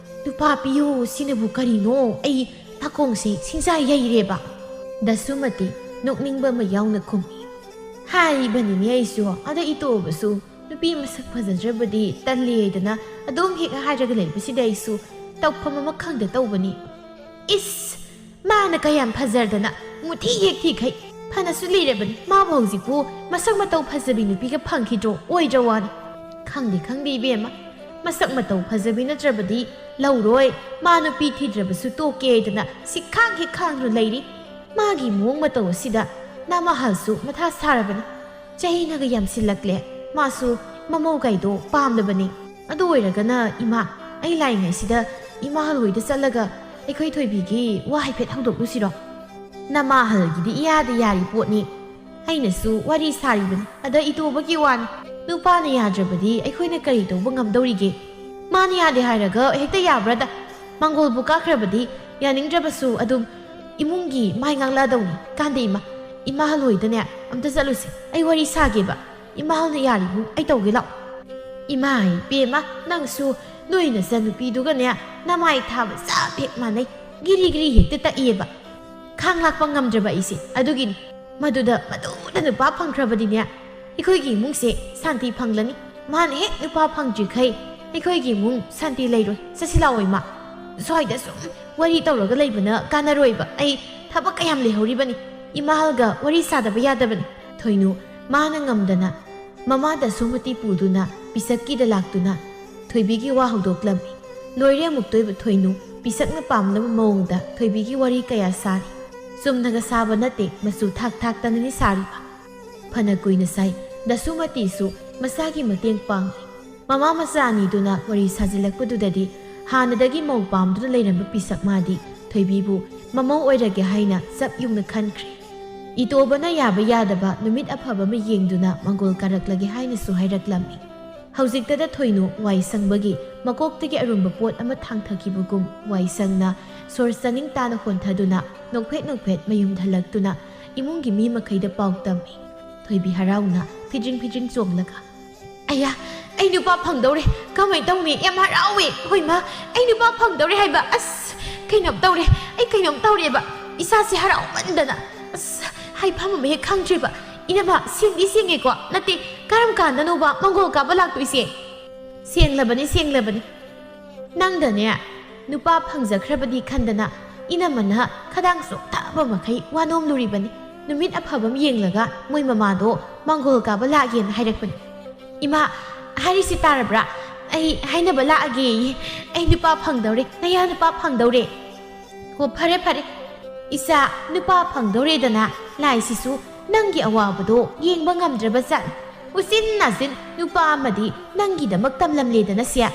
ꯅꯨꯄꯥ ꯄꯤꯌꯨ ꯁꯤꯅꯕꯨ ꯀꯔꯤꯅꯣ? ꯑꯩ ꯅꯥꯀꯣꯡꯁꯦ ꯁꯤꯡꯖꯥ ꯌꯩꯔꯦꯕ"꯫ ꯗꯁꯨꯃꯇꯤ ꯅꯣꯛꯅꯤꯡꯕ ꯑꯃ ꯌꯥꯎꯅ ꯈꯨꯝꯃꯤ꯫ "ꯍꯥꯏꯔꯤꯕꯅꯤꯅꯦ ꯑꯩꯁꯨ, ꯑꯗ ꯏꯇꯣꯕꯁꯨ ꯅꯨꯄꯤ ꯃꯁꯛ ꯐꯖꯗ꯭ꯔꯕꯗꯤ ꯇꯜꯂꯤ ꯍꯥꯏꯗꯅ ꯑꯗꯨꯝ ꯍꯦꯛ ꯍꯥꯏꯔꯒ ꯂꯩꯕꯁꯤꯗ ꯑꯩꯁꯨ ꯇꯧꯐꯝ ꯑꯃ ꯈꯪꯗ ꯇꯧꯕꯅꯤ"꯫ "ꯏꯁ! ꯃꯥꯅ ꯀꯌꯥꯝ ꯐꯖꯔꯗꯅ ꯃꯨꯊꯤ ꯍꯦꯛ ꯊꯤꯈꯩ꯫ ꯐꯅꯁꯨ ꯂꯤꯔꯕꯅꯤ꯫ ꯃꯥꯕꯨ ꯍꯧꯖꯤꯛꯄꯨ ꯃꯁꯛ ꯃꯇꯧ ꯐꯖꯕꯤ ꯅꯨꯄꯤꯒ ꯐꯪꯈꯤꯗ꯭ꯔꯣ? ꯑꯣꯏꯗ꯭ꯔ ꯋꯥꯅꯤ"꯫ "ꯈꯪꯗꯦ, ꯈꯪꯗꯦ ꯏꯕꯦꯝꯃ꯫ ꯃꯁꯛ ꯃꯇꯧ ꯐꯖꯕꯤ ꯅꯠꯇ꯭ꯔꯕꯗꯤ ꯂꯧꯔꯣꯏ꯫ ꯃꯥ ꯅꯨꯄꯤ ꯊꯤꯗ꯭ꯔꯕꯁꯨ ꯇꯣꯛꯀꯦ ꯍꯥꯏꯗꯅ ꯁꯤꯈꯥꯡ ꯍꯦꯛ ꯈꯥꯡꯗꯨꯅ ꯂꯩꯔꯤ꯫ ꯃꯥꯒꯤ ꯃꯑꯣꯡ ꯃꯇꯧ ꯑꯁꯤꯗ ꯅꯃꯥꯍꯜꯁꯨ ꯃꯊꯥ ꯁꯥꯔꯕꯅꯤ꯫ ꯆꯍꯤꯅꯒ ꯌꯥꯝꯁꯤꯜꯂꯛꯂꯦ꯫ ꯃꯥꯁꯨ ꯃꯃꯧ ꯀꯥꯏꯗꯣ ꯄꯥꯝꯂꯕꯅꯤ꯫ ꯑꯗꯨ ꯑꯣꯏꯔꯒꯅ ꯏꯃꯥ, ꯑꯩ ꯂꯥꯛꯏꯉꯩꯁꯤꯗ ꯏꯃꯥꯍꯜ ꯍꯣꯏꯗ ꯆꯠꯂꯒ ꯑꯩꯈꯣꯏ ꯊꯣꯏꯕꯤꯒꯤ ꯋꯥ ꯍꯥꯏꯐꯦꯠ ꯍꯧꯗꯣꯛꯂꯨꯁꯤꯔꯣ? ꯅꯃꯥꯍꯜꯒꯤꯗꯤ ꯏꯌꯥꯗ ꯌꯥꯔꯤ ꯄꯣꯠꯅꯤ꯫ ꯑꯩꯅꯁꯨ ꯋꯥꯔꯤ ꯁꯥꯔꯤꯕꯅꯤ꯫ ꯑꯗ ꯏꯇꯣꯕꯒꯤ ꯋꯥꯅꯤ꯫ ꯅꯨꯄꯥꯅ ꯌꯥꯗ꯭ꯔꯕꯗꯤ ꯑꯩꯈꯣꯏꯅ ꯀꯔꯤ ꯇꯧꯕ ꯉꯝꯗꯧꯔꯤꯒꯦ? ꯃꯥꯅ ꯌꯥꯗꯦ ꯍꯥꯏꯔꯒ ꯍꯦꯛꯇ ꯌꯥꯕ꯭ꯔꯥꯗ? ꯃꯥꯡꯒꯣꯜꯕꯨ ꯀꯥꯈ꯭ꯔꯕꯗꯤ ꯌꯥꯅꯤꯡꯗ꯭ꯔꯕꯁꯨ ꯑꯗꯨꯝ ꯏꯃꯨꯡꯒꯤ ꯃꯥꯏ ꯉꯥꯛꯂꯛꯑꯗꯧꯅꯤ꯫ ꯀꯥꯟꯗꯦ ꯏꯃꯥ, ꯏꯃꯥꯍꯜ ꯍꯣꯏꯗꯅꯦ ꯑꯝꯇ ꯆꯠꯂꯨꯁꯦ꯫ ꯑꯩ ꯋꯥꯔꯤ ꯁꯥꯒꯦꯕ꯫ ꯏꯃꯥꯍꯜꯅ ꯌꯥꯔꯤꯕꯨ ꯑꯩ ꯇꯧꯒꯦ ꯂꯥꯛꯑꯣ꯫ ꯏꯃꯥ ꯏꯕꯦꯝꯃ, ꯅꯪꯁꯨ ꯅꯣꯏ ꯅꯆꯟꯅꯨꯄꯤꯗꯨꯒꯅꯦ ꯅꯃꯥꯏ ꯊꯥꯕ ꯆꯞ ꯍꯦꯛ ꯃꯥꯟꯅꯩ꯫ ꯒꯤꯔꯤ ꯒꯤꯔꯤ ꯍꯦꯛꯇ ꯇꯛꯏꯌꯦꯕ꯫ ꯈꯥꯡ ꯂꯥꯛꯄ ꯉꯝꯗ꯭ꯔꯕ ꯑꯩꯁꯦ꯫ ꯑꯗꯨꯒꯤꯅꯤ꯫ ꯃꯗꯨꯗ ꯃꯗꯨꯗ ꯅꯨꯄꯥ ꯐꯪꯈ꯭ꯔꯕꯗꯤꯅꯦ, ꯑꯩꯈꯣꯏꯒꯤ ꯏꯃꯨꯡꯁꯦ ꯁꯥꯟꯇꯤ ꯐꯪꯂꯅꯤ꯫ ꯃꯥꯅ ꯍꯦꯛ ꯅꯨꯄꯥ ꯐꯪꯗ꯭ꯔꯤꯈꯩ ꯑꯩꯈꯣꯏꯒꯤ ꯏꯃꯨꯡ ꯁꯥꯟꯇꯤ ꯂꯩꯔꯣꯏ꯫ ꯆꯠꯁꯤ ꯂꯥꯛꯑꯣ ꯏꯃꯥ꯫ ꯁ꯭ꯋꯥꯏꯗ ꯁꯨꯝ ꯋꯥꯔꯤ ꯇꯧꯔꯒ ꯂꯩꯕꯅ ꯀꯥꯟꯅꯔꯣꯏꯕ꯫ ꯑꯩ ꯊꯕꯛ ꯀꯌꯥꯝ ꯂꯩꯍꯧꯔꯤꯕꯅꯤ꯫ ꯏꯃꯥꯍꯜꯒ ꯋꯥꯔꯤ ꯁꯥꯗꯕ ꯌꯥꯗꯕꯅꯤ꯫ ꯊꯣꯏꯅꯨ ꯃꯥꯅ ꯉꯝꯗꯅ ꯃꯃꯥꯗ ꯁꯨꯃꯇꯤ ꯄꯨꯗꯨꯅ ꯄꯤꯁꯛꯀꯤꯗ ꯂꯥꯛꯇꯨꯅ ꯊꯣꯏꯕꯤꯒꯤ ꯋꯥ ꯍꯧꯗꯣꯛꯂꯝꯃꯤ꯫ ꯂꯣꯏꯔꯦ ꯑꯃꯨꯛꯇꯣꯏꯕ ꯊꯣꯏꯅꯨ ꯄꯤꯁꯛꯅ ꯄꯥꯝꯅꯕ ꯃꯑꯣꯡꯗ ꯊꯣꯏꯕꯤꯒꯤ ꯋꯥꯔꯤ ꯀꯌꯥ ꯁꯥꯔꯤ꯫ ꯆꯨꯝꯅꯒ ꯁꯥꯕ ꯅꯠꯇꯦ, ꯃꯆꯨ ꯊꯥꯛ ꯊꯥꯛꯇꯅꯅꯤ ꯁꯥꯔꯤꯕ꯫ ꯐꯅ ꯀꯨꯏꯅ ꯁꯥꯏ꯫ ꯗꯁꯨꯃꯇꯤꯁꯨ ꯃꯁꯥꯒꯤ ꯃꯇꯦꯡ ꯄꯥꯡꯂꯤ꯫ ꯃꯃꯥ ꯃꯆꯥ ꯑꯅꯤꯗꯨꯅ ꯋꯥꯔꯤ ꯁꯥꯖꯤꯜꯂꯛꯄꯗꯨꯗꯗꯤ ꯍꯥꯟꯅꯗꯒꯤ ꯃꯧ ꯄꯥꯝꯗꯨꯅ ꯂꯩꯔꯝꯕ ꯄꯤꯁꯛ ꯃꯥꯗꯤ ꯊꯣꯏꯕꯤꯕꯨ ꯃꯃꯧ ꯑꯣꯏꯔꯒꯦ ꯍꯥꯏꯅ ꯆꯞ ꯌꯨꯡꯅ ꯈꯟꯈ꯭ꯔꯦ꯫ ꯏꯇꯣꯕꯅ ꯌꯥꯕ ꯌꯥꯗꯕ ꯅꯨꯃꯤꯠ ꯑꯐꯕ ꯑꯃ ꯌꯦꯡꯗꯨꯅ ꯃꯪꯒꯣꯜ ꯀꯥꯔꯛꯂꯒꯦ ꯍꯥꯏꯅꯁꯨ ꯍꯥꯏꯔꯛꯂꯝꯃꯤ꯫ ꯍꯧꯖꯤꯛꯇꯗ ꯊꯣꯏꯅꯨ ꯋꯥꯏ ꯁꯪꯕꯒꯤ ꯃꯀꯣꯛꯇꯒꯤ ꯑꯔꯨꯝꯕ ꯄꯣꯠ ꯑꯃ ꯊꯥꯡꯊꯈꯤꯕꯒꯨꯝ ꯋꯥꯏ ꯁꯪꯅ ꯁꯣꯔ ꯆꯥꯅꯤꯡ ꯇꯥꯅ ꯍꯣꯟꯊꯗꯨꯅ ꯅꯣꯛꯐꯦꯠ ꯅꯣꯛꯐꯦꯠ ꯃꯌꯨꯝ ꯍꯜꯂꯛꯇꯨꯅ ꯏꯃꯨꯡꯒꯤ ꯃꯤ ꯃꯈꯩꯗ ꯄꯥꯎ ꯇꯝꯃꯤ꯫ ꯊꯣꯏꯕꯤ ꯍꯔꯥꯎꯅ ꯐꯤꯗ꯭ꯔꯤꯡ ꯐꯤꯗ꯭ꯔꯤꯡ ꯆꯣꯡꯂꯒ, "ꯑꯌꯥ, ꯑꯩ ꯅꯨꯄꯥ ꯐꯪꯗꯧꯔꯦ꯫ ꯀꯃꯥꯏꯅ ꯇꯧꯅꯤ? ꯌꯥꯝ ꯍꯔꯥꯎꯋꯦ꯫ ꯍꯣꯏ ꯃꯥ, ꯑꯩ ꯅꯨꯄꯥ ꯐꯪꯗꯧꯔꯦ ꯍꯥꯏꯕ꯫ ꯑꯁ, ꯀꯩꯅꯣꯝ ꯇꯧꯔꯦ꯫ ꯑꯩ ꯀꯩꯅꯣꯝ ꯇꯧꯔꯦꯕ꯫ ꯏꯁꯥꯁꯦ ꯍꯔꯥꯎꯃꯟꯗꯅ꯫ ꯑꯁ, ꯍꯥꯏꯐꯝ ꯑꯃ ꯍꯦꯛ ꯈꯪꯗ꯭ꯔꯦꯕ꯫ ꯏꯅꯝꯃ, ꯁꯦꯡꯗꯤ ꯁꯦꯡꯉꯦꯀꯣ? ꯅꯠꯇꯦ, ꯀꯔꯝ ꯀꯥꯟꯗꯅꯣꯕ ꯃꯪꯒꯣꯜ ꯀꯥꯕ ꯂꯥꯛꯇꯣꯏꯁꯦ?" "ꯁꯦꯡꯂꯕꯅꯤ, ꯁꯦꯡꯂꯕꯅꯤ꯫ ꯅꯪꯗꯅꯦ ꯅꯨꯄꯥ ꯐꯪꯖꯈ꯭ꯔꯕꯗꯤ ꯈꯟꯗꯅ ꯏꯅꯝꯃꯅ ꯈꯗꯥꯡ ꯆꯣꯛꯊꯕ ꯃꯈꯩ ꯋꯥꯅꯣꯝꯂꯨꯔꯤꯕꯅꯤ꯫ ꯅꯨꯃꯤꯠ ꯑꯐꯕ ꯑꯃ ꯌꯦꯡꯂꯒ ꯃꯣꯏ ꯃꯃꯥꯗꯣ ꯃꯪꯒꯣꯜ ꯀꯥꯕ ꯂꯥꯛꯒꯦꯅ ꯍꯥꯏꯔꯛꯄꯅꯤ꯫ ꯏꯃꯥ, ꯍꯥꯏꯔꯤꯁꯤ ꯇꯥꯔꯕ꯭ꯔꯥ? ꯑꯩ ꯍꯥꯏꯅꯕ ꯂꯥꯛꯑꯒꯦꯌꯦ꯫ ꯑꯩ ꯅꯨꯄꯥ ꯐꯪꯗꯧꯔꯦ, ꯅꯌꯥ ꯅꯨꯄꯥ ꯐꯪꯗꯧꯔꯦ꯫ ꯍꯣ, ꯐꯔꯦ, ꯐꯔꯦ꯫ ꯏꯆꯥ, ꯅꯨꯄꯥ ꯐꯪꯗꯧꯔꯦꯗꯅ ꯂꯥꯏꯁꯤꯁꯨ ꯅꯪꯒꯤ ꯑꯋꯥꯕꯗꯣ ꯌꯦꯡꯕ ꯉꯝꯗ꯭ꯔꯕ ꯖꯥꯠꯅꯤ꯫ ꯎꯆꯤꯟ ꯅꯥꯆꯤꯟ ꯅꯨꯄꯥ ꯑꯃꯗꯤ ꯅꯪꯒꯤꯗꯃꯛ ꯇꯝꯂꯝꯂꯦꯗꯅ ꯁꯦ꯫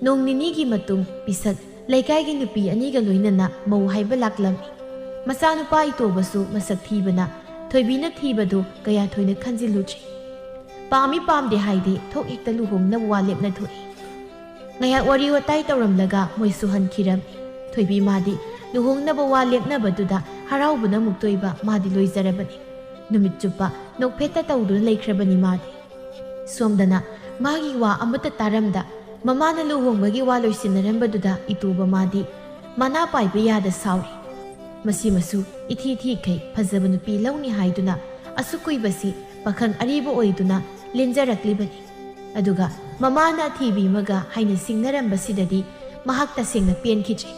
ꯅꯣꯡ ꯅꯤꯅꯤꯒꯤ ꯃꯇꯨꯡ ꯄꯤꯁꯛ ꯂꯩꯀꯥꯏꯒꯤ ꯅꯨꯄꯤ ꯑꯅꯤꯒ ꯂꯣꯏꯅꯅ ꯃꯧ ꯍꯥꯏꯕ ꯂꯥꯛꯂꯝꯃꯤ꯫ ꯃꯆꯥꯅꯨꯄꯥ ꯏꯇꯣꯕꯁꯨ ꯃꯁꯛ ꯊꯤꯕꯅ ꯊꯣꯏꯕꯤꯅ ꯊꯤꯕꯗꯨ ꯀꯌꯥ ꯊꯣꯏꯅ ꯈꯟꯖꯤꯜꯂꯨꯗ꯭ꯔꯤ꯫ ꯄꯥꯝꯃꯤ ꯄꯥꯝꯗꯦ ꯍꯥꯏꯗꯦ, ꯊꯣꯛ ꯍꯦꯛꯇ ꯂꯨꯍꯣꯡꯅꯕ ꯋꯥ ꯂꯦꯞꯅ ꯊꯣꯛꯏ꯫ ꯉꯥꯏꯍꯥꯛ ꯋꯥꯔꯤ ꯋꯥꯇꯥꯏ ꯇꯧꯔꯝꯂꯒ ꯃꯣꯏꯁꯨ ꯍꯟꯈꯤꯔꯝꯃꯤ꯫ ꯊꯣꯏꯕꯤ ꯃꯥꯗꯤ ꯂꯨꯍꯣꯡꯅꯕ ꯋꯥ ꯂꯦꯞꯅꯕꯗꯨꯗ ꯍꯔꯥꯎꯕꯅ ꯃꯨꯛꯇꯣꯏꯕ ꯃꯥꯗꯤ ꯂꯣꯏꯖꯔꯕꯅꯤ꯫ ꯅꯨꯃꯤꯠ ꯆꯨꯞꯄ ꯅꯣꯛꯐꯦꯠꯇ ꯇꯧꯗꯨꯅ ꯂꯩꯈ꯭ꯔꯕꯅꯤ ꯃꯥꯗꯤ꯫ ꯁꯣꯝꯗꯅ ꯃꯥꯒꯤ ꯋꯥ ꯑꯃꯠꯇ ꯇꯥꯔꯝꯗ ꯃꯃꯥꯅ ꯂꯨꯍꯣꯡꯕꯒꯤ ꯋꯥ ꯂꯣꯏꯁꯤꯟꯅꯔꯝꯕꯗꯨꯗ ꯏꯇꯣꯕ ꯃꯥꯗꯤ ꯃꯅꯥ ꯄꯥꯏꯕ ꯌꯥꯗ ꯁꯥꯎꯔꯤ꯫ ꯃꯁꯤꯃꯁꯨ ꯏꯊꯤ ꯊꯤꯈꯩ ꯐꯖꯕ ꯅꯨꯄꯤ ꯂꯧꯅꯤ ꯍꯥꯏꯗꯨꯅ ꯑꯁꯨꯛ ꯀꯨꯏꯕꯁꯤ ꯄꯥꯈꯪ ꯑꯔꯤꯕ ꯑꯣꯏꯗꯨꯅ ꯂꯦꯟꯖꯔꯛꯂꯤꯕꯅꯤ꯫ ꯑꯗꯨꯒ ꯃꯃꯥꯅ ꯑꯊꯤꯕꯤ ꯑꯃꯒ ꯍꯥꯏꯅ ꯁꯤꯡꯅꯔꯝꯕꯁꯤꯗꯗꯤ ꯃꯍꯥꯛ ꯇꯁꯦꯡꯅ ꯄꯦꯟꯈꯤꯗ꯭ꯔꯦ꯫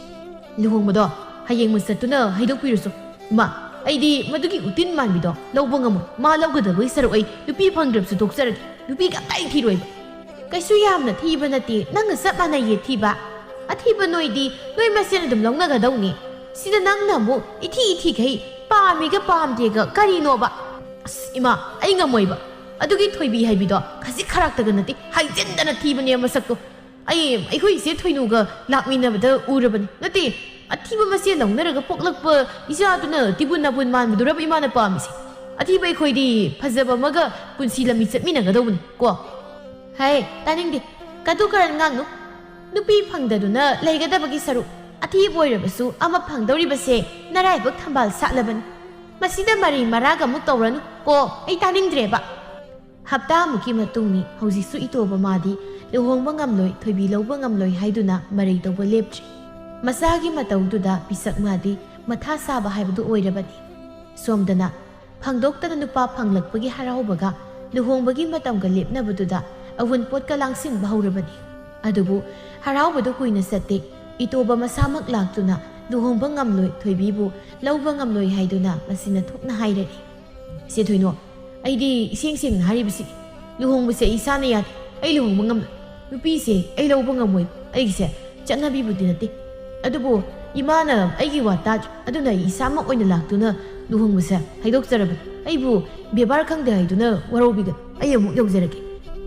"ꯂꯨꯍꯣꯡꯕꯗꯣ ꯍꯌꯦꯡ ꯃꯁꯠꯇꯨꯅ ꯍꯩꯗꯣꯛꯄꯤꯔꯨꯁꯨ꯫ ꯏꯃꯥ, ꯑꯩꯗꯤ ꯃꯗꯨꯒꯤ ꯎꯇꯤꯟ ꯃꯥꯟꯕꯤꯗꯣ ꯂꯧꯕ ꯉꯝꯃꯣꯏ꯫ ꯃꯥ ꯂꯧꯒꯗꯕꯒꯤ ꯁꯔꯨꯛ ꯑꯩ ꯅꯨꯄꯤ ꯐꯪꯗ꯭ꯔꯕꯁꯨ ꯇꯣꯛꯆꯔꯒꯦ꯫ ꯅꯨꯄꯤꯒ ꯑꯝꯇ ꯑꯩ ꯊꯤꯔꯣꯏꯕ꯫" "ꯀꯩꯁꯨ ꯌꯥꯝꯅ ꯊꯤꯕ ꯅꯠꯇꯦ, ꯅꯪꯒ ꯆꯞ ꯃꯥꯟꯅꯩꯌꯦ ꯊꯤꯕ꯫ ꯑꯊꯤꯕ ꯅꯣꯏꯗꯤ ꯅꯣꯏ ꯃꯁꯦꯟ ꯑꯗꯨꯝ ꯂꯧꯅꯒꯗꯧꯅꯤ꯫ ꯁꯤꯗ ꯅꯪꯅ ꯑꯃꯨꯛ ꯏꯊꯤ ꯏꯊꯤꯈꯩ ꯄꯥꯝꯃꯤꯒ ꯄꯥꯝꯗꯦꯒ ꯀꯔꯤꯅꯣꯕ?" "ꯑꯁ ꯏꯃꯥ, ꯑꯩ ꯉꯝꯃꯣꯏꯕ꯫ ꯑꯗꯨꯒꯤ ꯊꯣꯏꯕꯤ ꯍꯥꯏꯕꯤꯗꯣ ꯈꯖꯤꯛ ꯈꯔꯥꯛꯇꯒ ꯅꯠꯇꯦ, ꯍꯥꯏꯖꯤꯟꯗꯅ ꯊꯤꯕꯅꯦ ꯃꯁꯛꯇꯣ꯫ ꯑꯩ ꯑꯩꯈꯣꯏ ꯏꯆꯦ ꯊꯣꯏꯅꯨꯒ ꯂꯥꯛꯃꯤꯟꯅꯕꯗ ꯎꯔꯕꯅꯤ꯫ ꯅꯠꯇꯦ, ꯑꯊꯤꯕ ꯃꯆꯦ ꯂꯧꯅꯔꯒ ꯄꯣꯛꯂꯛꯄ ꯏꯆꯥꯗꯨꯅ ꯇꯤꯕꯨꯟ ꯅꯥꯕꯨꯟ ꯃꯥꯟꯕꯗꯨꯔꯕ ꯏꯃꯥꯅ ꯄꯥꯝꯃꯤꯁꯦ? ꯑꯊꯤꯕ ꯑꯩꯈꯣꯏꯗꯤ ꯐꯖꯕ ꯑꯃꯒ ꯄꯨꯟꯁꯤ ꯂꯝꯕꯤ ꯆꯠꯃꯤꯟꯅꯒꯗꯧꯕꯅꯤ ꯀꯣ꯫ ꯍꯥꯏ, ꯇꯥꯅꯤꯡꯗꯦ꯫ ꯀꯇꯨ ꯀꯔꯟ ꯉꯥꯡꯅꯨ꯫ ꯅꯨꯄꯤ ꯐꯪꯗꯗꯨꯅ ꯂꯩꯒꯗꯕꯒꯤ ꯁꯔꯨꯛ, ꯑꯊꯤꯕ ꯑꯣꯏꯔꯕꯁꯨ ꯑꯃ ꯐꯪꯗꯧꯔꯤꯕꯁꯦ ꯅꯔꯥꯏꯕꯛ ꯊꯝꯕꯥꯜ ꯁꯥꯠꯂꯕꯅꯤ꯫ ꯃꯁꯤꯗ ꯃꯔꯩ ꯃꯔꯥꯒ ꯑꯃꯨꯛ ꯇꯧꯔꯅꯨ ꯀꯣ, ꯑꯩ ꯇꯥꯅꯤꯡꯗ꯭ꯔꯦꯕ꯫ ꯍꯞꯇꯥꯃꯨꯛꯀꯤ ꯃꯇꯨꯡꯅꯤ꯫ ꯍꯧꯖꯤꯛꯁꯨ ꯏꯇꯣꯕ ꯃꯥꯗꯤ ꯂꯨꯍꯣꯡꯕ ꯉꯝꯂꯣꯏ, ꯊꯣꯏꯕꯤ ꯂꯧꯕ ꯉꯝꯂꯣꯏ ꯍꯥꯏꯗꯨꯅ ꯃꯔꯩ ꯇꯧꯕ ꯂꯦꯞꯇ꯭ꯔꯤ꯫ ꯃꯆꯥꯒꯤ ꯃꯇꯧꯗꯨꯗ ꯄꯤꯁꯛ ꯃꯥꯗꯤ ꯃꯊꯥ ꯁꯥꯕ ꯍꯥꯏꯕꯗꯨ ꯑꯣꯏꯔꯕꯅꯤ꯫ ꯁꯣꯝꯗꯅ ꯐꯪꯗꯣꯛꯇꯅ ꯅꯨꯄꯥ ꯐꯪꯂꯛꯄꯒꯤ ꯍꯔꯥꯎꯕꯒ ꯂꯨꯍꯣꯡꯕꯒꯤ ꯃꯇꯝꯒ ꯂꯦꯞꯅꯕꯗꯨꯗ ꯑꯋꯨꯟꯄꯣꯠꯀ ꯂꯥꯡꯁꯤꯟꯕ ꯍꯧꯔꯕꯅꯤ꯫ ꯑꯗꯨꯕꯨ ꯍꯔꯥꯎꯕꯗꯨ ꯀꯨꯏꯅ ꯆꯠꯇꯦ꯫ ꯏꯇꯣꯕ ꯃꯁꯥꯃꯛ ꯂꯥꯛꯇꯨꯅ ꯂꯨꯍꯣꯡꯕ ꯉꯝꯂꯣꯏ, ꯊꯣꯏꯕꯤꯕꯨ ꯂꯧꯕ ꯉꯝꯂꯣꯏ ꯍꯥꯏꯗꯨꯅ ꯃꯁꯤꯅ ꯊꯣꯛꯅ ꯍꯥꯏꯔꯛꯏ꯫ "ꯏꯆꯦ ꯊꯣꯏꯅꯣ, ꯑꯩꯗꯤ ꯏꯁꯦꯡ ꯁꯦꯡꯅ ꯍꯥꯏꯔꯤꯕꯁꯤ, ꯂꯨꯍꯣꯡꯕꯁꯦ ꯑꯩ ꯏꯁꯥꯅ ꯌꯥꯗꯦ꯫ ꯑꯩ ꯂꯨꯍꯣꯡꯕ ꯉꯝꯂꯣꯏ꯫ ꯅꯨꯄꯤꯁꯦ ꯑꯩ ꯂꯧꯕ ꯉꯝꯃꯣꯏ꯫ ꯑꯩꯒꯤꯁꯦ ꯆꯠꯅꯕꯤꯕꯨꯗꯤ ꯅꯠꯇꯦ, ꯑꯗꯨꯕꯨ ꯏꯃꯥꯅ ꯑꯩꯒꯤ ꯋꯥ ꯇꯥꯗ꯭ꯔꯤ꯫ ꯑꯗꯨꯅ ꯑꯩ ꯏꯁꯥꯃꯛ ꯑꯣꯏꯅ ꯂꯥꯛꯇꯨꯅ ꯂꯨꯍꯣꯡꯕꯁꯦ ꯍꯥꯏꯗꯣꯛꯆꯔꯕꯅꯤ꯫ ꯑꯩꯕꯨ ꯕꯦꯕꯥꯔ ꯈꯪꯗꯦ ꯍꯥꯏꯗꯨꯅ ꯋꯥꯔꯧꯕꯤꯒꯅꯨ꯫ ꯑꯩ ꯑꯃꯨꯛ ꯌꯧꯖꯔꯒꯦ꯫"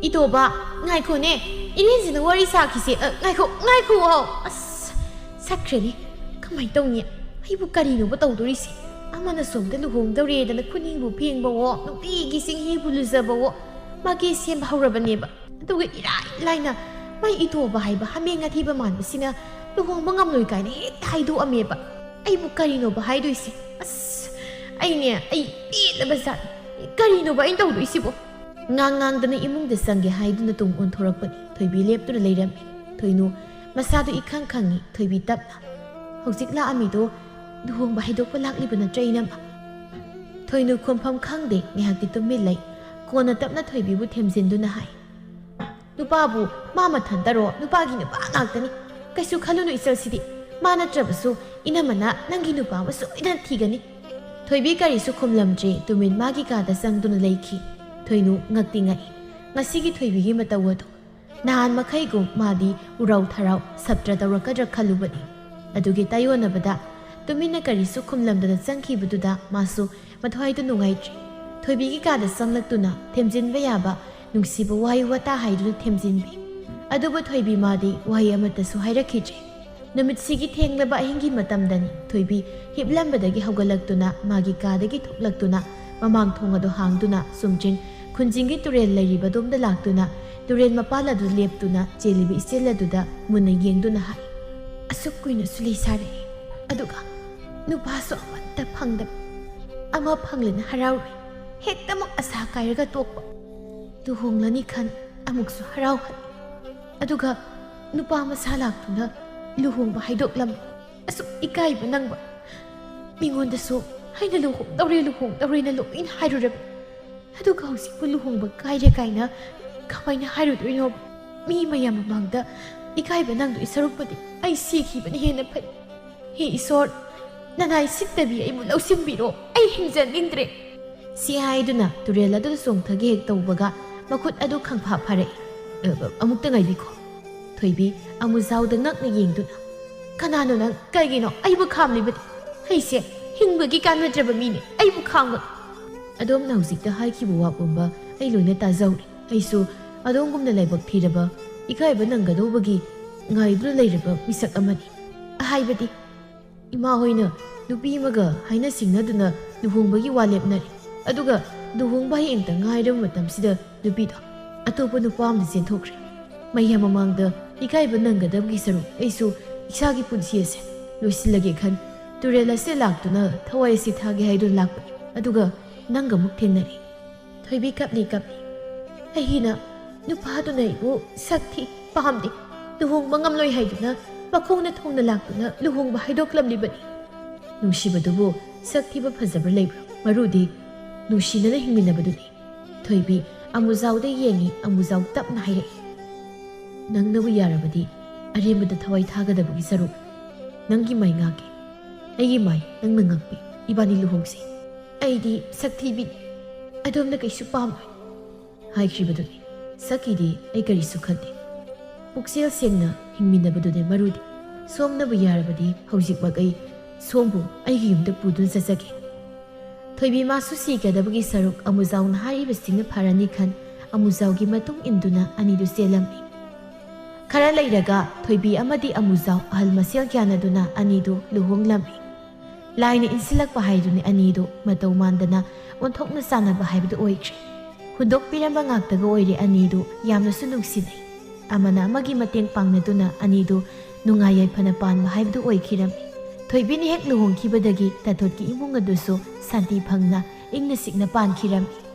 "ꯏꯇꯣꯕ, ꯉꯥꯏꯈꯣꯅꯦ꯫ ꯏꯔꯦꯟꯁꯤꯅ ꯋꯥꯔꯤ ꯁꯥꯈꯤꯁꯦ꯫ ꯑ, ꯉꯥꯏꯈꯣ, ꯉꯥꯏꯈꯣ꯫ ꯑꯁ, ꯁꯛꯈ꯭ꯔꯦꯅꯦ꯫ ꯀꯃꯥꯏꯅ ꯇꯧꯅꯤ? ꯑꯩꯕꯨ ꯀꯔꯤꯅꯣꯕ ꯇꯧꯗꯣꯔꯤꯁꯦ? ꯑꯃꯅ ꯁꯣꯝꯗ ꯂꯨꯍꯣꯡꯗꯧꯔꯦꯗꯅ ꯈꯨꯅꯤꯡꯕꯨ ꯐꯦꯡꯕꯋꯣ, ꯅꯨꯡꯇꯤꯒꯤ ꯆꯤꯡꯍꯤꯕꯨ ꯂꯨꯖꯕꯋꯣ, ꯃꯥꯒꯤ ꯁꯦꯝꯕ ꯍꯧꯔꯕꯅꯦꯕ꯫ ꯑꯗꯨꯒ ꯏꯔꯥꯏ ꯂꯥꯏꯅ ꯃꯥꯏ ꯏꯇꯣꯕ ꯍꯥꯏꯕ ꯍꯥꯃꯦꯡ ꯑꯊꯤꯕ ꯃꯥꯟꯕꯁꯤꯅ ꯂꯨꯍꯣꯡꯕ ꯉꯝꯂꯣꯏ ꯀꯥꯏꯅ ꯍꯦꯛꯇ ꯍꯥꯏꯗꯣꯛꯑꯝꯃꯦꯕ꯫ ꯑꯩꯕꯨ ꯀꯔꯤꯅꯣꯕ ꯍꯥꯏꯗꯣꯏꯁꯦ? ꯑꯁ, ꯑꯩꯅꯦ, ꯑꯩ ꯄꯦꯜꯂꯕ ꯖꯥꯠꯅꯤ꯫ ꯀꯔꯤꯅꯣꯕ ꯑꯩꯅ ꯇꯧꯗꯣꯏꯁꯤꯕꯣ?" ꯉꯥꯡ ꯉꯥꯡꯗꯅ ꯏꯃꯨꯡꯗ ꯆꯪꯒꯦ ꯍꯥꯏꯗꯨꯅ ꯇꯨꯡ ꯑꯣꯟꯊꯣꯔꯛꯄꯅꯤ꯫ ꯊꯣꯏꯕꯤ ꯂꯦꯞꯇꯨꯅ ꯂꯩꯔꯝꯃꯤ꯫ ꯊꯣꯏꯅꯨ ꯃꯁꯥꯗꯨ ꯏꯈꯪ ꯈꯪꯉꯤ꯫ ꯊꯣꯏꯕꯤ ꯇꯞꯅ, "ꯍꯧꯖꯤꯛ ꯂꯥꯛꯑꯝꯃꯤꯗꯣ ꯂꯨꯍꯣꯡꯕ ꯍꯥꯏꯗꯣꯛꯄ ꯂꯥꯛꯂꯤꯕ ꯅꯠꯇ꯭ꯔꯥ, ꯏꯅꯝꯃ?" ꯊꯣꯏꯅꯨ ꯈꯨꯝꯐꯝ ꯈꯪꯗꯦ꯫ ꯉꯥꯏꯍꯥꯛꯇꯤ ꯇꯨꯃꯤꯟ ꯂꯩ꯫ ꯀꯣꯟꯅ ꯇꯞꯅ ꯊꯣꯏꯕꯤꯕꯨ ꯊꯦꯝꯖꯤꯟꯗꯨꯅ ꯍꯥꯏ, "ꯅꯨꯄꯥꯕꯨ ꯃꯥ ꯃꯊꯟꯇꯔꯣ? ꯅꯨꯄꯥꯒꯤ ꯅꯨꯄꯥ ꯉꯥꯛꯇꯅꯤ꯫ ꯀꯩꯁꯨ ꯈꯜꯂꯨꯅꯨ ꯏꯆꯜꯁꯤꯗꯤ꯫ ꯃꯥ ꯅꯠꯇ꯭ꯔꯕꯁꯨ ꯏꯅꯝꯃꯅ ꯅꯪꯒꯤ ꯅꯨꯄꯥ ꯑꯃ ꯁꯣꯏꯗꯅ ꯊꯤꯒꯅꯤ꯫" ꯊꯣꯏꯕꯤ ꯀꯔꯤꯁꯨ ꯈꯨꯝꯂꯝꯗ꯭ꯔꯦ꯫ ꯇꯨꯃꯤꯟ ꯃꯥꯒꯤ ꯀꯥꯗ ꯆꯪꯗꯨꯅ ꯂꯩꯈꯤ꯫ ꯊꯣꯏꯅꯨ ꯉꯛꯇꯤ ꯉꯛꯏ꯫ ꯉꯁꯤꯒꯤ ꯊꯣꯏꯕꯤꯒꯤ ꯃꯇꯧ ꯑꯗꯨ꯫ ꯅꯍꯥꯟ ꯃꯈꯩꯒꯨꯝ ꯃꯥꯗꯤ ꯎꯔꯥꯎ ꯊꯔꯥꯎ ꯁꯞꯇ꯭ꯔ ꯇꯧꯔꯛꯀꯗ꯭ꯔꯥ ꯈꯜꯂꯨꯕꯅꯤ꯫ ꯑꯗꯨꯒꯤ ꯇꯥꯏꯑꯣꯟꯅꯕꯗ ꯇꯨꯃꯤꯟꯅ ꯀꯔꯤꯁꯨ ꯈꯨꯝꯂꯝꯗꯅ ꯆꯪꯈꯤꯕꯗꯨꯗ ꯃꯥꯁꯨ ꯃꯊ꯭ꯋꯥꯏꯗꯨ ꯅꯨꯡꯉꯥꯏꯇ꯭ꯔꯦ꯫ ꯊꯣꯏꯕꯤꯒꯤ ꯀꯥꯗ ꯆꯪꯂꯛꯇꯨꯅ ꯊꯦꯝꯖꯤꯟꯕ ꯌꯥꯕ ꯅꯨꯡꯁꯤꯕ ꯋꯥꯍꯩ ꯋꯥꯇꯥ ꯍꯥꯏꯗꯨꯅ ꯊꯦꯝꯖꯤꯟꯕꯤ꯫ ꯑꯗꯨꯕꯨ ꯊꯣꯏꯕꯤ ꯃꯥꯗꯤ ꯋꯥꯍꯩ ꯑꯃꯠꯇꯁꯨ ꯍꯥꯏꯔꯛꯈꯤꯗ꯭ꯔꯦ꯫ ꯅꯨꯃꯤꯠꯁꯤꯒꯤ ꯊꯦꯡꯂꯕ ꯑꯍꯤꯡꯒꯤ ꯃꯇꯝꯗꯅꯤ ꯊꯣꯏꯕꯤ ꯍꯤꯞꯂꯝꯕꯗꯒꯤ ꯍꯧꯒꯠꯂꯛꯇꯨꯅ ꯃꯥꯒꯤ ꯀꯥꯗꯒꯤ ꯊꯣꯛꯂꯛꯇꯨꯅ ꯃꯃꯥꯡ ꯊꯣꯡ ꯑꯗꯨ ꯍꯥꯡꯗꯨꯅ ꯁꯨꯝꯆꯤꯟ ꯈꯨꯟꯖꯤꯡꯒꯤ ꯇꯨꯔꯦꯜ ꯂꯩꯔꯤꯕꯗꯣꯝꯗ ꯂꯥꯛꯇꯨꯅ ꯇꯨꯔꯦꯜ ꯃꯄꯥꯜ ꯑꯗꯨ ꯂꯦꯞꯇꯨꯅ ꯆꯦꯜꯂꯤꯕ ꯏꯆꯦꯜ ꯑꯗꯨꯗ ꯃꯨꯟꯅ ꯌꯦꯡꯗꯨꯅ ꯍꯥꯏ, "ꯑꯁꯨꯛ ꯀꯨꯏꯅꯁꯨ ꯂꯩ ꯁꯥꯔꯛꯏ, ꯑꯗꯨꯒ ꯅꯨꯄꯥꯁꯨ ꯑꯃꯠꯇ ꯐꯪꯗꯕ꯫ ꯑꯃ ꯐꯪꯂꯦꯅ ꯍꯔꯥꯎꯔꯨꯏ, ꯍꯦꯛꯇꯃꯛ ꯑꯁꯥ ꯀꯥꯏꯔꯒ ꯇꯣꯛꯄ꯫ ꯂꯨꯍꯣꯡꯂꯅꯤ ꯈꯟ ꯑꯃꯨꯛꯁꯨ ꯍꯔꯥꯎꯍꯜꯂꯤ, ꯑꯗꯨꯒ ꯅꯨꯄꯥ ꯃꯁꯥ ꯂꯥꯛꯇꯨꯅ ꯂꯨꯍꯣꯡꯕ ꯍꯥꯏꯗꯣꯛꯂꯝꯃꯤ꯫ ꯑꯁꯨꯛ ꯏꯀꯥꯏꯕ ꯅꯪꯕ꯫ ꯃꯤꯉꯣꯟꯗꯁꯨ ꯑꯩꯅ ꯂꯨꯍꯣꯡꯗꯧꯔꯦ, ꯂꯨꯍꯣꯡꯗꯧꯔꯦꯅ ꯂꯣꯏꯅ ꯍꯥꯏꯔꯨꯔꯕꯅꯤ, ꯑꯗꯨꯒ ꯍꯧꯖꯤꯛꯄꯨ ꯂꯨꯍꯣꯡꯕ ꯀꯥꯏꯔꯦ ꯀꯥꯏꯅ ꯀꯃꯥꯏꯅ ꯍꯥꯏꯔꯨꯗꯣꯏꯅꯣ? ꯃꯤ ꯃꯌꯥꯝ ꯃꯃꯥꯡꯗ ꯏꯀꯥꯏꯕ ꯅꯪꯗꯣꯏ ꯁꯔꯨꯛꯄꯨꯗꯤ ꯑꯩ ꯁꯤꯈꯤꯕꯅ ꯍꯦꯟꯅ ꯐꯩ꯫ ꯍꯦ ꯏꯁꯣꯔ, ꯅꯅꯥꯏ ꯁꯤꯠꯇꯕꯤ ꯑꯩꯕꯨ ꯂꯧꯁꯤꯟꯕꯤꯔꯣ, ꯑꯩ ꯍꯤꯡꯖꯅꯤꯡꯗ꯭ꯔꯦ꯫" ꯁꯤ ꯍꯥꯏꯗꯨꯅ ꯇꯨꯔꯦꯜ ꯑꯗꯨꯗ ꯆꯣꯡꯊꯒꯦ ꯍꯦꯛ ꯇꯧꯕꯒ ꯃꯈꯨꯠ ꯑꯗꯨ ꯈꯪꯐꯥ ꯐꯥꯔꯛꯏ꯫ "ꯑ, ꯑꯃꯨꯛꯇ ꯉꯥꯏꯕꯤꯈꯣ꯫" ꯊꯣꯏꯕꯤ ꯑꯃꯨꯖꯥꯎꯗ ꯉꯛꯅ ꯌꯦꯡꯗꯨꯅ, "ꯀꯅꯥꯅꯣ ꯅꯪ? ꯀꯩꯒꯤꯅꯣ ꯑꯩꯕꯨ ꯈꯥꯝꯂꯤꯕꯗꯤ? ꯑꯩꯁꯦ ꯍꯤꯡꯕꯒꯤ ꯀꯥꯟꯅꯗ꯭ꯔꯕ ꯃꯤꯅꯤ, ꯑꯩꯕꯨ ꯈꯥꯝꯒꯅꯨ꯫" "ꯑꯗꯣꯝꯅ ꯍꯧꯖꯤꯛꯇ ꯍꯥꯏꯈꯤꯕ ꯋꯥ ꯄꯨꯝꯕ ꯑꯩ ꯂꯣꯏꯅ ꯇꯥꯖꯍꯧꯔꯦ꯫ ꯑꯩꯁꯨ ꯑꯗꯣꯝꯒꯨꯝꯅ ꯂꯥꯏꯕꯛ ꯊꯤꯔꯕ, ꯏꯀꯥꯏꯕ ꯅꯪꯒꯗꯧꯕꯒꯤ ꯉꯥꯏꯗꯨꯅ ꯂꯩꯔꯕ ꯃꯤꯁꯛ ꯑꯃꯅꯤ꯫ ꯍꯥꯏꯕꯗꯤ, ꯏꯃꯥ ꯍꯣꯏꯅ ꯅꯨꯄꯤ ꯑꯃꯒ ꯍꯥꯏꯅ ꯁꯤꯡꯅꯗꯨꯅ ꯂꯨꯍꯣꯡꯕꯒꯤ ꯋꯥ ꯂꯦꯞꯅꯔꯦ꯫ ꯑꯗꯨꯒ ꯂꯨꯍꯣꯡꯕ ꯍꯌꯦꯡꯇ ꯉꯥꯏꯔꯕ ꯃꯇꯝꯁꯤꯗ ꯅꯨꯄꯤꯗꯣ ꯑꯇꯣꯞꯄ ꯅꯨꯄꯥ ꯑꯃꯗ ꯆꯦꯟꯊꯣꯛꯈ꯭ꯔꯦ꯫ ꯃꯌꯥꯝ ꯃꯃꯥꯡꯗ ꯏꯀꯥꯏꯕ ꯅꯪꯒꯗꯕꯒꯤ ꯁꯔꯨꯛ ꯑꯩꯁꯨ ꯏꯁꯥꯒꯤ ꯄꯨꯟꯁꯤ ꯑꯁꯦ ꯂꯣꯏꯁꯤꯜꯂꯒꯦ ꯈꯟ ꯇꯨꯔꯦꯜ ꯑꯁꯤ ꯂꯥꯛꯇꯨꯅ ꯊꯋꯥꯏ ꯑꯁꯤ ꯊꯥꯒꯦ ꯍꯥꯏꯗꯨꯅ ꯂꯥꯛꯄꯅꯤ꯫ ꯑꯗꯨꯒ ꯅꯪꯒ ꯑꯃꯨꯛ ꯊꯦꯡꯅꯔꯦ꯫" ꯊꯣꯏꯕꯤ ꯀꯞꯂꯤ ꯀꯞꯂꯤ꯫ "ꯑꯩꯒꯤꯅ ꯅꯨꯄꯥꯗꯨꯅ ꯑꯩꯕꯨ ꯁꯛ ꯊꯤ, ꯄꯥꯝꯗꯦ, ꯂꯨꯍꯣꯡꯕ ꯉꯝꯂꯣꯏ ꯍꯥꯏꯗꯨꯅ ꯃꯈꯣꯡꯅ ꯊꯣꯡꯅ ꯂꯥꯛꯇꯨꯅ ꯂꯨꯍꯣꯡꯕ ꯍꯥꯏꯗꯣꯛꯂꯝꯂꯤꯕꯅꯤ꯫" "ꯅꯨꯡꯁꯤꯕꯗꯨꯕꯨ ꯁꯛ ꯊꯤꯕ ꯐꯖꯕ ꯂꯩꯕ꯭ꯔꯥ? ꯃꯔꯨꯗꯤ ꯅꯨꯡꯁꯤꯅꯅ ꯍꯤꯡꯃꯤꯟꯅꯕꯗꯨꯅꯤ꯫" ꯊꯣꯏꯕꯤ ꯑꯃꯨꯖꯥꯎꯗ ꯌꯦꯡꯉꯤ, ꯑꯃꯨꯖꯥꯎ ꯇꯞꯅ ꯍꯥꯏꯔꯛꯏ, "ꯅꯪꯅꯕꯨ ꯌꯥꯔꯕꯗꯤ ꯑꯔꯦꯝꯕꯗ ꯊꯋꯥꯏ ꯊꯥꯒꯗꯕꯒꯤ ꯁꯔꯨꯛ ꯅꯪꯒꯤ ꯃꯥꯏ ꯉꯥꯛꯀꯦ, ꯑꯩꯒꯤ ꯃꯥꯏ ꯅꯪꯅ ꯉꯥꯛꯄꯤ, ꯏꯕꯥꯅꯤ ꯂꯨꯍꯣꯡꯁꯤ꯫" "ꯑꯩꯗꯤ ꯁꯛ ꯊꯤꯕꯤꯅꯤ, ꯑꯗꯣꯝꯅ ꯀꯩꯁꯨ ꯄꯥꯝꯃꯣꯏ꯫" ꯍꯥꯏꯈ꯭ꯔꯤꯕꯗꯨꯅꯤ꯫ "ꯁꯛꯀꯤꯗꯤ ꯑꯩ ꯀꯔꯤꯁꯨ ꯈꯟꯗꯦ꯫ ꯄꯨꯛꯆꯦꯜ ꯁꯦꯡꯅ ꯍꯤꯡꯃꯤꯟꯅꯕꯗꯨꯅꯦ ꯃꯔꯨꯗꯤ꯫ ꯁꯣꯝꯅꯕꯨ ꯌꯥꯔꯕꯗꯤ ꯍꯧꯖꯤꯛꯃꯛ ꯑꯩ ꯁꯣꯝꯕꯨ ꯑꯩꯒꯤ ꯌꯨꯝꯗ ꯄꯨꯗꯨꯅ ꯆꯠꯆꯒꯦ꯫" ꯊꯣꯏꯕꯤ ꯃꯥꯁꯨ ꯁꯤꯒꯗꯕꯒꯤ ꯁꯔꯨꯛ ꯑꯃꯨꯖꯥꯎꯅ ꯍꯥꯏꯔꯤꯕꯁꯤꯡꯅ ꯐꯔꯅꯤ ꯈꯟ ꯑꯃꯨꯖꯥꯎꯒꯤ ꯃꯇꯨꯡ ꯏꯟꯗꯨꯅ ꯑꯅꯤꯗꯨ ꯆꯦꯜꯂꯝꯃꯤ꯫ ꯈꯔ ꯂꯩꯔꯒ ꯊꯣꯏꯕꯤ ꯑꯃꯗꯤ ꯑꯃꯨꯖꯥꯎ ꯑꯍꯜ ꯃꯁꯦꯜ ꯌꯥꯅꯗꯨꯅ ꯑꯅꯤꯗꯨ ꯂꯨꯍꯣꯡꯂꯝꯃꯤ꯫ ꯂꯥꯏꯅ ꯏꯟꯁꯤꯜꯂꯛꯄ ꯍꯥꯏꯗꯨꯅꯤ, ꯑꯅꯤꯗꯨ ꯃꯇꯧ ꯃꯥꯟꯗꯅ ꯑꯣꯟꯊꯣꯛꯅ ꯆꯥꯟꯅꯕ ꯍꯥꯏꯕꯗꯨ ꯑꯣꯏꯈ꯭ꯔꯦ꯫ ꯍꯨꯟꯗꯣꯛꯄꯤꯔꯝꯕ ꯉꯥꯛꯇꯒ ꯑꯣꯏꯔꯦ꯫ ꯑꯅꯤꯗꯨ ꯌꯥꯝꯅꯁꯨ ꯅꯨꯡꯁꯤꯅꯩ꯫ ꯑꯃꯅ ꯑꯃꯒꯤ ꯃꯇꯦꯡ ꯄꯥꯡꯅꯗꯨꯅ ꯑꯅꯤꯗꯨ ꯅꯨꯡꯉꯥꯏ ꯌꯥꯏꯐꯅ ꯄꯥꯟꯕ ꯍꯥꯏꯕꯗꯨ ꯑꯣꯏꯈꯤꯔꯝꯃꯤ꯫ ꯊꯣꯏꯕꯤꯅ ꯍꯦꯛ ꯂꯨꯍꯣꯡꯈꯤꯕꯗꯒꯤ ꯇꯥꯊꯣꯠꯀꯤ ꯏꯃꯨꯡ ꯑꯗꯨꯁꯨ ꯁꯥꯟꯇꯤ ꯐꯪꯅ ꯏꯪꯅ ꯆꯤꯛꯅ ꯄꯥꯟꯈꯤꯔꯝꯃꯤ꯫